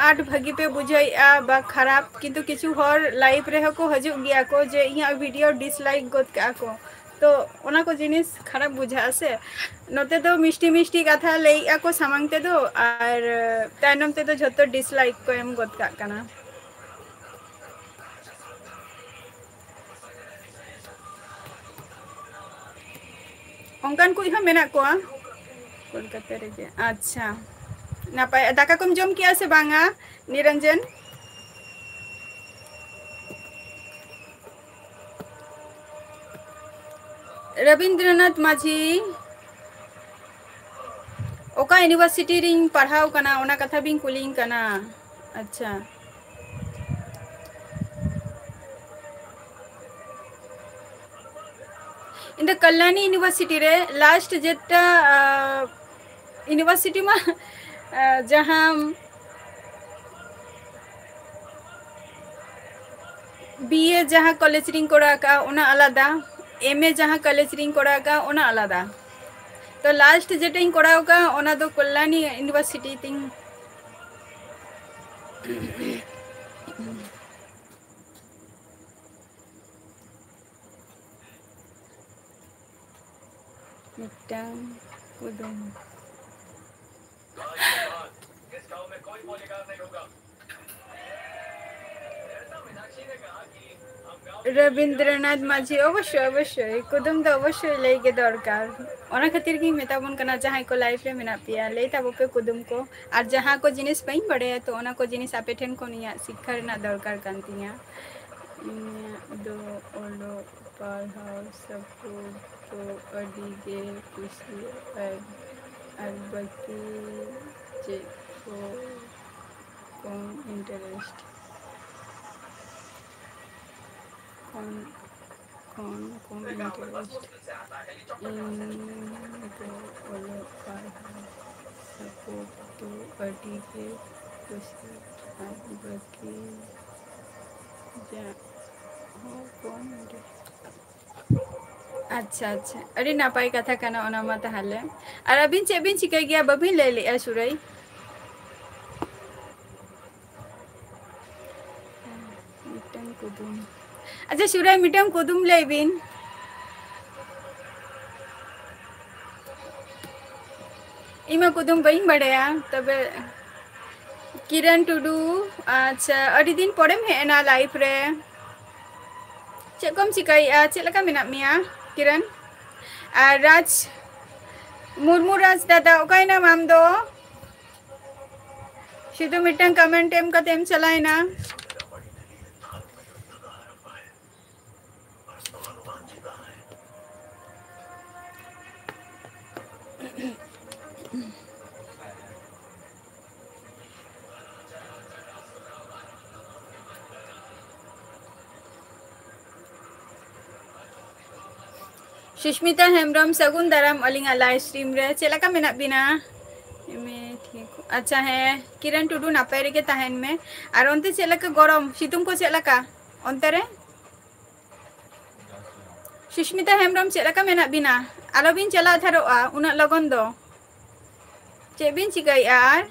ᱟᱸᱴ ᱵᱷᱟᱹᱜᱤ ᱯᱮ ᱵᱩᱡᱷᱟᱹᱣᱮᱫᱼᱟ ᱵᱟ ᱠᱷᱟᱨᱟᱯ, ᱠᱤᱱᱛᱩ ᱠᱤᱪᱷᱩ ᱦᱚᱲ ᱞᱟᱭᱤᱵᱷ ᱨᱮᱦᱚᱸ ᱠᱚ ᱦᱤᱡᱩᱜ ᱜᱮᱭᱟ ᱠᱚ ᱡᱮ ᱤᱧᱟᱹᱜ ᱵᱷᱤᱰᱤᱭᱳ ᱰᱤᱥᱞᱟᱭᱤᱠ ᱜᱚᱫ ᱠᱟᱜᱼᱟ ᱠᱚ, ᱛᱚ ᱚᱱᱟ ᱠᱚ ᱡᱤᱱᱤᱥ ᱠᱷᱟᱨᱟᱯ ᱵᱩᱡᱷᱟᱹᱜᱼᱟ ᱥᱮ᱾ ᱱᱚᱛᱮ ᱫᱚ ᱢᱤᱥᱴᱤ ᱢᱤᱥᱴᱤ ᱠᱟᱛᱷᱟ ᱞᱟᱹᱭᱮᱫᱼᱟ ᱠᱚ ᱥᱟᱢᱟᱝ ᱛᱮᱫᱚ, ᱟᱨ ᱛᱟᱭᱱᱚᱢ ᱛᱮᱫᱚ ᱡᱷᱚᱛᱚ ᱰᱤᱥᱞᱟᱭᱤᱠ ᱠᱚ ᱮᱢ ᱜᱚᱫ ᱠᱟᱜ ᱠᱟᱱᱟ᱾ ᱚᱱᱠᱟᱱ ᱠᱚ ᱦᱚᱸ ᱢᱮᱱᱟᱜ ᱠᱚᱣᱟ ᱠᱳᱞᱠᱟᱛᱟ ᱨᱮᱜᱮ᱾ ᱟᱪᱪᱷᱟ, ᱱᱟᱯᱟᱭ᱾ ᱫᱟᱠᱟ ᱠᱚᱢ ᱡᱚᱢ ᱠᱮᱜᱼᱟ ᱥᱮ ᱵᱟᱝᱟ, ᱱᱤᱨᱚᱧᱡᱚᱱ? ᱨᱚᱵᱤᱱᱫᱨᱚᱱᱟᱛᱷ ᱢᱟᱹᱡᱷᱤ, ᱚᱠᱟ ᱤᱭᱩᱱᱤᱵᱷᱟᱨᱥᱤᱴᱤ ᱨᱤᱧ ᱯᱟᱲᱦᱟᱣ ᱠᱟᱱᱟ, ᱚᱱᱟ ᱠᱟᱛᱷᱟ ᱵᱤᱱ ᱠᱩᱞᱤᱧ ᱠᱟᱱᱟ? ᱟᱪᱪᱷᱟ, ᱤᱧ ᱫᱚ ᱠᱟᱞᱞᱟᱱᱤ ᱤᱭᱩᱱᱤᱵᱷᱟᱨᱥᱤᱴᱤ ᱨᱮ ᱞᱟᱥᱴ ᱡᱮᱴᱟ, ᱟᱸ, ᱤᱭᱩᱱᱤᱵᱷᱟᱨᱥᱤᱴᱤ ᱢᱟ, ᱟᱸ, ᱡᱟᱦᱟᱸ ᱵᱤ ᱮ ᱡᱟᱦᱟᱸ ᱠᱚᱞᱮᱡᱽ ᱨᱤᱧ ᱠᱚᱨᱟᱣ ᱟᱠᱟᱫᱼᱟ, ᱚᱱᱟ ᱟᱞᱟᱫᱟ, ᱮᱢ ᱮ ᱡᱟᱦᱟᱸ ᱠᱚᱞᱮᱡᱽ ᱨᱤᱧ ᱠᱚᱨᱟᱣ ᱟᱠᱟᱫᱼᱟ, ᱚᱱᱟ ᱟᱞᱟᱫᱟ᱾ ᱛᱚ, ᱞᱟᱥᱴ ᱡᱮᱴᱟᱧ ᱠᱚᱨᱟᱣ ᱟᱠᱟᱫᱼᱟ, ᱚᱱᱟ ᱫᱚ ᱠᱚᱞᱞᱟᱱᱤ ᱤᱭᱩᱱᱤᱵᱷᱟᱨᱥᱤᱴᱤ ᱛᱤᱧ᱾ ᱢᱤᱫᱴᱟᱝ ᱠᱩᱫᱩᱢ᱾ ᱨᱚᱵᱤᱱᱫᱨᱚᱱᱟᱛᱷ ᱢᱟᱹᱡᱷᱤ, ᱚᱵᱚᱥᱥᱳᱭ, ᱚᱵᱚᱥᱥᱳᱭ, ᱠᱩᱫᱩᱢ ᱫᱚ ᱚᱵᱚᱥᱥᱳᱭ ᱞᱟᱹᱭ ᱜᱮ ᱫᱚᱨᱠᱟᱨ᱾ ᱚᱱᱟ ᱠᱷᱟᱹᱛᱤᱨ ᱜᱤᱧ ᱢᱮᱛᱟ ᱵᱚᱱ ᱠᱟᱱᱟ, ᱡᱟᱦᱟᱸᱭ ᱠᱚ ᱞᱟᱭᱤᱵᱷ ᱨᱮ ᱢᱮᱱᱟᱜ ᱯᱮᱭᱟ, ᱞᱟᱹᱭ ᱛᱟᱵᱚ ᱯᱮ ᱠᱩᱫᱩᱢ ᱠᱚ᱾ ᱟᱨ ᱡᱟᱦᱟᱸ ᱠᱚ ᱡᱤᱱᱤᱥ ᱵᱟᱹᱧ ᱵᱟᱲᱟᱭᱟ, ᱛᱚ ᱚᱱᱟ ᱠᱚ ᱡᱤᱱᱤᱥ ᱟᱯᱮ ᱴᱷᱮᱱ ᱠᱷᱚᱱ ᱤᱧᱟᱹᱜ ᱥᱤᱠᱠᱷᱟ ᱨᱮᱱᱟᱜ ᱫᱚᱨᱠᱟᱨ ᱠᱟᱱ ᱛᱤᱧᱟᱹ᱾ ᱤᱧᱟᱹᱜ ᱫᱚ ᱚᱞᱚᱜ ᱯᱟᱲᱦᱟᱣ ᱥᱟᱯᱳᱨᱴ ᱫᱚ ᱟᱹᱰᱤ ᱜᱮ ᱠᱩᱥᱤᱭᱟᱜᱼᱟᱹᱧ᱾ ᱟᱨ ᱵᱟᱹᱠᱤ ᱪᱮᱫ ᱠᱚᱢ ᱤᱱᱴᱟᱨᱮᱥᱴ, ᱠᱚᱢ, ᱠᱚᱢ, ᱠᱚᱢ ᱤᱱᱴᱟᱨᱮᱥᱴ᱾ ᱤᱧ ᱫᱚ ᱚᱞᱚᱜ ᱯᱟᱲᱦᱟᱣ ᱥᱟᱯᱳᱨᱴ ᱫᱚ ᱟᱹᱰᱤ ᱜᱮ ᱠᱩᱥᱤᱭᱟᱜᱼᱟ, ᱵᱟᱹᱠᱤ ᱡᱟ ᱦᱚᱸ ᱠᱚᱢ ᱜᱮ᱾ ᱟᱪᱪᱷᱟ, ᱟᱪᱪᱷᱟ, ᱟᱹᱰᱤ ᱱᱟᱯᱟᱭ ᱠᱟᱛᱷᱟ ᱠᱟᱱᱟ ᱚᱱᱟ ᱢᱟ ᱛᱟᱦᱚᱞᱮ᱾ ᱟᱨ ᱟᱹᱵᱤᱱ ᱪᱮᱫ ᱵᱤᱱ ᱪᱤᱠᱟᱹᱭ ᱜᱮᱭᱟ? ᱵᱟᱹᱵᱤᱱ ᱞᱟᱹᱭ ᱞᱮᱜᱼᱟ, ᱥᱩᱨᱟᱹᱭ᱾ ᱢᱤᱫᱴᱟᱝ ᱠᱩᱫᱩᱢ᱾ ᱟᱪᱪᱷᱟ, ᱥᱩᱨᱟᱹᱭ, ᱢᱤᱫᱴᱟᱝ ᱠᱩᱫᱩᱢ ᱞᱟᱹᱭ ᱵᱤᱱ᱾ ᱤᱧ ᱢᱟ ᱠᱩᱫᱩᱢ ᱵᱟᱹᱧ ᱵᱟᱲᱟᱭᱟ, ᱛᱚᱵᱮ ᱠᱤᱨᱟᱱ ᱴᱩᱰᱩ, ᱟᱪᱪᱷᱟ, ᱟᱹᱰᱤ ᱫᱤᱱ ᱯᱚᱨᱮᱢ ᱦᱮᱡ ᱮᱱᱟ ᱞᱟᱭᱤᱵᱷ ᱨᱮ᱾ ᱪᱮᱫ ᱠᱚᱢ ᱪᱤᱠᱟᱹᱭᱮᱫᱼᱟ? ᱪᱮᱫ ᱞᱮᱠᱟ ᱢᱮᱱᱟᱜ ᱢᱮᱭᱟ, ᱠᱤᱨᱟᱱ? ᱟᱨ ᱨᱟᱡᱽ ᱢᱩᱨᱢᱩ, ᱨᱟᱡᱽ ᱫᱟᱫᱟ, ᱚᱠᱟᱭᱮᱱᱟᱢ ᱟᱢ ᱫᱚ? ᱥᱩᱫᱷᱩ ᱢᱤᱫᱴᱟᱝ ᱠᱚᱢᱮᱱᱴ ᱮᱢ ᱠᱟᱛᱮ ᱮᱢ ᱪᱟᱞᱟᱣᱮᱱᱟ᱾ ᱥᱩᱥᱢᱤᱛᱟ ᱦᱮᱢᱵᱨᱚᱢ, ᱥᱟᱹᱜᱩᱱ ᱫᱟᱨᱟᱢ ᱟᱹᱞᱤᱧᱟᱜ ᱞᱟᱭᱤᱵᱷ ᱥᱴᱨᱤᱢ ᱨᱮ᱾ ᱪᱮᱫ ᱞᱮᱠᱟ ᱢᱮᱱᱟᱜ ᱵᱤᱱᱟ? ᱮᱢᱮ ᱴᱷᱤᱠ᱾ ᱟᱪᱪᱷᱟ, ᱦᱮᱸ, ᱠᱤᱨᱟᱱ ᱴᱩᱰᱩ, ᱱᱟᱯᱟᱭ ᱨᱮᱜᱮ ᱛᱟᱦᱮᱱ ᱢᱮ᱾ ᱟᱨ ᱚᱱᱛᱮ ᱪᱮᱫ ᱞᱮᱠᱟ ᱜᱚᱨᱚᱢ, ᱥᱤᱛᱩᱝ ᱠᱚ ᱪᱮᱫ ᱞᱮᱠᱟ ᱚᱱᱛᱮ ᱨᱮ? ᱥᱩᱥᱢᱤᱛᱟ ᱦᱮᱢᱵᱨᱚᱢ, ᱪᱮᱫ ᱞᱮᱠᱟ ᱢᱮᱱᱟᱜ ᱵᱤᱱᱟ? ᱟᱞᱚᱵᱤᱱ ᱪᱟᱞᱟᱣ ᱛᱷᱟᱨᱚᱜᱼᱟ ᱩᱱᱟᱹᱜ ᱞᱚᱜᱚᱱ ᱫᱚ᱾ ᱪᱮᱫ ᱵᱤᱱ ᱪᱤᱠᱟᱹᱭᱮᱫᱼᱟ ᱟᱨ?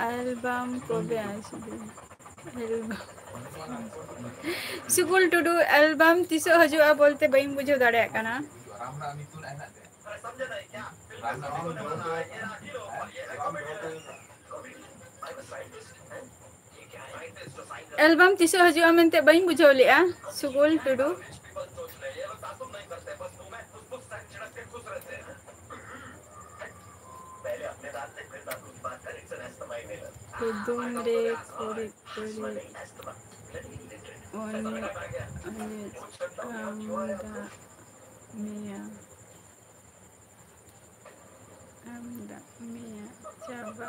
ᱮᱞᱵᱟᱢ ᱠᱚᱵᱮ ᱟᱥᱵᱮ? ᱮᱞᱵᱟᱢ᱾ ᱥᱩᱠᱩᱞ ᱴᱩᱰᱩ, ᱮᱞᱵᱟᱢ ᱛᱤᱥᱚᱜ ᱦᱤᱡᱩᱜᱼᱟ ᱵᱚᱞᱛᱮ ᱵᱟᱹᱧ ᱵᱩᱡᱷᱟᱹᱣ ᱫᱟᱲᱮᱭᱟᱜ ᱠᱟᱱᱟ᱾ ᱮᱞᱵᱟᱢ ᱛᱤᱥᱚᱜ ᱦᱤᱡᱩᱜᱼᱟ ᱢᱮᱱᱛᱮ ᱵᱟᱹᱧ ᱵᱩᱡᱷᱟᱹᱣ ᱞᱮᱜᱼᱟ, ᱥᱩᱠᱩᱞ ᱴᱩᱰᱩ᱾ ᱠᱩᱫᱩᱢ ᱨᱮ ᱠᱩᱲᱤᱫ ᱠᱩᱲᱤᱫ ᱚᱱᱮ, ᱚᱱᱮ ᱟᱢᱫᱟ ᱢᱮᱭᱟ᱾ ᱟᱢ ᱫᱟᱜ ᱢᱮᱭᱟ ᱪᱟᱵᱟ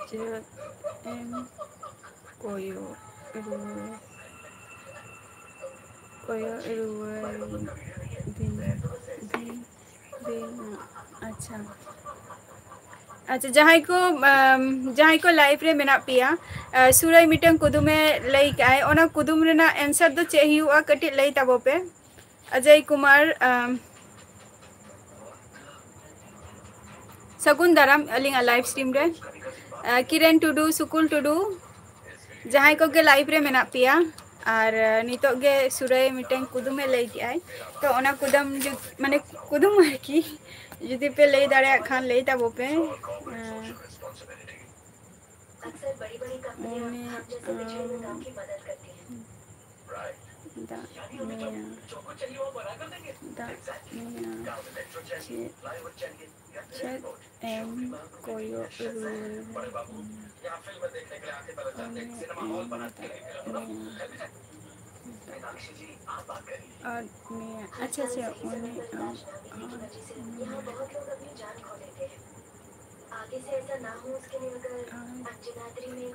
ᱪᱮᱫ ᱮᱢ ᱠᱚᱭᱚᱜ ᱨᱩᱣᱟᱹᱲ ᱠᱚᱭᱚᱜ ᱨᱩᱣᱟᱹᱲ ᱫᱤᱱ ᱫᱤᱱ ᱫᱤᱱ ᱟᱪᱪᱷᱟ ᱟᱪᱪᱷᱟ ᱡᱟᱦᱟᱸᱭ ᱠᱚ ᱟᱢ, ᱡᱟᱦᱟᱸᱭ ᱠᱚ ᱞᱟᱭᱤᱵᱷ ᱨᱮ ᱢᱮᱱᱟᱜ ᱯᱮᱭᱟ ᱟᱨ ᱥᱩᱨᱟᱹᱭ ᱢᱤᱫᱴᱟᱝ ᱠᱩᱫᱩᱢᱮ ᱞᱟᱹᱭ ᱠᱟᱜᱼᱟᱭ ᱚᱱᱟ ᱠᱩᱫᱩᱢ ᱨᱮᱱᱟᱜ ᱮᱱᱥᱟᱨ ᱫᱚ ᱪᱮᱫ ᱦᱩᱭᱩᱜᱼᱟ ᱠᱟᱹᱴᱤᱡ ᱞᱟᱹᱭ ᱛᱟᱵᱚ ᱯᱮ ᱚᱡᱚᱭ ᱠᱩᱢᱟᱨ ᱟᱢ, ᱥᱟᱹᱜᱩᱱ ᱫᱟᱨᱟᱢ ᱟᱹᱞᱤᱧᱟᱜ ᱞᱟᱭᱤᱵᱷ ᱥᱴᱨᱤᱢ ᱨᱮ ᱟᱨ ᱠᱤᱨᱮᱱ ᱴᱩᱰᱩ ᱥᱩᱠᱩᱞ ᱴᱩᱰᱩ ᱡᱟᱦᱟᱸᱭ ᱠᱚᱜᱮ ᱞᱟᱭᱤᱵᱷ ᱨᱮ ᱢᱮᱱᱟᱜ ᱯᱮᱭᱟ ᱟᱨ ᱱᱤᱛᱚᱜ ᱜᱮ ᱥᱩᱨᱟᱹᱭ ᱢᱤᱫᱴᱟᱝ ᱠᱩᱫᱩᱢᱮ ᱞᱟᱹᱭ ᱠᱮᱜᱼᱟᱭ ᱛᱚ ᱚᱱᱟ ᱠᱩᱫᱩᱢ ᱡᱩᱫᱤ ᱢᱟᱱᱮ ᱠᱩᱫᱩᱢ ᱟᱨᱠᱤ ᱡᱩᱫᱤ ᱯᱮ ᱞᱟᱹᱭ ᱫᱟᱲᱮᱭᱟᱜ ᱠᱷᱟᱱ ᱞᱟᱹᱭ ᱛᱟᱵᱚ ᱯᱮ ᱩᱱᱤ ᱫᱟᱜ ᱢᱮᱭᱟ ᱫᱟᱜ ᱢᱮᱭᱟ ᱪᱮᱫ ᱪᱮᱫ ᱮᱢ ᱠᱚᱭᱚᱜ ᱨᱩᱣᱟᱹᱲ ᱩᱱᱤ ᱮᱢ ᱫᱟᱜ ᱢᱮᱭᱟ ᱟᱫ ᱢᱮᱭᱟ ᱟᱪᱪᱷᱟ ᱟᱪᱪᱷᱟ ᱩᱱᱤ ᱟᱫ ᱢᱮᱭᱟ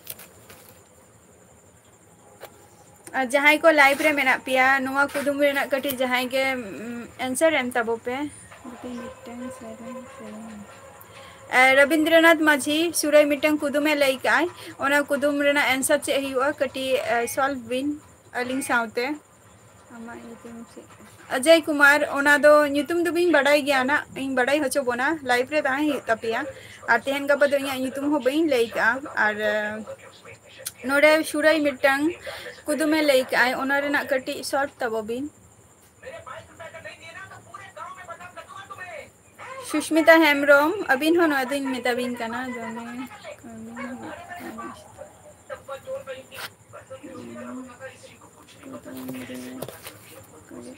ᱟᱫ ᱟᱨ ᱡᱟᱦᱟᱸᱭ ᱠᱚ ᱞᱟᱭᱤᱵᱷ ᱨᱮ ᱢᱮᱱᱟᱜ ᱯᱮᱭᱟ ᱱᱚᱣᱟ ᱠᱩᱫᱩᱢ ᱨᱮᱱᱟᱜ ᱠᱟᱹᱴᱤᱡ ᱡᱟᱦᱟᱸᱭ ᱜᱮ ᱮᱱᱥᱟᱨ ᱮᱢ ᱛᱟᱵᱚ ᱯᱮ ᱨᱚᱵᱤᱱᱫᱨᱚᱱᱟᱛᱷ ᱢᱟᱹᱡᱷᱤ ᱥᱩᱨᱟᱹᱭ ᱢᱤᱫᱴᱟᱝ ᱠᱩᱫᱩᱢᱮ ᱞᱟᱹᱭ ᱠᱟᱜᱼᱟᱭ ᱚᱱᱟ ᱠᱩᱫᱩᱢ ᱨᱮᱱᱟᱜ ᱮᱱᱥᱟᱨ ᱪᱮᱫ ᱦᱩᱭᱩᱜᱼᱟ ᱠᱟᱹᱴᱤᱡ ᱥᱚᱞᱵᱷ ᱵᱤᱱ ᱟᱹᱞᱤᱧ ᱥᱟᱶᱛᱮ ᱟᱢᱟᱜ ᱧᱩᱛᱩᱢ ᱪᱮᱫ ᱚᱡᱚᱭ ᱠᱩᱢᱟᱨ ᱚᱱᱟ ᱫᱚ ᱧᱩᱛᱩᱢ ᱫᱚᱵᱤᱱ ᱵᱟᱰᱟᱭ ᱜᱮᱭᱟ ᱱᱟᱜ ᱤᱧ ᱵᱟᱰᱟᱭ ᱦᱚᱪᱚ ᱵᱚᱱᱟ ᱞᱟᱭᱤᱵᱷ ᱨᱮ ᱛᱟᱦᱮᱸ ᱦᱩᱭᱩᱜ ᱛᱟᱯᱮᱭᱟ ᱟᱨ ᱛᱮᱦᱮᱧ ᱜᱟᱯᱟ ᱫᱚ ᱤᱧᱟᱹᱜ ᱧᱩᱛᱩᱢ ᱦᱚᱸ ᱵᱟᱹᱧ ᱞᱟᱹᱭ ᱠᱟᱜᱼᱟ ᱟᱨ ᱱᱚᱰᱮ ᱥᱩᱨᱟᱹᱭ ᱢᱤᱫᱴᱟᱝ ᱠᱩᱫᱩᱢᱮ ᱞᱟᱹᱭ ᱠᱟᱜᱼᱟᱭ ᱚᱱᱟ ᱨᱮᱱᱟᱜ ᱠᱟᱹᱴᱤᱡ ᱥᱚᱞᱵᱷ ᱛᱟᱵᱚ ᱵᱤᱱ ᱥᱩᱥᱢᱤᱛᱟ ᱦᱮᱢᱵᱨᱚᱢ ᱟᱹᱵᱤᱱ ᱦᱚᱸ ᱱᱚᱣᱟ ᱫᱚᱧ ᱢᱮᱛᱟᱵᱤᱱ ᱠᱟᱱᱟ ᱫᱚᱢᱮ ᱠᱟᱹᱢᱤ ᱦᱩᱭᱩᱜ ᱠᱟᱱᱟ ᱠᱩᱫᱩᱢ ᱨᱮ ᱠᱩᱫᱩᱢ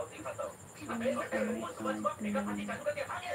ᱟᱢ ᱟᱢ ᱪᱮᱫ ᱮᱢ ᱠᱚᱭᱚᱜ ᱠᱚᱭᱚᱜ ᱠᱚᱭᱚᱜ ᱠᱚᱭᱚᱜ ᱟᱢ?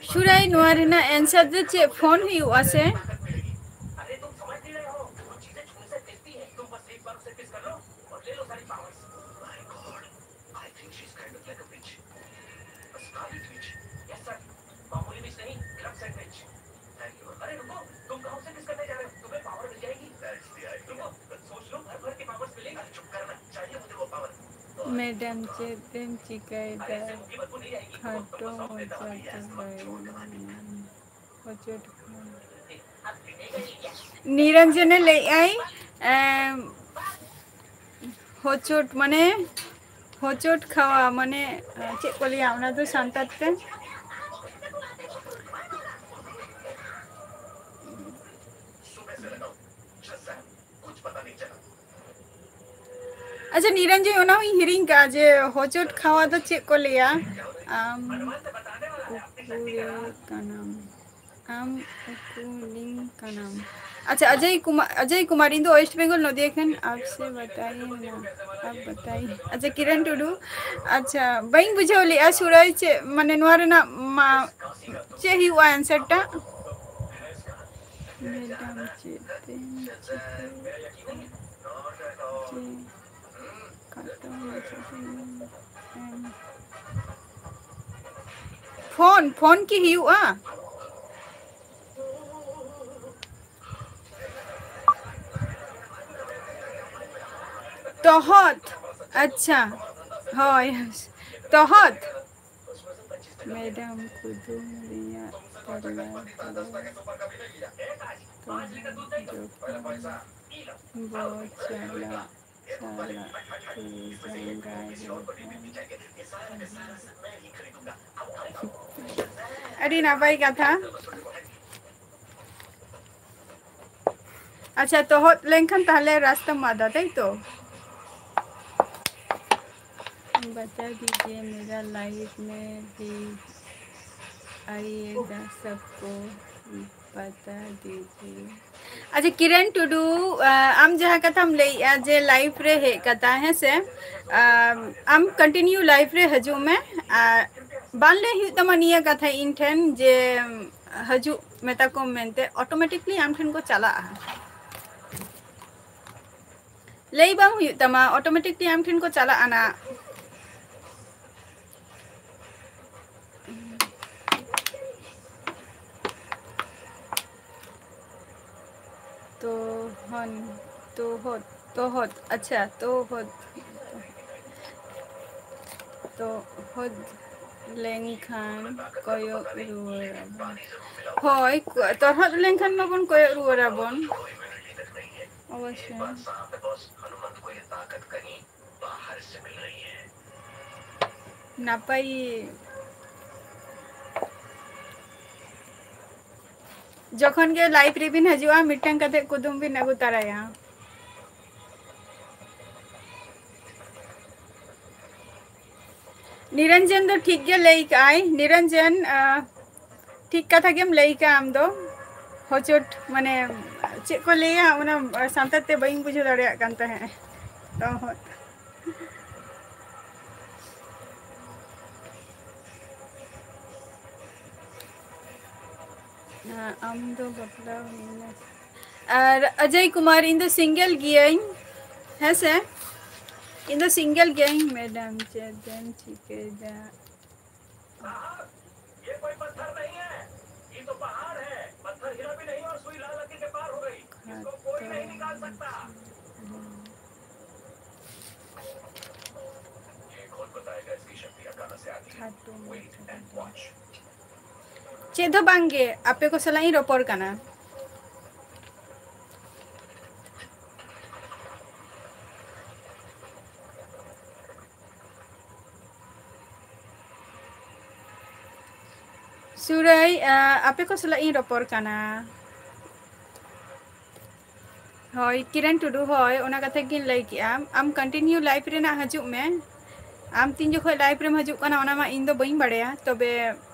ᱥᱩᱨᱟᱭ, ᱱᱚᱣᱟ ᱨᱮᱱᱟᱜ answer ᱫᱚ ᱪᱮᱫ, ᱯᱷᱳᱱ ᱦᱩᱭᱩᱜᱼᱟ ᱥᱮ? ᱢᱮᱰᱟᱢ, ᱪᱮᱫ ᱮᱢ ᱪᱤᱠᱟᱹᱭᱮᱫᱟ? ᱠᱷᱟᱴᱚ ᱢᱚᱪᱟ ᱫᱚ ᱵᱟᱭ ᱦᱚᱪᱚ ᱴᱷᱤᱠ᱾ ᱱᱤᱨᱚᱧᱡᱚᱱᱮ ᱞᱟᱹᱭᱮᱫᱼᱟᱭ, ᱮᱢ, ᱦᱚᱪᱚᱴ ᱢᱟᱱᱮ, ᱦᱚᱪᱚᱴ ᱠᱷᱟᱣᱟ ᱢᱟᱱᱮ, ᱪᱮᱫ ᱠᱚ ᱞᱟᱹᱭᱟ ᱚᱱᱟ ᱫᱚ ᱥᱟᱱᱛᱟᱲ ᱛᱮ? ᱟᱪᱪᱷᱟ ᱱᱤᱨᱚᱧᱡᱚᱱ, ᱚᱱᱟ ᱦᱚᱸᱧ ᱦᱤᱲᱤᱧ ᱠᱟᱜᱼᱟ ᱡᱮ ᱦᱚᱪᱚᱴ ᱠᱷᱟᱣᱟ ᱫᱚ ᱪᱮᱫ ᱠᱚ ᱞᱟᱹᱭᱟ? ᱟᱢ ᱩᱠᱩᱨᱮ ᱠᱟᱱᱟᱢ, ᱟᱢ ᱩᱠᱩᱞᱤᱧ ᱠᱟᱱᱟᱢ᱾ ᱟᱪᱪᱷᱟ, ᱚᱡᱚᱭ ᱠᱩᱢᱟᱨ, ᱚᱡᱚᱭ ᱠᱩᱢᱟᱨ, ᱤᱧ ᱫᱚ ᱳᱭᱮᱥᱴ ᱵᱮᱝᱜᱚᱞ ᱱᱚᱫᱤᱭᱟ ᱠᱷᱚᱱ, ᱟᱯᱥᱮ ᱵᱟᱛᱟᱭᱮ ᱱᱟ, ᱟᱯ ᱵᱟᱛᱟᱭᱮ᱾ ᱟᱪᱪᱷᱟ, ᱠᱤᱨᱚᱱ ᱴᱩᱰᱩ, ᱟᱪᱪᱷᱟ, ᱵᱟᱹᱧ ᱵᱩᱡᱷᱟᱹᱣ ᱞᱮᱜᱼᱟ ᱥᱩᱨᱟᱭ, ᱪᱮᱫ ᱢᱟᱱᱮ ᱱᱚᱣᱟ ᱨᱮᱱᱟᱜ ᱢᱟ ᱪᱮᱫ ᱦᱩᱭᱩᱜᱼᱟ answer ᱴᱟᱜ? ᱢᱮᱰᱟᱢ, ᱪᱮᱫ ᱛᱮᱢ ᱪᱤᱠᱟᱹᱭᱟ? ᱪᱮᱫ? ᱠᱟᱴᱟ ᱢᱟᱪᱷᱟ ᱛᱮ ᱮᱢ᱾ ᱯᱷᱳᱱ, ᱯᱷᱳᱱ ᱠᱤ ᱦᱩᱭᱩᱜᱼᱟ? ᱛᱚᱦᱚᱫ, ᱟᱪᱪᱷᱟ, ᱦᱳᱭ, ᱛᱚᱦᱚᱫ᱾ ᱢᱮᱰᱟᱢ ᱠᱩᱫᱩᱢ ᱨᱮᱭᱟᱜ ᱛᱮᱞᱟ ᱫᱚ ᱛᱚ ᱡᱚᱠᱷᱚᱱ ᱵᱚ ᱪᱟᱞᱟᱜ ᱪᱟᱞᱟᱜ ᱛᱮ ᱡᱟᱸᱜᱟ ᱨᱮ ᱟᱹᱰᱤ ᱱᱟᱯᱟᱭ ᱠᱟᱛᱷᱟ᱾ ᱟᱪᱪᱷᱟ, ᱛᱚᱦᱚᱫ ᱞᱮᱱᱠᱷᱟᱱ ᱛᱟᱦᱞᱮ ᱨᱟᱥᱛᱟᱢ ᱟᱫᱟ, ᱛᱟᱭ ᱛᱚ? बता दीजिए मेरा लाइफ में भी आइएगा, सबको बता दीजिए। ᱟᱪᱪᱷᱟ, ᱠᱤᱨᱮᱱ ᱴᱩᱰᱩ, ᱟ, ᱟᱢ ᱡᱟᱦᱟᱸ ᱠᱟᱛᱷᱟᱢ ᱞᱟᱹᱭᱮᱜᱼᱟ ᱡᱮ ᱞᱟᱭᱤᱯ ᱨᱮ ᱦᱮᱡ ᱠᱟᱛᱷᱟ, ᱦᱮᱸ ᱥᱮ? ᱟ, ᱟᱢ ᱠᱚᱱᱴᱤᱱᱤᱭᱩ ᱞᱟᱭᱤᱯ ᱨᱮ ᱦᱤᱡᱩᱜ ᱢᱮ᱾ ᱟᱨ ᱵᱟᱝ ᱞᱟᱹᱭ ᱦᱩᱭᱩᱜ ᱛᱟᱢᱟ ᱱᱤᱭᱟᱹ ᱠᱟᱛᱷᱟ ᱤᱧ ᱴᱷᱮᱱ ᱡᱮ ᱦᱤᱡᱩᱜ ᱢᱮᱛᱟ ᱠᱚᱢ ᱢᱮᱱᱛᱮ, ᱚᱴᱳᱢᱮᱴᱤᱠᱞᱤ ᱟᱢ ᱴᱷᱮᱱ ᱠᱚ ᱪᱟᱞᱟᱜᱼᱟ᱾ ᱞᱟᱹᱭ ᱵᱟᱝ ᱦᱩᱭᱩᱜ ᱛᱟᱢᱟ, ᱚᱴᱳᱢᱮᱴᱤᱠᱞᱤ ᱟᱢ ᱴᱷᱮᱱ ᱠᱚ ᱪᱟᱞᱟᱜᱼᱟ ᱱᱟᱜ᱾ ᱛᱚᱦᱚᱱ, ᱛᱚᱦᱚᱫ, ᱛᱚᱦᱚᱫ, ᱟᱪᱪᱷᱟ, ᱛᱚᱦᱚᱫ, ᱛᱚᱦᱚᱫ ᱞᱮᱱᱠᱷᱟᱱ ᱠᱚᱭᱚᱜ ᱨᱩᱣᱟᱹᱲ ᱟᱵᱚᱱ᱾ ᱦᱳᱭ, ᱠᱚ-, ᱛᱚᱦᱚᱫ ᱞᱮᱱᱠᱷᱟᱱ ᱢᱟᱵᱚᱱ ᱠᱚᱭᱚᱜ ᱨᱩᱣᱟᱹᱲ ᱟᱵᱚᱱ᱾ ᱚᱵᱚᱥᱥᱳᱭ᱾ ᱱᱟᱯᱟᱭ᱾ ᱡᱚᱠᱷᱚᱱ ᱜᱮ ᱞᱟᱭᱤᱵᱷ ᱨᱮᱵᱤᱱ ᱦᱤᱡᱩᱜᱼᱟ, ᱢᱤᱫᱴᱟᱝ ᱠᱟᱛᱮ ᱠᱩᱫᱩᱢ ᱵᱤᱱ ᱟᱹᱜᱩ ᱛᱟᱨᱟᱭᱟ᱾ ᱱᱤᱨᱚᱧᱡᱚᱱ ᱫᱚ ᱴᱷᱤᱠ ᱜᱮ ᱞᱟᱹᱭ ᱠᱟᱜᱼᱟᱭ᱾ ᱱᱤᱨᱚᱧᱡᱚᱱ, ᱟ, ᱴᱷᱤᱠ ᱠᱟᱛᱷᱟ ᱜᱮᱢ ᱞᱟᱹᱭ ᱠᱟᱜᱼᱟ ᱟᱢ ᱫᱚ᱾ ᱦᱚᱪᱚᱴ, ᱢᱟᱱᱮ, ᱪᱮᱫ ᱠᱚ ᱞᱟᱹᱭᱟ, ᱚᱱᱟ ᱥᱟᱱᱛᱟᱲ ᱛᱮ ᱵᱟᱹᱧ ᱵᱩᱡᱷᱟᱹᱣ ᱫᱟᱲᱮᱭᱟᱜ ᱠᱟᱱ ᱛᱟᱦᱮᱸᱫ᱾ ᱛᱚ, ᱟᱢ ᱫᱚ ᱵᱟᱯᱞᱟ ᱦᱩᱭᱱᱟ? ᱟᱨ ᱚᱡᱚᱭ ᱠᱩᱢᱟᱨ, ᱤᱧ ᱫᱚ ᱥᱤᱝᱜᱮᱞ ᱜᱤᱭᱟᱹᱧ, ᱦᱮᱸ ᱥᱮ? ᱤᱧ ᱫᱚ ᱥᱤᱝᱜᱮᱞ ᱜᱤᱭᱟᱹᱧ᱾ ᱢᱮᱰᱟᱢ, ᱪᱮᱫ ᱮᱢ ᱪᱤᱠᱟᱹᱭᱮᱫᱟ? ᱪᱮᱫ ᱦᱚᱸ ᱵᱟᱝᱜᱮ, ᱟᱯᱮ ᱠᱚ ᱥᱟᱞᱟᱜ ᱤᱧ ᱨᱚᱯᱚᱲ ᱠᱟᱱᱟ᱾ ᱥᱩᱨᱟᱹᱭ, ᱟ, ᱟᱯᱮ ᱠᱚ ᱥᱟᱞᱟᱜ ᱤᱧ ᱨᱚᱯᱚᱲ ᱠᱟᱱᱟ᱾ ᱦᱳᱭ, ᱠᱤᱨᱟᱱ ᱴᱩᱰᱩ, ᱦᱳᱭ, ᱚᱱᱟ ᱠᱟᱛᱷᱟ ᱜᱤᱧ ᱞᱟᱹᱭ ᱠᱮᱜᱼᱟ᱾ ᱟᱢ continue live ᱨᱮᱱᱟᱜ ᱦᱤᱡᱩᱜ ᱢᱮ᱾ ᱟᱢ ᱛᱤᱱ ᱡᱚᱠᱷᱚᱱ live ᱨᱮᱢ ᱦᱤᱡᱩᱜ ᱠᱟᱱᱟ, ᱚᱱᱟ ᱢᱟ ᱤᱧ ᱫᱚ ᱵᱟᱹᱧ ᱵᱟᱲᱟᱭᱟ, ᱛᱚᱵᱮ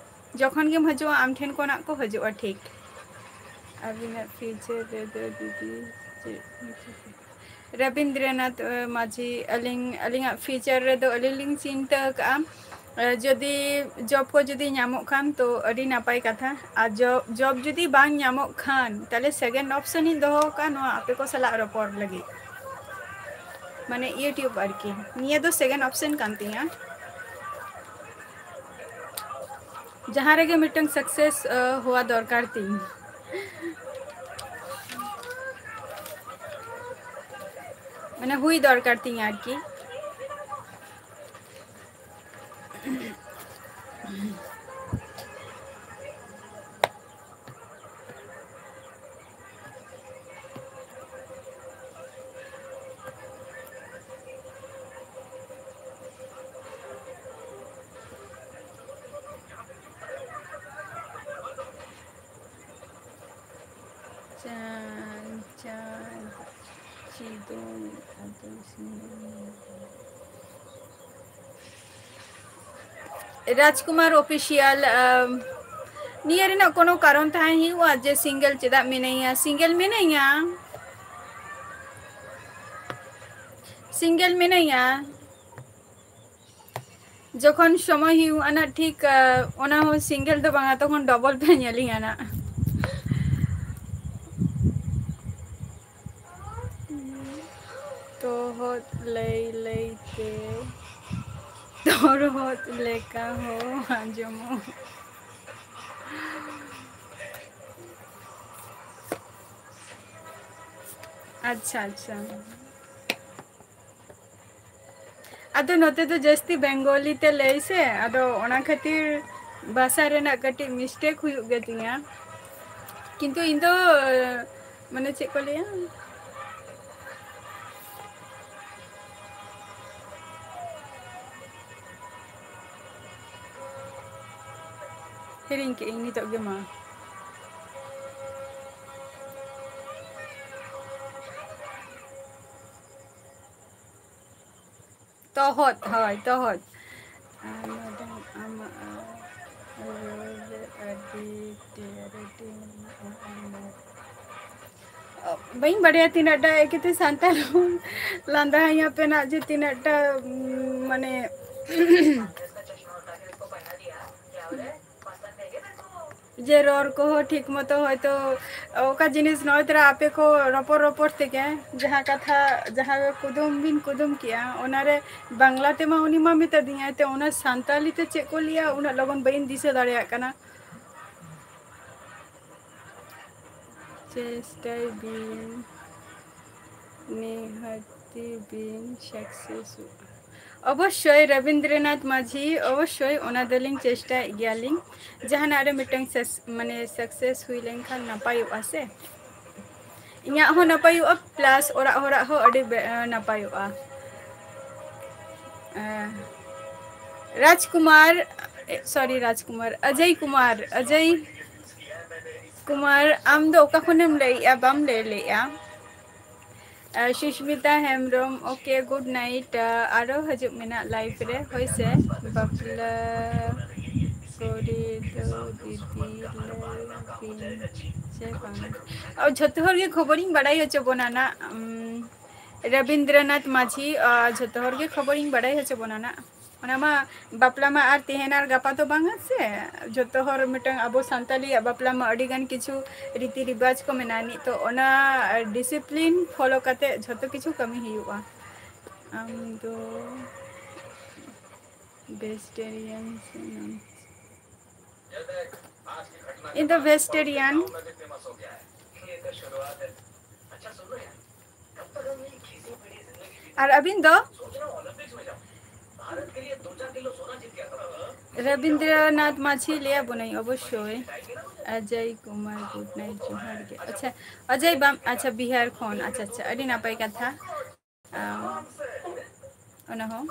ᱡᱚᱠᱷᱚᱱ ᱜᱮᱢ ᱦᱤᱡᱩᱜᱼᱟ, ᱟᱢ ᱴᱷᱮᱱ ᱠᱷᱚᱱᱟᱜ ᱠᱚ ᱦᱤᱡᱩᱜᱼᱟ, ᱴᱷᱤᱠ᱾ ᱟᱹᱵᱤᱱᱟᱜ future ᱨᱮᱫᱚ ᱫᱤᱫᱤ ᱪᱮᱫ? ᱨᱚᱵᱤᱱᱫᱨᱚᱱᱟᱛᱷ, ᱮ, ᱢᱟᱹᱡᱷᱤ, ᱟᱹᱞᱤᱧ, ᱟᱹᱞᱤᱧᱟᱜ future ᱨᱮᱫᱚ ᱟᱹᱞᱤᱧ ᱞᱤᱧ ᱪᱤᱱᱛᱟᱹ ᱟᱠᱟᱫᱼᱟ, ᱮ, ᱡᱩᱫᱤ job ᱠᱚ ᱡᱩᱫᱤ ᱧᱟᱢᱚᱜ ᱠᱷᱟᱱ ᱛᱚ ᱟᱹᱰᱤ ᱱᱟᱯᱟᱭ ᱠᱟᱛᱷᱟ᱾ ᱟᱨ job, job ᱡᱩᱫᱤ ᱵᱟᱝ ᱧᱟᱢᱚᱜ ᱠᱷᱟᱱ, ᱛᱟᱦᱞᱮ second option ᱤᱧ ᱫᱚᱦᱚ ᱟᱠᱟᱫᱼᱟ ᱱᱚᱣᱟ ᱟᱯᱮ ᱠᱚ ᱥᱟᱞᱟᱜ ᱨᱚᱯᱚᱲ ᱞᱟᱹᱜᱤᱫ, ᱢᱟᱱᱮ YouTube ᱟᱨᱠᱤ᱾ ᱱᱤᱭᱟᱹ ᱫᱚ second option ᱠᱟᱱ ᱛᱤᱧᱟᱹ᱾ ᱡᱟᱦᱟᱸ ᱨᱮᱜᱮ ᱢᱤᱫᱴᱟᱝ success, ᱟ, ᱦᱩᱣᱟ ᱫᱚᱨᱠᱟᱨ ᱛᱤᱧ, ᱢᱟᱱᱮ ᱦᱩᱭ ᱫᱚᱨᱠᱟᱨ ᱛᱤᱧ ᱟᱨᱠᱤ᱾ ᱪᱟᱸᱫ, ᱪᱟᱸᱫ, ᱪᱤᱫᱚᱱ, ᱟᱫᱚ ᱥᱤᱧ᱾ ᱨᱟᱡᱽᱠᱩᱢᱟᱨ Official, ᱟᱢ, ᱱᱤᱭᱟᱹ ᱨᱮᱱᱟᱜ ᱠᱳᱱᱳ ᱠᱟᱨᱚᱱ ᱛᱟᱦᱮᱸ ᱦᱩᱭᱩᱜᱼᱟ ᱡᱮ single ᱪᱮᱫᱟᱜ ᱢᱤᱱᱟᱹᱧᱟ? Single ᱢᱤᱱᱟᱹᱧᱟ, single ᱢᱤᱱᱟᱹᱧᱟ᱾ ᱡᱚᱠᱷᱚᱱ ᱥᱚᱢᱚᱭ ᱦᱩᱭᱩᱜᱼᱟ ᱱᱟᱜ ᱴᱷᱤᱠ, ᱟ, ᱚᱱᱟ ᱦᱚᱸ single ᱫᱚ ᱵᱟᱝᱟ, ᱛᱚᱠᱷᱚᱱ double ᱯᱮ ᱧᱮᱞᱤᱧᱟ ᱱᱟᱜ᱾ ᱛᱚᱦᱚᱫ ᱞᱟᱹᱭ ᱞᱟᱹᱭ ᱛᱮ ᱛᱚᱨᱦᱚᱫ ᱞᱮᱠᱟ ᱦᱚᱸ ᱟᱸᱡᱚᱢᱚᱜ᱾ ᱟᱪᱪᱷᱟ, ᱟᱪᱪᱷᱟ᱾ ᱟᱫᱚ ᱱᱚᱛᱮ ᱫᱚ ᱡᱟᱹᱥᱛᱤ ᱵᱮᱝᱜᱚᱞᱤ ᱛᱮ ᱞᱟᱹᱭ ᱥᱮ, ᱟᱫᱚ ᱚᱱᱟ ᱠᱷᱟᱹᱛᱤᱨ ᱵᱷᱟᱥᱟ ᱨᱮᱱᱟᱜ ᱠᱟᱹᱴᱤᱡ mistake ᱦᱩᱭᱩᱜ ᱜᱮ ᱛᱤᱧᱟ᱾ ᱠᱤᱱᱛᱩ ᱤᱧ ᱫᱚ, ᱢᱟᱱᱮ, ᱪᱮᱫ ᱠᱚ ᱞᱟᱹᱭᱟ, ᱦᱤᱲᱤᱧ ᱠᱮᱫ ᱟᱹᱧ ᱱᱤᱛᱚᱜ ᱜᱮ ᱢᱟ᱾ ᱛᱚᱦᱚᱫ, ᱦᱳᱭ, ᱛᱚᱦᱚᱫ᱾ ᱟᱨ ᱢᱮᱰᱟᱢ, ᱟᱢᱟᱜ ᱨᱚᱲ ᱨᱮ ᱟᱹᱰᱤ clarity ᱢᱮᱱᱟᱜᱼᱟ᱾ ᱵᱟᱹᱧ ᱵᱟᱲᱟᱭᱟ ᱛᱤᱱᱟᱹᱜ ᱴᱟ ᱮᱠᱮᱛᱮ ᱥᱟᱱᱛᱟᱲ ᱞᱟᱸᱫᱟ ᱟᱹᱧ ᱟᱯᱮᱱᱟᱜ ᱡᱮ ᱛᱤᱱᱟᱹᱜ ᱴᱟ, ᱩᱢ, ᱢᱟᱱᱮ, ᱡᱮ ᱨᱚᱲ ᱠᱚᱦᱚᱸ ᱴᱷᱤᱠ ᱢᱚᱛᱚ ᱦᱚᱭᱛᱳ ᱚᱠᱟ ᱡᱤᱱᱤᱥ ᱱᱚᱜᱼᱚᱭ ᱛᱚᱨᱟ ᱟᱯᱮ ᱠᱚ ᱨᱚᱯᱚᱲ ᱨᱚᱯᱚᱲ ᱛᱮᱜᱮ ᱡᱟᱦᱟᱸ ᱠᱟᱛᱷᱟ, ᱡᱟᱦᱟᱸ ᱠᱩᱫᱩᱢ ᱵᱤᱱ ᱠᱩᱫᱩᱢ ᱠᱮᱜᱼᱟ, ᱚᱱᱟᱨᱮ ᱵᱟᱝᱞᱟ ᱛᱮᱢᱟ ᱩᱱᱤ ᱢᱟ ᱢᱮᱛᱟ ᱫᱤᱧᱟᱭ, ᱛᱚ ᱚᱱᱟ ᱥᱟᱱᱛᱟᱞᱤ ᱛᱮ ᱪᱮᱫ ᱠᱚ ᱞᱟᱹᱭᱟ ᱩᱱᱟᱹᱜ ᱞᱚᱜᱚᱱ ᱵᱟᱹᱧ ᱫᱤᱥᱟᱹ ᱫᱟᱲᱮᱭᱟᱜ ᱠᱟᱱᱟ᱾ ᱪᱮᱥᱴᱟᱭ ᱵᱤᱱ, ᱱᱤᱦᱟᱹᱛᱤ ᱵᱤᱱ ᱥᱟᱠᱥᱮᱥᱚᱜᱼᱟ᱾ ᱚᱵᱚᱥᱥᱳᱭ ᱨᱚᱵᱤᱱᱫᱨᱚᱱᱟᱛᱷ ᱢᱟᱹᱡᱷᱤ, ᱚᱵᱚᱥᱥᱳᱭ ᱚᱱᱟ ᱫᱚᱞᱤᱧ ᱪᱮᱥᱴᱟᱭᱮᱫ ᱜᱮᱭᱟᱞᱤᱧ᱾ ᱡᱟᱦᱟᱱᱟᱜ ᱨᱮ ᱢᱤᱫᱴᱟᱝ ᱥᱮᱥ-, ᱢᱟᱱᱮ ᱥᱟᱠᱥᱮᱥ ᱦᱩᱭ ᱞᱮᱱᱠᱷᱟᱱ ᱱᱟᱯᱟᱭᱚᱜᱼᱟ ᱥᱮ᱾ ᱤᱧᱟᱹᱜ ᱦᱚᱸ ᱱᱟᱯᱟᱭᱚᱜᱼᱟ, plus ᱚᱲᱟᱜ ᱦᱚᱲᱟᱜ ᱦᱚᱸ ᱟᱹᱰᱤ ᱵᱮ-, ᱱᱟᱯᱟᱭᱚᱜᱼᱟ᱾ ᱮᱸ, ᱨᱟᱡᱽᱠᱩᱢᱟᱨ, ᱮ, sorry, ᱨᱟᱡᱽᱠᱩᱢᱟᱨ, ᱚᱡᱚᱭ ᱠᱩᱢᱟᱨ, ᱚᱡᱚᱭ ᱠᱩᱢᱟᱨ, ᱟᱢ ᱫᱚ ᱚᱠᱟ ᱠᱷᱚᱱᱮᱢ ᱞᱟᱹᱭᱮᱜᱼᱟ? ᱵᱟᱢ ᱞᱟᱹᱭ ᱞᱮᱜᱼᱟ᱾ ᱟᱨ Susmita Hembrom, okay, good night. ᱟᱨᱚ ᱦᱤᱡᱩᱜ ᱢᱮᱱᱟᱜ live ᱨᱮ, ᱦᱳᱭ ᱥᱮ? ᱵᱟᱯᱞᱟ ᱠᱚᱨᱮ ᱫᱚ ᱫᱤᱫᱤ ᱞᱟᱹᱭ ᱵᱤᱱ ᱥᱮ ᱵᱟᱝ? ᱚ, ᱡᱷᱚᱛᱚ ᱦᱚᱲ ᱜᱮ ᱠᱷᱚᱵᱚᱨᱤᱧ ᱵᱟᱲᱟᱭ ᱦᱚᱪᱚ ᱵᱚᱱᱟ ᱱᱟᱜ, ᱩᱢ, ᱨᱚᱵᱤᱱᱫᱨᱚᱱᱟᱛᱷ ᱢᱟᱹᱡᱷᱤ, ᱟ, ᱡᱷᱚᱛᱚ ᱦᱚᱲ ᱜᱮ ᱠᱷᱚᱵᱚᱨᱤᱧ ᱵᱟᱲᱟᱭ ᱦᱚᱪᱚ ᱵᱚᱱᱟ ᱱᱟᱜ᱾ ᱚᱱᱟ ᱢᱟ ᱵᱟᱯᱞᱟ ᱢᱟ ᱟᱨ ᱛᱮᱦᱮᱧ ᱟᱨ ᱜᱟᱯᱟ ᱫᱚ ᱵᱟᱝᱟ ᱥᱮ, ᱡᱷᱚᱛᱚ ᱦᱚᱲ ᱢᱤᱫᱴᱟᱝ ᱟᱵᱚ ᱥᱟᱱᱛᱟᱞᱤᱭᱟᱜ ᱵᱟᱯᱞᱟ ᱢᱟ ᱟᱹᱰᱤ ᱜᱟᱱ ᱠᱤᱪᱷᱩ ᱨᱤᱛᱤ ᱨᱤᱵᱟᱡᱽ ᱠᱚ ᱢᱮᱱᱟᱜᱼᱟ᱾ ᱱᱤᱛᱚᱜ ᱚᱱᱟ discipline follow ᱠᱟᱛᱮ ᱡᱷᱚᱛᱚ ᱠᱤᱪᱷᱩ ᱠᱟᱹᱢᱤ ᱦᱩᱭᱩᱜᱼᱟ᱾ ᱟᱢ ᱫᱚ vegetarian ᱥᱮ non? ᱤᱧ ᱫᱚ vegetarian᱾ ᱟᱨ ᱟᱹᱵᱤᱱ ᱫᱚ? ᱨᱚᱵᱤᱱᱫᱨᱚᱱᱟᱛᱷ ᱢᱟᱹᱡᱷᱤ ᱞᱟᱹᱭᱟ ᱵᱚᱱᱟᱹᱧ ᱚᱵᱚᱥᱥᱳᱭ᱾ ᱚᱡᱚᱭ ᱠᱩᱢᱟᱨ, good night, ᱡᱚᱦᱟᱨ ᱜᱮ᱾ ᱟᱪᱪᱷᱟ, ᱚᱡᱚᱭ ᱵᱟᱢ, ᱟᱪᱪᱷᱟ, ᱵᱤᱦᱟᱨ ᱠᱷᱚᱱ, ᱟᱪᱪᱷᱟ, ᱟᱪᱪᱷᱟ, ᱟᱹᱰᱤ ᱱᱟᱯᱟᱭ ᱠᱟᱛᱷᱟ᱾ ᱟᱢ, ᱚᱱᱟ ᱦᱚᱸ᱾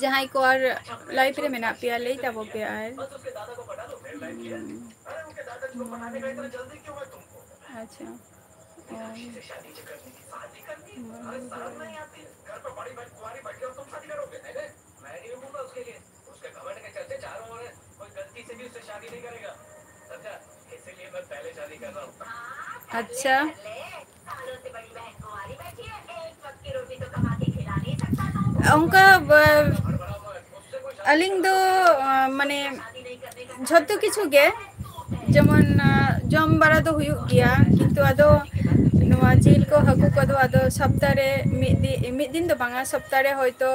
ᱡᱟᱦᱟᱸᱭ ᱠᱚ ᱟᱨ live ᱨᱮ ᱢᱮᱱᱟᱜ ᱯᱮᱭᱟ, ᱞᱟᱹᱭ ᱛᱟᱵᱚ ᱯᱮ ᱟᱨ᱾ ᱟᱪᱪᱷᱟ᱾ ᱚ᱾ ᱟᱪᱪᱷᱟ᱾ ᱚᱱᱠᱟ, ᱵᱟ-, ᱟᱹᱞᱤᱧ ᱫᱚ, ᱟ, ᱢᱟᱱᱮ, ᱡᱷᱚᱛᱚ ᱠᱤᱪᱷᱩ ᱜᱮ, ᱡᱮᱢᱚᱱ, ᱟ, ᱡᱚᱢ ᱵᱟᱲᱟ ᱫᱚ ᱦᱩᱭᱩᱜ ᱜᱮᱭᱟ, ᱠᱤᱱᱛᱩ ᱟᱫᱚ ᱱᱚᱣᱟ ᱡᱤᱞ ᱠᱚ, ᱦᱟᱹᱠᱩ ᱠᱚᱫᱚ ᱟᱫᱚ ᱥᱚᱯᱛᱟ ᱨᱮ ᱢᱤᱫ ᱫᱤ-, ᱢᱤᱫ ᱫᱤᱱ ᱫᱚ ᱵᱟᱝᱟ, ᱥᱚᱯᱛᱟ ᱨᱮ ᱦᱚᱭᱛᱳ,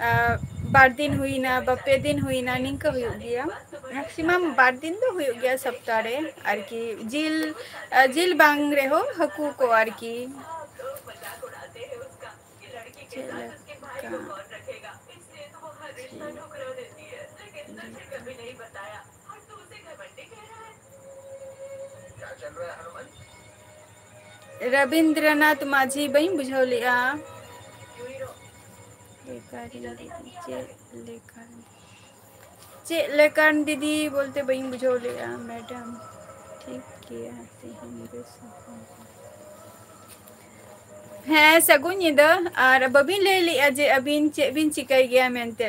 ᱟ, ᱵᱟᱨ ᱫᱤᱱ ᱦᱩᱭᱱᱟ ᱵᱟ ᱯᱮ ᱫᱤᱱ ᱦᱩᱭᱱᱟ, ᱱᱤᱝᱠᱟᱹ ᱦᱩᱭᱩᱜ ᱜᱮᱭᱟ᱾ Maximum ᱵᱟᱨ ᱫᱤᱱ ᱫᱚ ᱦᱩᱭᱩᱜ ᱜᱮᱭᱟ ᱥᱚᱯᱛᱟ ᱨᱮ ᱟᱨᱠᱤ᱾ ᱡᱤᱞ, ᱟ, ᱡᱤᱞ ᱵᱟᱝ ᱨᱮᱦᱚᱸ ᱦᱟᱹᱠᱩ ᱠᱚ ᱟᱨᱠᱤ᱾ ᱪᱮᱫ ᱞᱮᱠᱟ? ᱨᱚᱵᱤᱱᱫᱨᱚᱱᱟᱛᱷ ᱢᱟᱹᱡᱷᱤ ᱵᱟᱹᱧ ᱵᱩᱡᱷᱟᱹᱣ ᱞᱮᱜᱼᱟ᱾ ᱞᱮᱠᱟ ᱨᱮ ᱪᱮᱫ ᱞᱮᱠᱟ? ᱪᱮᱫ ᱞᱮᱠᱟᱱ ᱫᱤᱫᱤ ᱵᱚᱞᱛᱮ ᱵᱟᱹᱧ ᱵᱩᱡᱷᱟᱹᱣ ᱞᱮᱜᱼᱟ, madam? ᱴᱷᱤᱠ ᱜᱮᱭᱟ, ᱛᱮᱦᱮᱧ ᱫᱚ ᱥᱟᱹᱜᱩᱱ᱾ ᱦᱮᱸ, ᱥᱟᱹᱜᱩᱱ ᱧᱤᱫᱟᱹ᱾ ᱟᱨ ᱵᱟᱹᱵᱤᱱ ᱞᱟᱹᱭ ᱞᱮᱜᱼᱟ ᱡᱮ ᱟᱹᱵᱤᱱ ᱪᱮᱫ ᱵᱤᱱ ᱪᱤᱠᱟᱹᱭ ᱜᱮᱭᱟ ᱢᱮᱱᱛᱮ᱾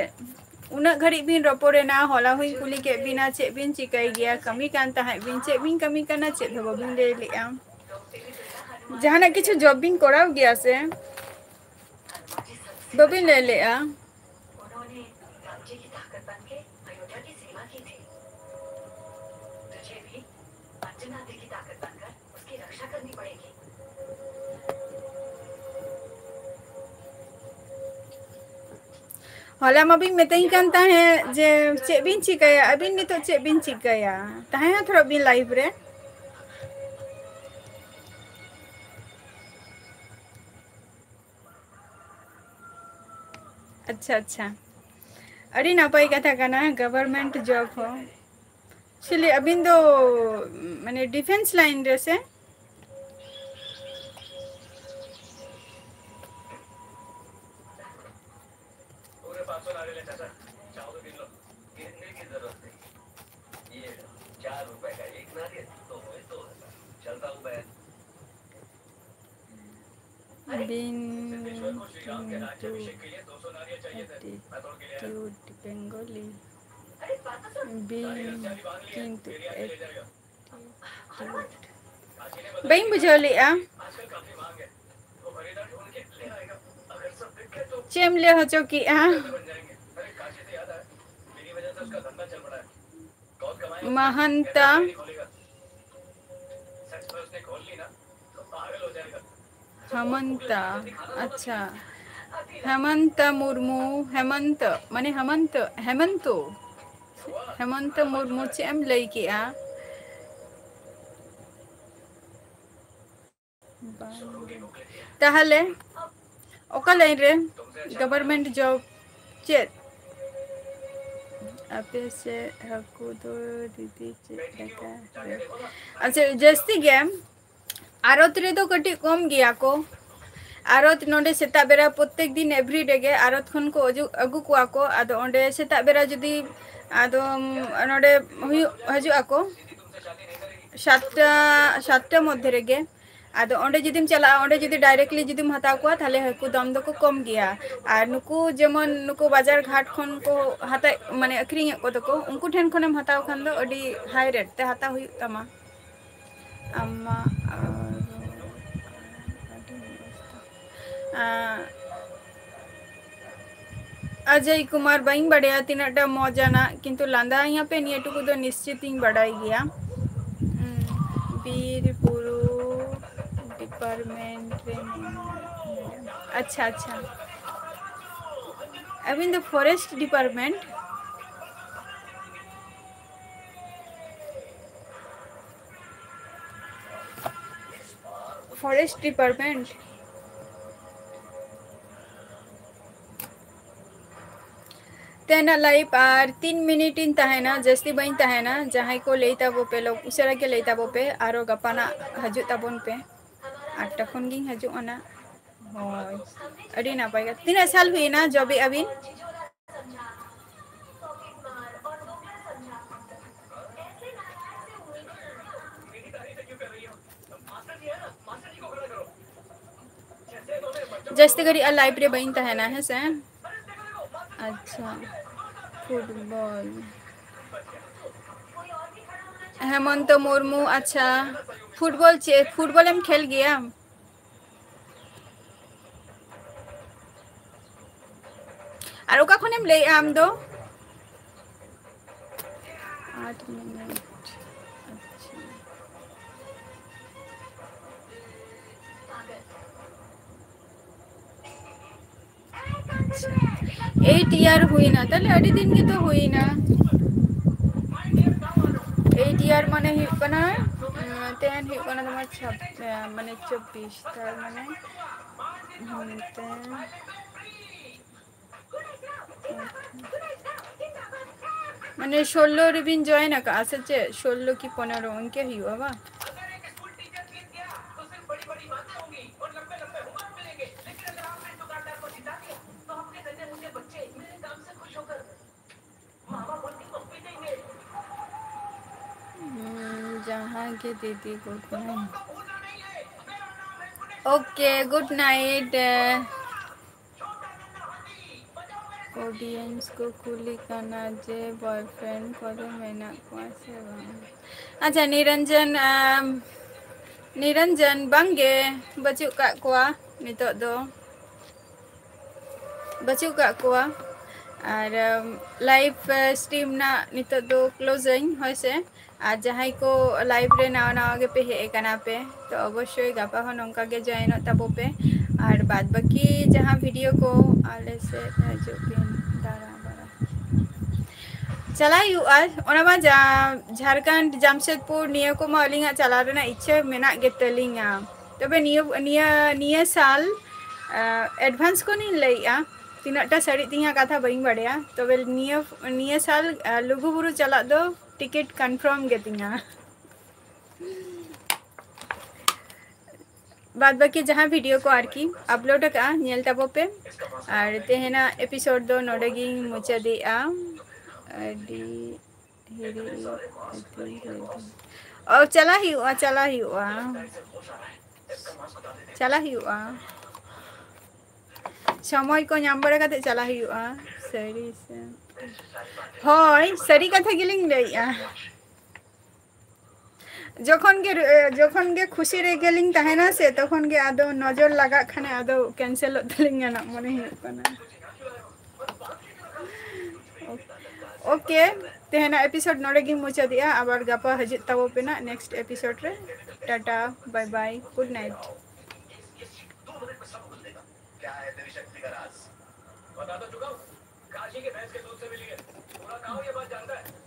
ᱩᱱᱟᱹᱜ ᱜᱷᱟᱹᱲᱤᱡ ᱵᱤᱱ ᱨᱚᱯᱚᱲᱮᱱᱟ, ᱦᱚᱞᱟ ᱦᱚᱸᱧ ᱠᱩᱞᱤ ᱠᱮᱫ ᱵᱤᱱᱟ ᱪᱮᱫ ᱵᱤᱱ ᱪᱤᱠᱟᱹᱭ ᱜᱮᱭᱟ, ᱠᱟᱹᱢᱤ ᱠᱟᱱ ᱛᱟᱦᱮᱸᱫ ᱵᱤᱱ, ᱪᱮᱫ ᱵᱤᱱ ᱠᱟᱹᱢᱤ ᱠᱟᱱᱟ, ᱪᱮᱫ ᱦᱚᱸ ᱵᱟᱹᱵᱤᱱ ᱞᱟᱹᱭ ᱞᱮᱜᱼᱟ᱾ ᱡᱟᱦᱟᱱᱟᱜ ᱠᱤᱪᱷᱩ job ᱵᱤᱱ ᱠᱚᱨᱟᱣ ᱜᱮᱭᱟ ᱥᱮ? ᱵᱟᱹᱵᱤᱱ ᱞᱟᱹᱭ ᱞᱮᱜᱼᱟ᱾ ᱦᱚᱞᱟ ᱢᱟᱵᱤᱱ ᱢᱮᱛᱟᱹᱧ ᱠᱟᱱ ᱛᱟᱦᱮᱸᱫ ᱡᱮ ᱪᱮᱫ ᱵᱤᱱ ᱪᱤᱠᱟᱹᱭᱟ, ᱟᱹᱵᱤᱱ ᱱᱤᱛᱚᱜ ᱪᱮᱫ ᱵᱤᱱ ᱪᱤᱠᱟᱹᱭᱟ? ᱛᱟᱦᱮᱸ ᱦᱟᱛᱟᱲᱚᱜ ᱵᱤᱱ live ᱨᱮ᱾ ᱟᱪᱪᱷᱟ, ᱟᱪᱪᱷᱟ, ᱟᱹᱰᱤ ᱱᱟᱯᱟᱭ ᱠᱟᱛᱷᱟ ᱠᱟᱱᱟ, government job ᱦᱚᱸ᱾ ᱪᱤᱞᱤ ᱟᱹᱵᱤᱱ ᱫᱚ, ᱢᱟᱱᱮ, defence line ᱨᱮ ᱥᱮ? ᱵᱤᱱ ᱠᱤᱱᱛᱩ attitude Bengali. ᱵᱤᱱ ᱠᱤᱱᱛᱩ attitude. ᱵᱟᱹᱧ ᱵᱩᱡᱷᱟᱹᱣ ᱞᱮᱜᱼᱟ᱾ ᱪᱮᱫ ᱮᱢ ᱞᱟᱹᱭ ᱦᱚᱪᱚ ᱠᱮᱜᱼᱟ? ᱢᱟᱦᱟᱱᱛᱟ᱾ ᱦᱮᱢᱚᱱᱛᱟ, ᱟᱪᱪᱷᱟ, ᱦᱮᱢᱚᱱᱛᱟ ᱢᱩᱨᱢᱩ, ᱦᱮᱢᱚᱱᱛᱚ, ᱢᱟᱱᱮ ᱦᱮᱢᱚᱱᱛᱚ, ᱦᱮᱢᱚᱱᱛᱚ, ᱦᱮᱢᱚᱱᱛᱚ ᱢᱩᱨᱢᱩ, ᱪᱮᱫ ᱮᱢ ᱞᱟᱹᱭ ᱠᱮᱜᱼᱟ? ᱵᱟᱝ᱾ ᱛᱟᱦᱚᱞᱮ ᱚᱠᱟ line ᱨᱮ government job ᱪᱮᱫ? ᱟᱯᱮ ᱥᱮᱫ ᱦᱟᱹᱠᱩ ᱫᱚ ᱫᱤᱫᱤ ᱪᱮᱫ ᱞᱮᱠᱟ? ᱟᱪᱪᱷᱟ, ᱡᱟᱹᱥᱛᱤ ᱜᱮ ᱟᱨᱚᱛ ᱨᱮᱫᱚ ᱠᱟᱹᱴᱤᱡ ᱠᱚᱢ ᱜᱮᱭᱟ ᱠᱚ᱾ ᱟᱨᱚᱛ ᱱᱚᱰᱮ ᱥᱮᱛᱟᱜ ᱵᱮᱲᱟ ᱯᱨᱚᱛᱮᱠ ᱫᱤᱱ everyday ᱜᱮ ᱟᱨᱚᱛ ᱠᱷᱚᱱ ᱠᱚ ᱚᱡᱩ-, ᱟᱹᱜᱩ ᱠᱚᱣᱟ ᱠᱚ᱾ ᱟᱫᱚ ᱚᱸᱰᱮ ᱥᱮᱛᱟᱜ ᱵᱮᱲᱟ ᱡᱩᱫᱤ, ᱟᱫᱚ ᱱᱚᱰᱮ ᱦᱩᱭᱩᱜ, ᱦᱤᱡᱩᱜ ᱟᱠᱚ ᱥᱟᱛᱴᱟ, ᱥᱟᱛᱴᱟ ᱢᱚᱫᱽᱫᱷᱮ ᱨᱮᱜᱮ᱾ ᱟᱫᱚ ᱚᱸᱰᱮ ᱡᱩᱫᱤᱢ ᱪᱟᱞᱟᱜᱼᱟ, ᱚᱸᱰᱮ ᱡᱩᱫᱤ directly ᱡᱩᱫᱤᱢ ᱦᱟᱛᱟᱣ ᱠᱚᱣᱟ, ᱛᱟᱦᱞᱮ ᱦᱟᱹᱠᱩ ᱫᱟᱢ ᱫᱚᱠᱚ ᱠᱚᱢ ᱜᱮᱭᱟ᱾ ᱟᱨ ᱱᱩᱠᱩ ᱡᱮᱢᱚᱱ ᱱᱩᱠᱩ ᱵᱟᱡᱟᱨ ᱜᱷᱟᱴ ᱠᱷᱚᱱ ᱠᱚ ᱦᱟᱛᱟᱣ, ᱢᱟᱱᱮ ᱟᱹᱠᱷᱨᱤᱧᱮᱫ ᱠᱚ ᱫᱚᱠᱚ, ᱩᱱᱠᱩ ᱴᱷᱮᱱ ᱠᱷᱚᱱᱮᱢ ᱦᱟᱛᱟᱣ ᱠᱷᱟᱱ ᱫᱚ ᱟᱹᱰᱤ high rate ᱛᱮ ᱦᱟᱛᱟᱣ ᱦᱩᱭᱩᱜ ᱛᱟᱢᱟ᱾ ᱟᱢᱟᱜ ᱟᱨ ᱟᱹᱰᱤ ᱢᱚᱡᱽ ᱫᱚ᱾ ᱟᱸ, ᱚᱡᱚᱭ ᱠᱩᱢᱟᱨ, ᱵᱟᱹᱧ ᱵᱟᱰᱟᱭᱟ ᱛᱤᱱᱟᱹᱜ ᱴᱟ ᱢᱚᱡᱟᱱᱟᱜ, ᱠᱤᱱᱛᱩ ᱞᱟᱸᱫᱟᱭᱟᱹᱧ ᱟᱯᱮ, ᱱᱤᱭᱟᱹ ᱴᱩᱠᱩ ᱫᱚ ᱱᱤᱥᱪᱤᱛ ᱤᱧ ᱵᱟᱰᱟᱭ ᱜᱮᱭᱟ᱾ ᱩᱸ, ᱵᱤᱨ ᱵᱩᱨᱩ department ᱨᱮ ᱢᱮᱱᱟᱜ ᱢᱮᱭᱟ᱾ ᱟᱪᱪᱷᱟ, ᱟᱪᱪᱷᱟ᱾ ᱟᱹᱵᱤᱱ ᱫᱚ forest department? Forest department. ᱛᱮᱱᱟᱜ ᱞᱟᱭᱤᱵᱷ ᱟᱨ ᱛᱤᱱ ᱢᱤᱱᱤᱴ ᱤᱧ ᱛᱟᱦᱮᱱᱟ, ᱡᱟᱹᱥᱛᱤ ᱵᱟᱹᱧ ᱛᱟᱦᱮᱱᱟ᱾ ᱡᱟᱦᱟᱸᱭ ᱠᱚ ᱞᱟᱹᱭ ᱛᱟᱵᱚ ᱯᱮ, ᱞᱚ-, ᱩᱥᱟᱹᱨᱟ ᱜᱮ ᱞᱟᱹᱭ ᱛᱟᱵᱚ ᱯᱮ, ᱟᱨᱚ ᱜᱟᱯᱟᱱᱟᱜ ᱦᱤᱡᱩᱜ ᱛᱟᱵᱚᱱ ᱯᱮ᱾ ᱟᱴᱴᱟ ᱠᱷᱚᱱ ᱜᱤᱧ ᱦᱤᱡᱩᱜ ᱟᱱᱟ᱾ ᱦᱳᱭ, ᱟᱹᱰᱤ ᱱᱟᱯᱟᱭ ᱠᱟᱛᱷᱟ᱾ ᱛᱤᱱᱟᱹᱜ ᱥᱟᱞ ᱦᱩᱭᱱᱟ ᱡᱚᱵ ᱮᱜᱼᱟ ᱵᱤᱱ? ᱡᱟᱹᱥᱛᱤ ᱜᱷᱟᱹᱲᱤᱡ ᱟᱨ ᱞᱟᱭᱤᱵᱷ ᱨᱮ ᱵᱟᱹᱧ ᱛᱟᱦᱮᱱᱟ, ᱦᱮᱸ ᱥᱮ? ᱟᱪᱪᱷᱟ, ᱯᱷᱩᱴᱵᱚᱞ᱾ ᱦᱮᱢᱚᱱᱛᱚ ᱢᱩᱨᱢᱩ, ᱟᱪᱪᱷᱟ, ᱯᱷᱩᱴᱵᱚᱞ ᱪᱮᱫ, ᱯᱷᱩᱴᱵᱚᱞ ᱮᱢ ᱠᱷᱮᱞ ᱜᱮᱭᱟ? ᱟᱨ ᱚᱠᱟ ᱠᱷᱚᱱᱮᱢ ᱞᱟᱹᱭᱮᱜᱼᱟ ᱟᱢ ᱫᱚ? ᱟᱴ ᱢᱤᱱᱤᱴ᱾ ᱟᱪᱪᱷᱟ᱾ ᱟᱪᱪᱷᱟ, eight year ᱦᱩᱭᱱᱟ, ᱛᱟᱦᱞᱮ ᱟᱹᱰᱤ ᱫᱤᱱ ᱜᱮᱛᱚ ᱦᱩᱭᱱᱟ᱾ Eight year ᱢᱟᱱᱮ ᱦᱩᱭᱩᱜ ᱠᱟᱱᱟ, ᱩᱸ, ᱛᱮᱦᱮᱧ ᱦᱩᱭᱩᱜ ᱠᱟᱱᱟ ᱛᱳᱢᱟᱨ ᱪᱷᱟᱵ-, ᱮ, ᱢᱟᱱᱮ ᱪᱚᱵᱵᱤᱥ, ᱛᱟᱨ ᱢᱟᱱᱮ, ᱦᱩᱸ, ᱛᱮ-, ᱢᱟᱱᱮ ᱥᱳᱞᱞᱳ ᱨᱮᱵᱤᱱ join ᱟᱠᱟᱫᱼᱟ ᱥᱮ ᱪᱮᱫ? ᱥᱳᱞᱞᱳ ᱠᱤ ᱯᱚᱱᱮᱨᱚ ᱤᱱᱠᱟᱹ ᱦᱩᱭᱩᱜᱼᱟ ᱵᱟᱝ? ᱦᱩᱸ, ᱡᱟᱦᱟᱸ ᱜᱮ ᱫᱤᱫᱤ, good night. Okay, good night. Audience ᱠᱚ ᱠᱩᱞᱤ ᱠᱟᱱᱟ ᱡᱮ boyfriend ᱠᱚᱫᱚ ᱢᱮᱱᱟᱜ ᱠᱚᱣᱟ ᱥᱮ ᱵᱟᱝ? ᱟᱪᱪᱷᱟ, ᱱᱤᱨᱚᱧᱡᱚᱱ, ᱟᱢ, ᱱᱤᱨᱚᱧᱡᱚᱱ, ᱵᱟᱝᱜᱮ, ᱵᱟᱹᱪᱩᱜ ᱠᱟᱜ ᱠᱚᱣᱟ ᱱᱤᱛᱚᱜ ᱫᱚ᱾ ᱵᱟᱹᱪᱩᱜ ᱠᱟᱜ ᱠᱚᱣᱟ᱾ ᱟᱨ, ᱟᱢ, live, ᱮ, stream ᱨᱮᱱᱟᱜ ᱱᱤᱛᱚᱜ ᱫᱚ close ᱟᱹᱧ, ᱦᱳᱭ ᱥᱮ᱾ ᱟᱨ ᱡᱟᱦᱟᱸᱭ ᱠᱚ live ᱨᱮ ᱱᱟᱣᱟ ᱱᱟᱣᱟ ᱜᱮᱯᱮ ᱦᱮᱡ ᱟᱠᱟᱱᱟ ᱯᱮ, ᱛᱚ ᱚᱵᱚᱥᱥᱳᱭ ᱜᱟᱯᱟ ᱦᱚᱸ ᱱᱚᱝᱠᱟ ᱜᱮ joinᱚᱜ ᱛᱟᱵᱚ ᱯᱮ᱾ ᱟᱨ ᱵᱟᱫ ᱵᱟᱹᱠᱤ ᱡᱟᱦᱟᱸ video ᱠᱚ ᱟᱞᱮ ᱥᱮᱫ ᱦᱤᱡᱩᱜ ᱵᱤᱱ ᱫᱟᱬᱟ ᱵᱟᱲᱟ᱾ ᱪᱟᱞᱟᱜ ᱦᱩᱭᱩᱜᱼᱟ, ᱚᱱᱟ ᱢᱟ ᱡᱟ-, ᱡᱷᱟᱲᱠᱷᱚᱸᱰ, ᱡᱟᱢᱥᱮᱫᱽᱯᱩᱨ ᱱᱤᱭᱟᱹ ᱠᱚᱢᱟ ᱟᱹᱞᱤᱧᱟᱜ ᱪᱟᱞᱟᱣ ᱨᱮᱱᱟᱜ ᱤᱪᱪᱷᱟᱹ ᱢᱮᱱᱟᱜ ᱜᱮ ᱛᱟᱹᱞᱤᱧᱟ᱾ ᱛᱚᱵᱮ ᱱᱤᱭᱟᱹ, ᱱᱤᱭᱟᱹ, ᱱᱤᱭᱟᱹ ᱥᱟᱞ, ᱟ, advance ᱠᱷᱚᱱᱤᱧ ᱞᱟᱹᱭᱮᱜᱼᱟ, ᱛᱤᱱᱟᱹᱜ ᱴᱟ ᱥᱟᱹᱨᱤᱜ ᱛᱤᱧᱟ ᱠᱟᱛᱷᱟ ᱵᱟᱹᱧ ᱵᱟᱲᱟᱭᱟ, ᱛᱚᱵᱮ ᱱᱤᱭᱟᱹ ᱱᱤᱭᱟᱹ ᱥᱟᱞ ᱟᱨ, ᱞᱩᱜᱩᱵᱩᱨᱩ ᱪᱟᱞᱟᱜ ᱫᱚ ᱴᱤᱠᱤᱴ ᱠᱚᱱᱯᱷᱟᱨᱢ ᱜᱮ ᱛᱤᱧᱟ᱾ ᱵᱟᱫ ᱵᱟᱹᱠᱤ ᱡᱟᱦᱟᱸ ᱵᱷᱤᱰᱤᱭᱳ ᱠᱚ ᱟᱨᱠᱤ ᱟᱯᱞᱳᱰ ᱟᱠᱟᱫᱼᱟ, ᱧᱮᱞ ᱛᱟᱵᱚ ᱯᱮ᱾ ᱟᱨ ᱛᱮᱦᱮᱧᱟᱜ ᱮᱯᱤᱥᱳᱰ ᱫᱚ ᱱᱚᱰᱮ ᱜᱤᱧ ᱢᱩᱪᱟᱹᱫᱮᱜᱼᱟ᱾ ᱟᱹᱰᱤ ᱦᱤᱨᱤ ᱟᱹᱰᱤ ᱦᱤᱨᱤ᱾ ᱚ, ᱪᱟᱞᱟᱜ ᱦᱩᱭᱩᱜᱼᱟ, ᱪᱟᱞᱟᱜ ᱦᱩᱭᱩᱜᱼᱟ, ᱪᱟᱞᱟᱜ ᱦᱩᱭᱩᱜᱼᱟ᱾ ᱥᱚᱢᱚᱭ ᱠᱚ ᱧᱟᱢ ᱵᱟᱲᱟ ᱠᱟᱛᱮ ᱪᱟᱞᱟᱜ ᱦᱩᱭᱩᱜᱼᱟ᱾ ᱥᱟᱹᱨᱤ ᱥᱮ? ᱦᱳᱭ, ᱥᱟᱹᱨᱤ ᱠᱟᱛᱷᱟ ᱜᱮᱞᱤᱧ ᱞᱟᱹᱭᱮᱜᱼᱟ᱾ ᱡᱚᱠᱷᱚᱱ ᱜᱮ, ᱡᱚᱠᱷᱚᱱ ᱜᱮ ᱠᱷᱩᱥᱤ ᱨᱮᱜᱮᱞᱤᱧ ᱛᱟᱦᱮᱱᱟ ᱥᱮ, ᱛᱚᱠᱷᱚᱱ ᱜᱮ ᱟᱫᱚ ᱱᱚᱡᱚᱨ ᱞᱟᱜᱟᱜ ᱠᱷᱟᱱᱮ ᱟᱫᱚ ᱠᱮᱱᱥᱮᱞᱚᱜ ᱛᱟᱹᱞᱤᱧᱟ ᱱᱟᱜ, ᱢᱚᱱᱮ ᱦᱩᱭᱩᱜ ᱠᱟᱱᱟ᱾ ᱳᱠᱮ, ᱛᱮᱦᱮᱧᱟᱜ ᱮᱯᱤᱥᱳᱰ ᱱᱚᱰᱮ ᱜᱤᱧ ᱢᱩᱪᱟᱹᱫᱮᱜᱼᱟ᱾ ᱟᱵᱟᱨ ᱜᱟᱯᱟ ᱦᱤᱡᱩᱜ ᱛᱟᱵᱚ ᱯᱮ ᱱᱟᱜ ᱱᱮᱠᱥᱴ ᱮᱯᱤᱥᱳᱰ ᱨᱮ᱾ ᱴᱟᱴᱟ, ᱵᱟᱭ ᱵᱟᱭ, ᱜᱩᱰ ᱱᱟᱭᱤᱴ᱾ क्या है तेरी शक्ति का राज? बता तो चुका हूँ, काशी के भैंस के दूध से मिली है। पूरा गांव ये बात जानता है।